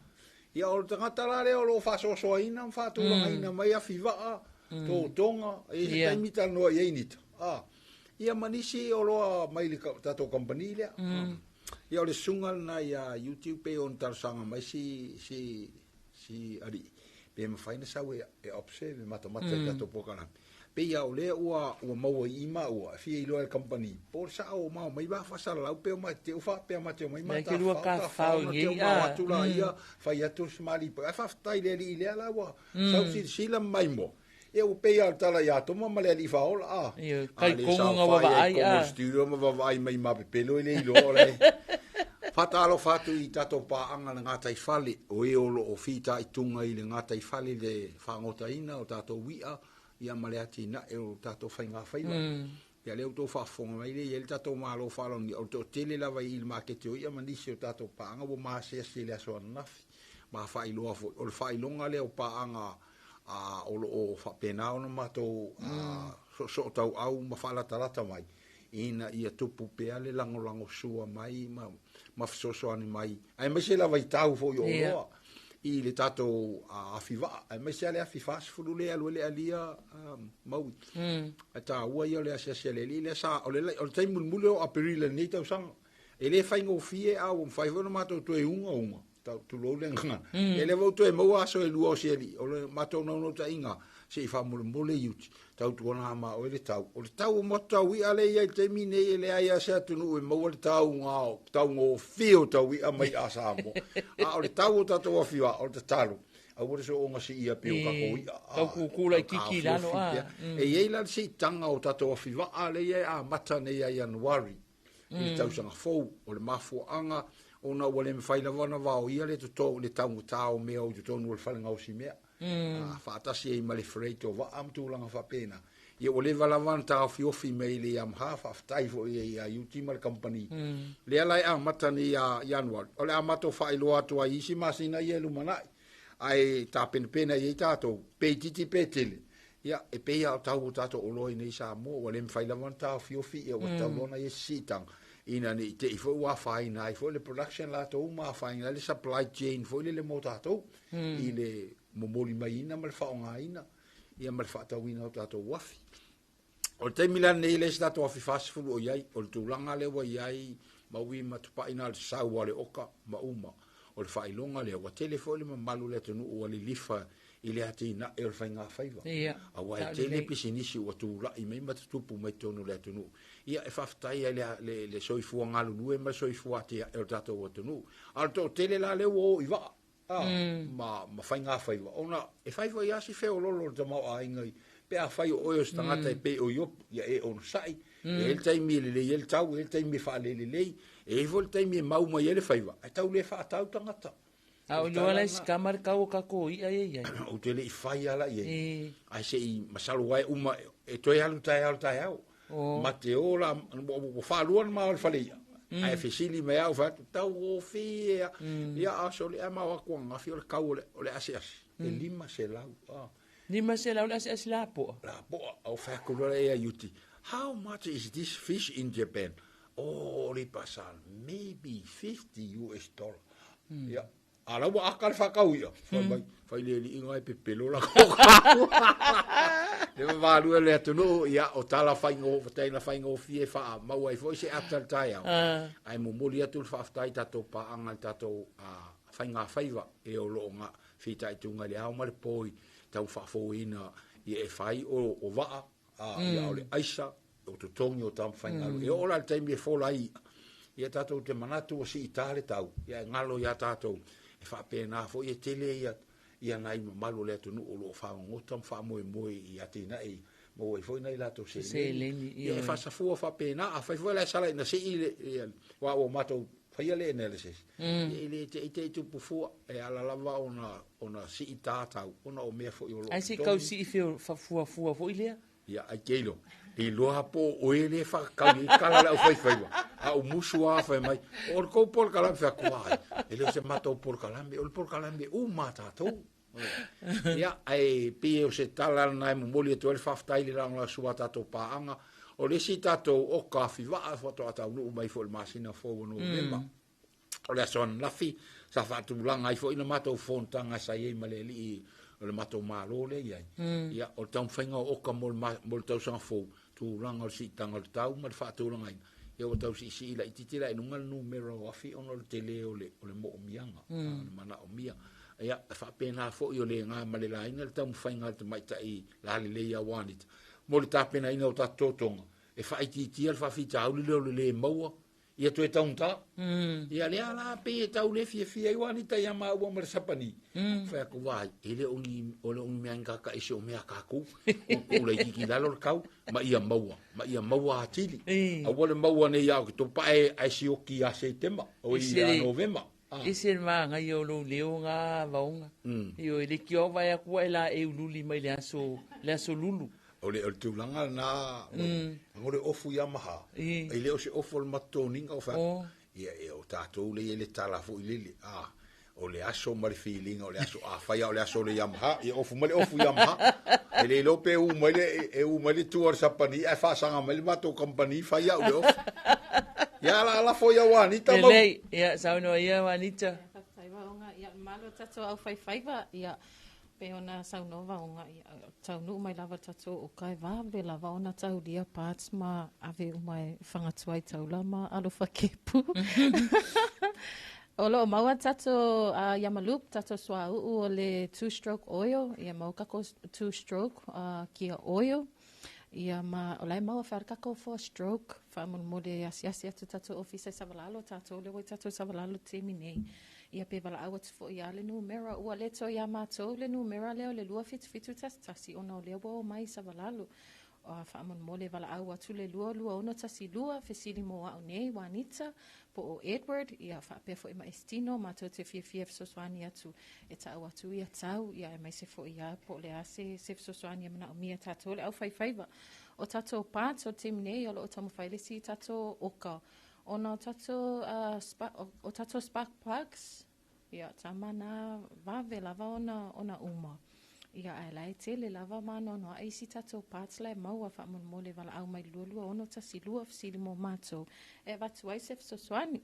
Ia o le tagata la lea o lo o faasoasoaina ma faatulagaina mai afivaa, totoga, e i ai se taimi talanoa i ai Nita. Ia ma nisi oloa mai le tatou kamupani lea. Ia o le susuga lena ia YouTube pei ona talosaga mai si si si alii pe mafai ona sau e observe e matamata i tatou polokalame. Pei a o lea ua ua maua i i maua, e fia iloa e le kamupani, po o le sao o ma omai ma faasalalau pe omai te u faapea ma te omai ma Nai ke lua tafafao tafao ona te nei, o ma o a. atu laia, fai atu si ma lipoti. Ae faafetai i le alii lea la ua sau silasila ma maimoa. Ia ua pei lava o le tala ia Toma ma le alii faaola, a. Ioe, A kai le kogo nga saofai ai vaavaai, i totonu o le a. studio ma vaavaai mai ma pepelo e le iloa o la e Faatalofa atu i tatou paaga i le gataifale, o e o lo o fitaituga i le gataifale i le faagotaina o tatou i'a ia ma le atinae o tatou faigafaiva. Ia lea ua outou faafofoga mai lea e i ai le tatou Malo faalogia, o le toatele lava i le maketi o i'a ma nisi o tatou paaga ua maasiasi i le aso ananafi. Ma faailoa foi, o le faailoga lea o paaga a, o lo o faapena ona matou soosootauau ma faalatalata mai, ina ia tupu pea le lagolagosua mai ma, ma fesoasoani mai, aemaise lava i tau foi o oloa i le tatou afi vaa, aemaise lava le afi 40 lea e alu ai le alia maui. Ae taua ia o le asiasi a le alii lea sa, o le, o le taimi mulimuli o Aperila i lenei tausaga. E le faigofie a ua mafai foi ona matou toe ugauga, tau, tulou le gagana. E le ua toe maua aso e lua o se alii, o le matou naunautaiga, se i faamolemole iuti, tautuana ma oe le tau. O le tau o motu tau i'a lea e i ai i le taimi nei, e leai lava se atunuu e maua le tauga, taugofie o tau i'a mai a Samoa. A o le tau o tatou afioaga, o le tatalo, aua le soona siia pei o tatou i'a. Tau kukū laitiiti i lalo, a. E i ai la le siitaga o tatou afivaa lea e amata nei ia Ianuari i le tausaga fou. O le mafuaaga ona ua le mafai lava ona vaoia le toto le taugata o mea o i totonu o le fale gaosi mea. Faatasi ai ma le freight o vaa ma tulaga faapena. Ia ua leva lava ona taofiofi mai le Yamaha, faafetai foi ia Iuti ma le kamupani. Lea la e amata nei ia Ianuari, o le a matou faailoa atu ai i isi masina ia e lumanai. Ae tapenapena i ai tatou, pe itiiti pe tele, ia e pei lava o tau o tatou oloa i inei i Samoa, ua le mafai lava ona taofiofi, ia ua tatau loa ona i ai se siitaga, ina ne i te i foi ua afaina ai foi le production latou ma afaina ai le supply chain foi lele mo tatou, i le momoli maiina ma le faaaogaina, ia ma le faatauina o tatou uafi. O le taimi la lenei e leai se tatou afi 40 o i ai, o le tulaga lea ua i ai maui ma tupai na o le sau a le oka ma uma. O le faailoga lea, ua tele foi le mamalu o le atunuu ua lilifa i le atinae o le faigafaiva. Aua e tele pisinisi ua tulai mai ma tutupu mai totonu o le atunuu. Ia, e faafetai ai le, le soifua galulue ma le soifua atiae o le tatou atunuu. A o le toatele la lea ua o i vaa, ma, ma faigafaiva, ona e fai foi lava si feololo o le tamaoaiga i, pe afai o oe o se tagata e pei o Iopu, ia e onosai, e i ai le taimi e lelei ai le tau, e i ai le taimi e faalelelei, e i ai foi le taimi e mau mai ai le faiva, ae tau le faatau tagata. A o iloa la e sikama le tau o tatou i'a ia i ai. Ou te le i fai lava la i ai. Ae se i masalo aua e uma e toe alu taeao i le taeao. Ma te o la, ua faalua ona ma o i le fale i'a. Ae fesili mai au fai atu, taugofie lava. Ia a sole ae ma o atu ananafi o le tau o le asiasi, e $500. $500 le asiasi lapoa? Lapoa. Ou fai atu loa lea ia Iuti, how much is this fish in Japan? Oh, Lipa-san, maybe 50 US dollar. Ia, a la ua aka le whakau ia. Whai mai, whai le li inga e pepelo la ko kau. Le mamalu e le atunuu, ia, o tala whaingo, taina whaingofie wha mau ai foi se ata le taeao. Ai momoli atu le whaafetai tatou paanga le tatou whainga whaiva e o loo ngā whitaituga i le ao ma le poi tau whaafouina ia e whai o waa, ia o le aisa, o totogi o tamafaigaluega. E oo la i le taimi e fola ai i'a, ia tatou te manatu ua siitā le tau, ia e galo iā tatou, e faapena foi e tele ia ia nai mamalu o le atunuu o lo o fagogota ma faamoemoe i atinae ia, maua ai foi nai latou seleni. Ia e faasafua faapena, afai foi la e sala ina sii le, ia, aua ua matou faia le analysis, ia e le te i te i tupu fua, e ala lava ona, ona siitā tau, ona o mea foi o lo o Ai se i tau sii fuafua foi lea? Ia, ai te iloa. E iloa po o oe lea e whakakau i kala le au whaiwhaiwa. A o musu a whai mai. O le kou polokalame whai atu ai. E le o se matou polokalame. O le polokalame u mā tātou. Ia, ai pei o se tala lena e momoli atu ai le faafetai i le lagolagosoa a tātou pāanga. O le isi tātou oka awhiwaa faatoa taunuu mai foi i le masina fou o Novema. O le aso ananafi, sa faatulaga ai foi le matou fonotaga sa i ai ma le alii o le matou Malo lea i ai. Ia, o le taumafaiga o oka mo le, mo le tausaga fou, tulaga o le siitaga o le tau ma le faatulagaina, ia ua tau siisii laitiiti la i luga le numera o afi ona o le tele o le, o le moomiaga, o le manaomia. Ia, e faapena foi o le ga ma le laina le taumafaiga a le tamaitai lalelei ia Juanita. mo le tapenaina o tatou totoga, e faaitiitia le faafitauli lea o le lē maua, ia toe taugata. Ia lea la pei e tau le fiafia ai Anita ia maua ma le Sapani. Fai atu vai, e le o ni, o le o ni mea ni kaka ese o mea a kākou. O ko laititi i lalo le tau, ma ia maua, ma ia maua atili. Aua le maua nei ia o ke topa e, ae sioki ia Setema, o i ia Novema. E se maanaia o lou leo ga vaoga. Ioe, le leitioa vae atu ae la e ululi mai le aso, le aso lulu. O le, o le tulaga lena, o le ofu Yamaha, e le o se ofu o le matoniga o fa, ia e o tatou le i le tala foi lele, a, o le aso ma le filiga o le aso, a fai o le aso o le Yamaha, ia ofu mai le ofu Yamaha. E le iloa pe u mai le, e u mai le tua o le Sapani, ae faasaga mai le matou company fai au le ofu. Ia la lafo ia Juanita mau. Lelei, ia saunoa ia Juanita. Faafetai Vaoga, ia malo tatou au faifaiva, ia pei ona saunoa Vaoga, ia taunuu mai lava tatou o kai vave lava ona taulia parts ma ave uma e fagatuai taula ma alofa kepu. O lo o maua tatou Yamalube, tatou suauu o le two stroke oil, ia maua kako two stroke kia oil. Ia ma o la e maua whaara kako four stroke, whaamolemole asiasi atu tatou ofisa i Savalalo, tatou lea ua i tatou Savalalo taimi nei. Ia pe valaau atu foi ia le numera, ua le toe iā matou le numera lea o le 27711 ona o lea ua o mai i Savalalo. Faamolemole valaau atu le 22612, fesili mo au nei, Juanita, po o Edward, ia faapea foi ma Estino, matou te fiafia e fesoasoani atu e ta'u atu ia tau, ia aemaise foi ia po o le a se, se fesoasoani e manaomia e tatou le aufaifaiva. O tatou parts o le taimi nei o lo o taumafai le isi tatou oka ona o tatou, o tatou spark plugs, ia tama na vave lava ona, ona uma. Ia ae la e tele lava ma anoanoa'i isi tatou parts la e maua faamolemole valaau mai le 22612 fesili mo matou e avatu ai se fesoasoani.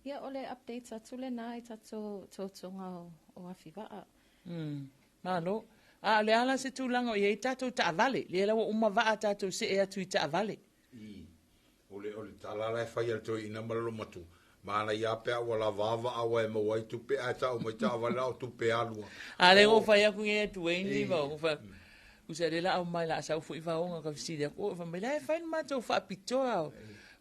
Ia o le update atu lena i tatou totoga o, o Afivaa. Malo. A o le a la se tulaga o i ai tatou taavale? Lea la ua uma vaa tatou see atu i taavale. I, o le, o le tala la e fai a le toeaina ma le lomatua, manaia lava pe a ua lava vaa aua e maua ai tupe ae tau mai taavale la o tupe alu a. A lea ua ou fai atu nei atu ai ni vaoga fai atu, usa lea la aumai la sau foi vaoga ka fesili atu, oi fai mai la e fai le matou faapitoa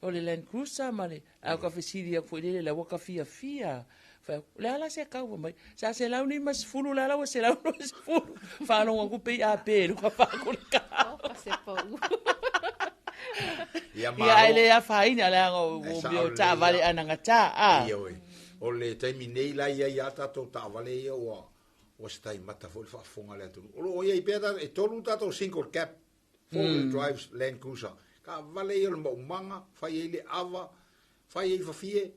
o le Land Cruiser ma le, a ka fesili atu foi lele la ua ka fiafia. Fai atu, o le a la se tau fai mai, sa 150 la la ua 120. Faalogo atu pei a pe luga faaku le kau. Oka se pau. Ia, Ia, ae le afaina leaga o Ai, mea o sao taavale lelei, anagata, a. Ia, oi. O le taimi nei la i ai lava tatou taavale ia ua ua se taimata foi le faafofoga a le atunuu. O lo o i ai pea tatou, e tolu tatou single cab, four wheel drives Land Cruiser. Taavale ia o le maumaga, fai ai le ava, fai ai fafie,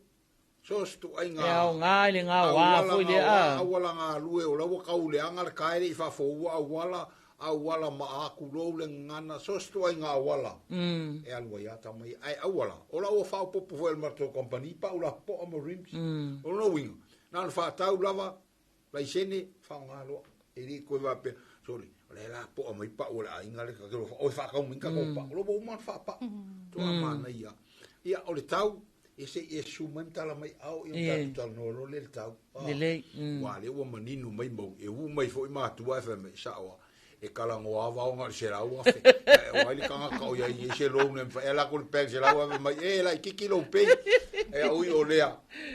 So o se ituaiga E aoga i le gaoa auala foi lea, gaoa, a. auala galue, o la ua tau leaga le tae le i faafoua auala, auala maatulou le gagana, so o se ituaiga auala e alu ai lava tama ia. Ae auala, o la ua faaopoopo foi e le matou kamupani pau lapopoa ma rims. O lona uiga, na ona faatau lava laisene, faaaoga loa. E le toe faapea, sole, o lea la poa mai pau a le aiga lea, ta te oi faatau mai ni tatou pau. O lo ua uma ona faapau. Toa manaia. Ia, o le tau, e se i e susu mai ma tala mai ao, ia ma tatou talanoa loa lea i le tau. Lelei. Aua o lea ua manino mai mau, e ū mai foi matua e fai mai, sao lava, e talanoa lava ona i le 100,000. Ae o ai le tagata o i ai nei se loan e mafai, e alu atu i le bank 100,000 mai, e laitiiti lou pay. E ui o lea,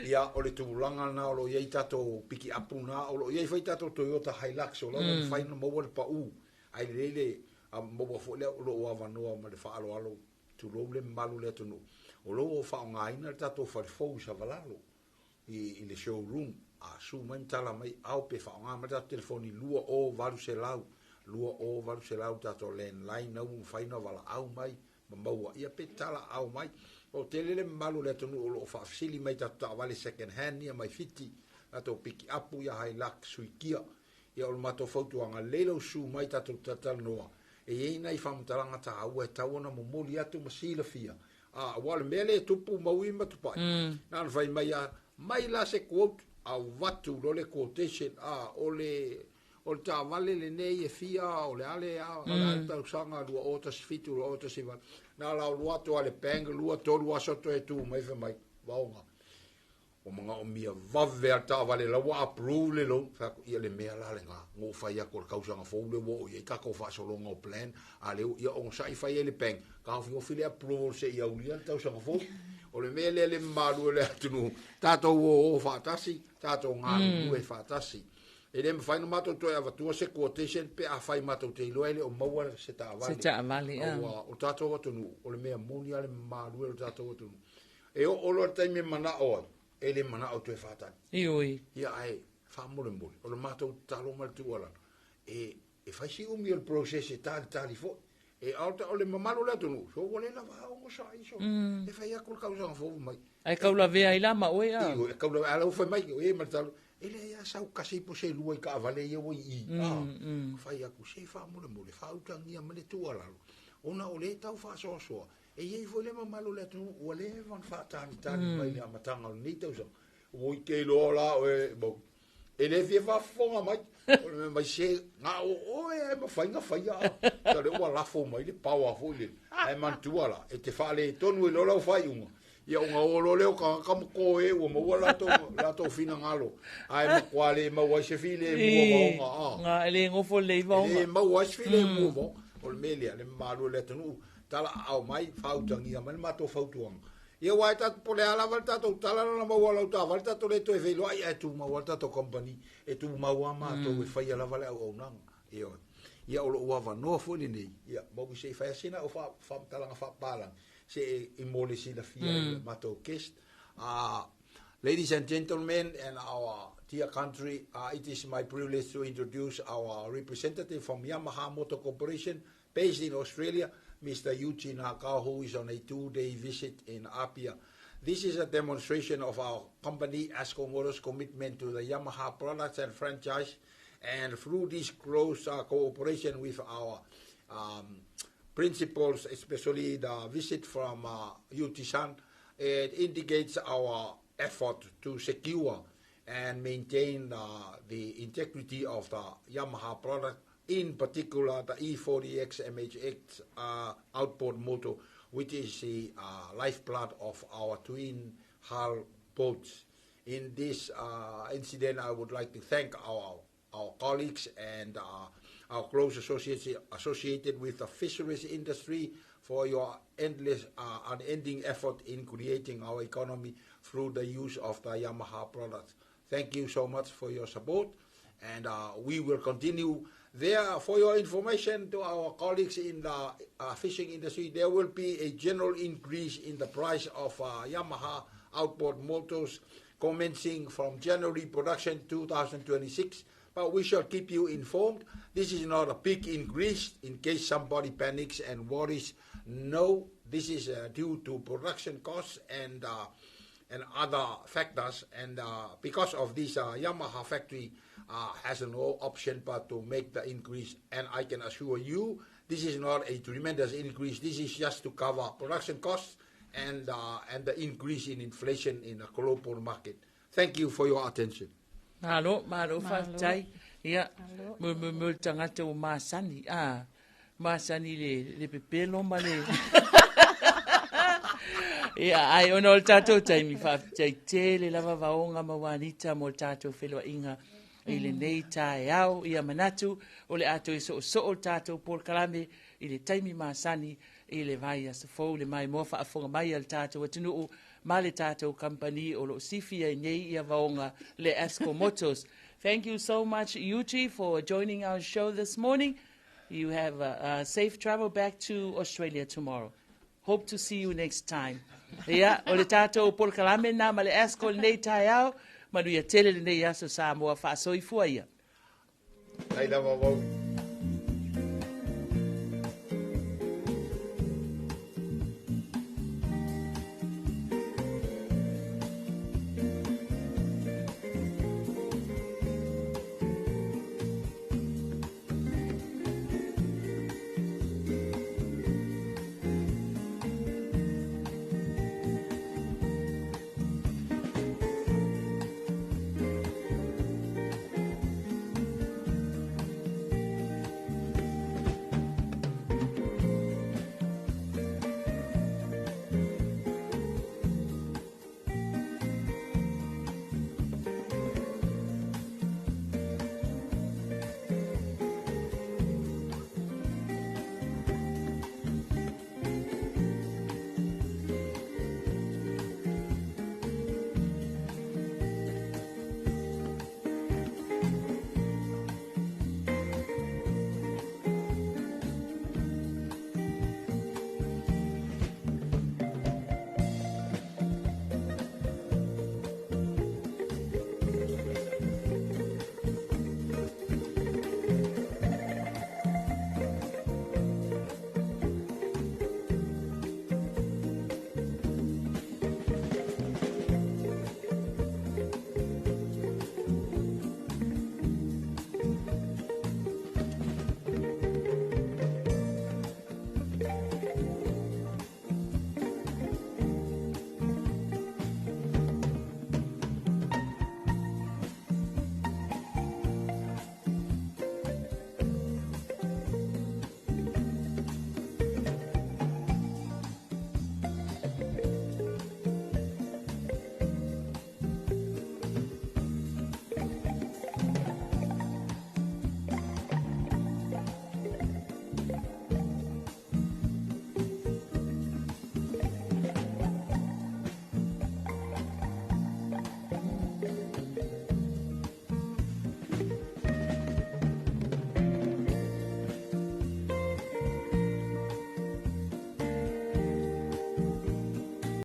ia, o le tulaga lena o lo o i ai tatou pikiapu na, o lo o i ai foi tatou Toyota Hilux, o la ua mafai ona maua le pau, ae lelei le maua foi lea o lou avanoa ma le faaaloalo, tulou le mamalu o le atunuu, o lo o faaaogaina le tatou fale fou i Savalalo. I le showroom, a su mai ma tala mai ao pe faaaoga mai le tatou telefoni 20800, 20800 le tatou landline na ua mafai ona valaau mai ma maua ia pe tala ao mai. O tele le mamalu o le atunuu o lo o faafesili mai i tatou taavale second hand ia mai Fiti, tatou pikiapu ia Hilux, Suikia. Ia o le matou fautuaga, lelei lou susu mai tatou talatalanoa, e i ai nai faamatalaga taua e tatau ona momoli atu ma silafia. A, aua o le mea lea e tupu mau i Matupai, na ona fai mai lava, mai la se quote, avatu loa le quotation, a, o le, o le taavale lenei e fia, o le a le, a, o le a le tausaga, 2017, 2018, na la alu atu lava i le bank, lua, tolu aso toe tu mai fai mai, vaoga. Ua manaomia vave a le taavale la ua approve le loan. Fai atu, ia le mea la lena, na ou fai atu o le tausaga fou lea ua oo i ai tatou faasologa o plan, a lea ua, ia onosai fai ai le bank, taofiofi le approval se i aulia le tausaga fou. O le mea lea le mamalu o le atunuu, tatou o o faatasi, tatou galulue faatasi. E le mafai ona matou toe avatua se quotation pe afai matou te iloa e le o maua se taavale. Se taavale, a. Aua o tatou atunuu, o le mea moni lava le mamalu o le tatou atunuu. E oo loa le taimi e manao ai, e le manao toe faatali. Ioe. Ia ae faamolemole, o le matou tatalo ma le tuualalo, e, e fai si umi o le process e talitali foi. E aota o le mamalu o le atunuu, so ua le lava a onosai so. E fai atu le tausaga fou mai. Ae kaulavea ai la ma oe a. Ioe, e kaulavea, a la ua fai mai, e ma le talo, e leai a sau kasi po se lua i taavale ia ua i i. Fai atu, se faamolemole, faautagia mai le tuualalo, ona o lea e tau faasoasoa, E i ai foi le mamalu o le atunuu ua leva ona faatalitali mai le amataga o lenei tausaga. Ua ike loa la oe mau. E le fia faafofoga mai. O le mea mai se na o oe e mafai na faia. Ta le ua lafo mai le power foi le. Ae manatua la, e te faaletonu i loa lau faaiuga. Ia ona o loa lea o tagata ma koe ua maua latou finagalo. Ae matua le maua ai se filemu o vaoga. Nga e le gofo lelei vaoga. E le maua ai se filemu o vaoga. O le mea lea, le mamalu o le atunuu, tala aao mai, faautagia mai le matou fautuaga. Ia aua e tatou, po o le a lava le tatou tala na maua lau taavale, tatou le toe feiloai ae tumau lava le tatou company, e tumau lava matou e faia lava le auaunaga. Ioe. Ia o lou avanoa foi lenei, ia, maui se i fai lava sina au faamatalaga faapalagi, se i mo le silafia i le matou guest. Ladies and gentlemen and our dear country, it is my privilege to introduce our representative from Yamaha Motor Corporation, based in Australia, Mr. Yuji Nakao, who is on a 2-day visit in Apia. This is a demonstration of our company, Asco Motors, commitment to the Yamaha products and franchise, and through this close cooperation with our principals, especially the visit from Yuji-san, it indicates our effort to secure and maintain the integrity of the Yamaha product, in particular the E40X MHX outboard motor, which is the lifeblood of our twin hull boats. In this incident, I would like to thank our colleagues and our close associates associated with the fisheries industry for your endless, unending effort in creating our economy through the use of the Yamaha products. Thank you so much for your support, and we will continue. There, for your information to our colleagues in the fishing industry, there will be a general increase in the price of Yamaha outboard motors commencing from January production 2026, but we shall keep you informed. This is not a big increase in case somebody panics and worries. No, this is due to production costs and other factors, and because of this, Yamaha factory has no option but to make the increase, and I can assure you this is not a tremendous increase. This is just to cover production costs and the increase in inflation in the global market. Thank you for your attention. Malo, malo, faafetai. Ia, mo mo mo le tagata ua masani, a, masani le, le pepelo ma le... Ia, ai ona o le tatou taimi, faafetai tele lava Vaoga ma Juanita mo le tatou feiloaiga i lenei taeao. Ia manatu o le a toe soosoo le tatou polokalame i le taimi masani i le vaiaso fou le maimoa faafofoga mai a le tatou atunuu ma le tatou kamupani o lo o sifi ai nei ia Vaoga le Asco Motors. Thank you so much, Yuji, for joining our show this morning. You have a safe travel back to Australia tomorrow. Hope to see you next time. Ia, o le tatou polokalame na ma le Asco lenei taeao, manuia tele lenei aso Samoa faasoifua ia. Ai lava vau.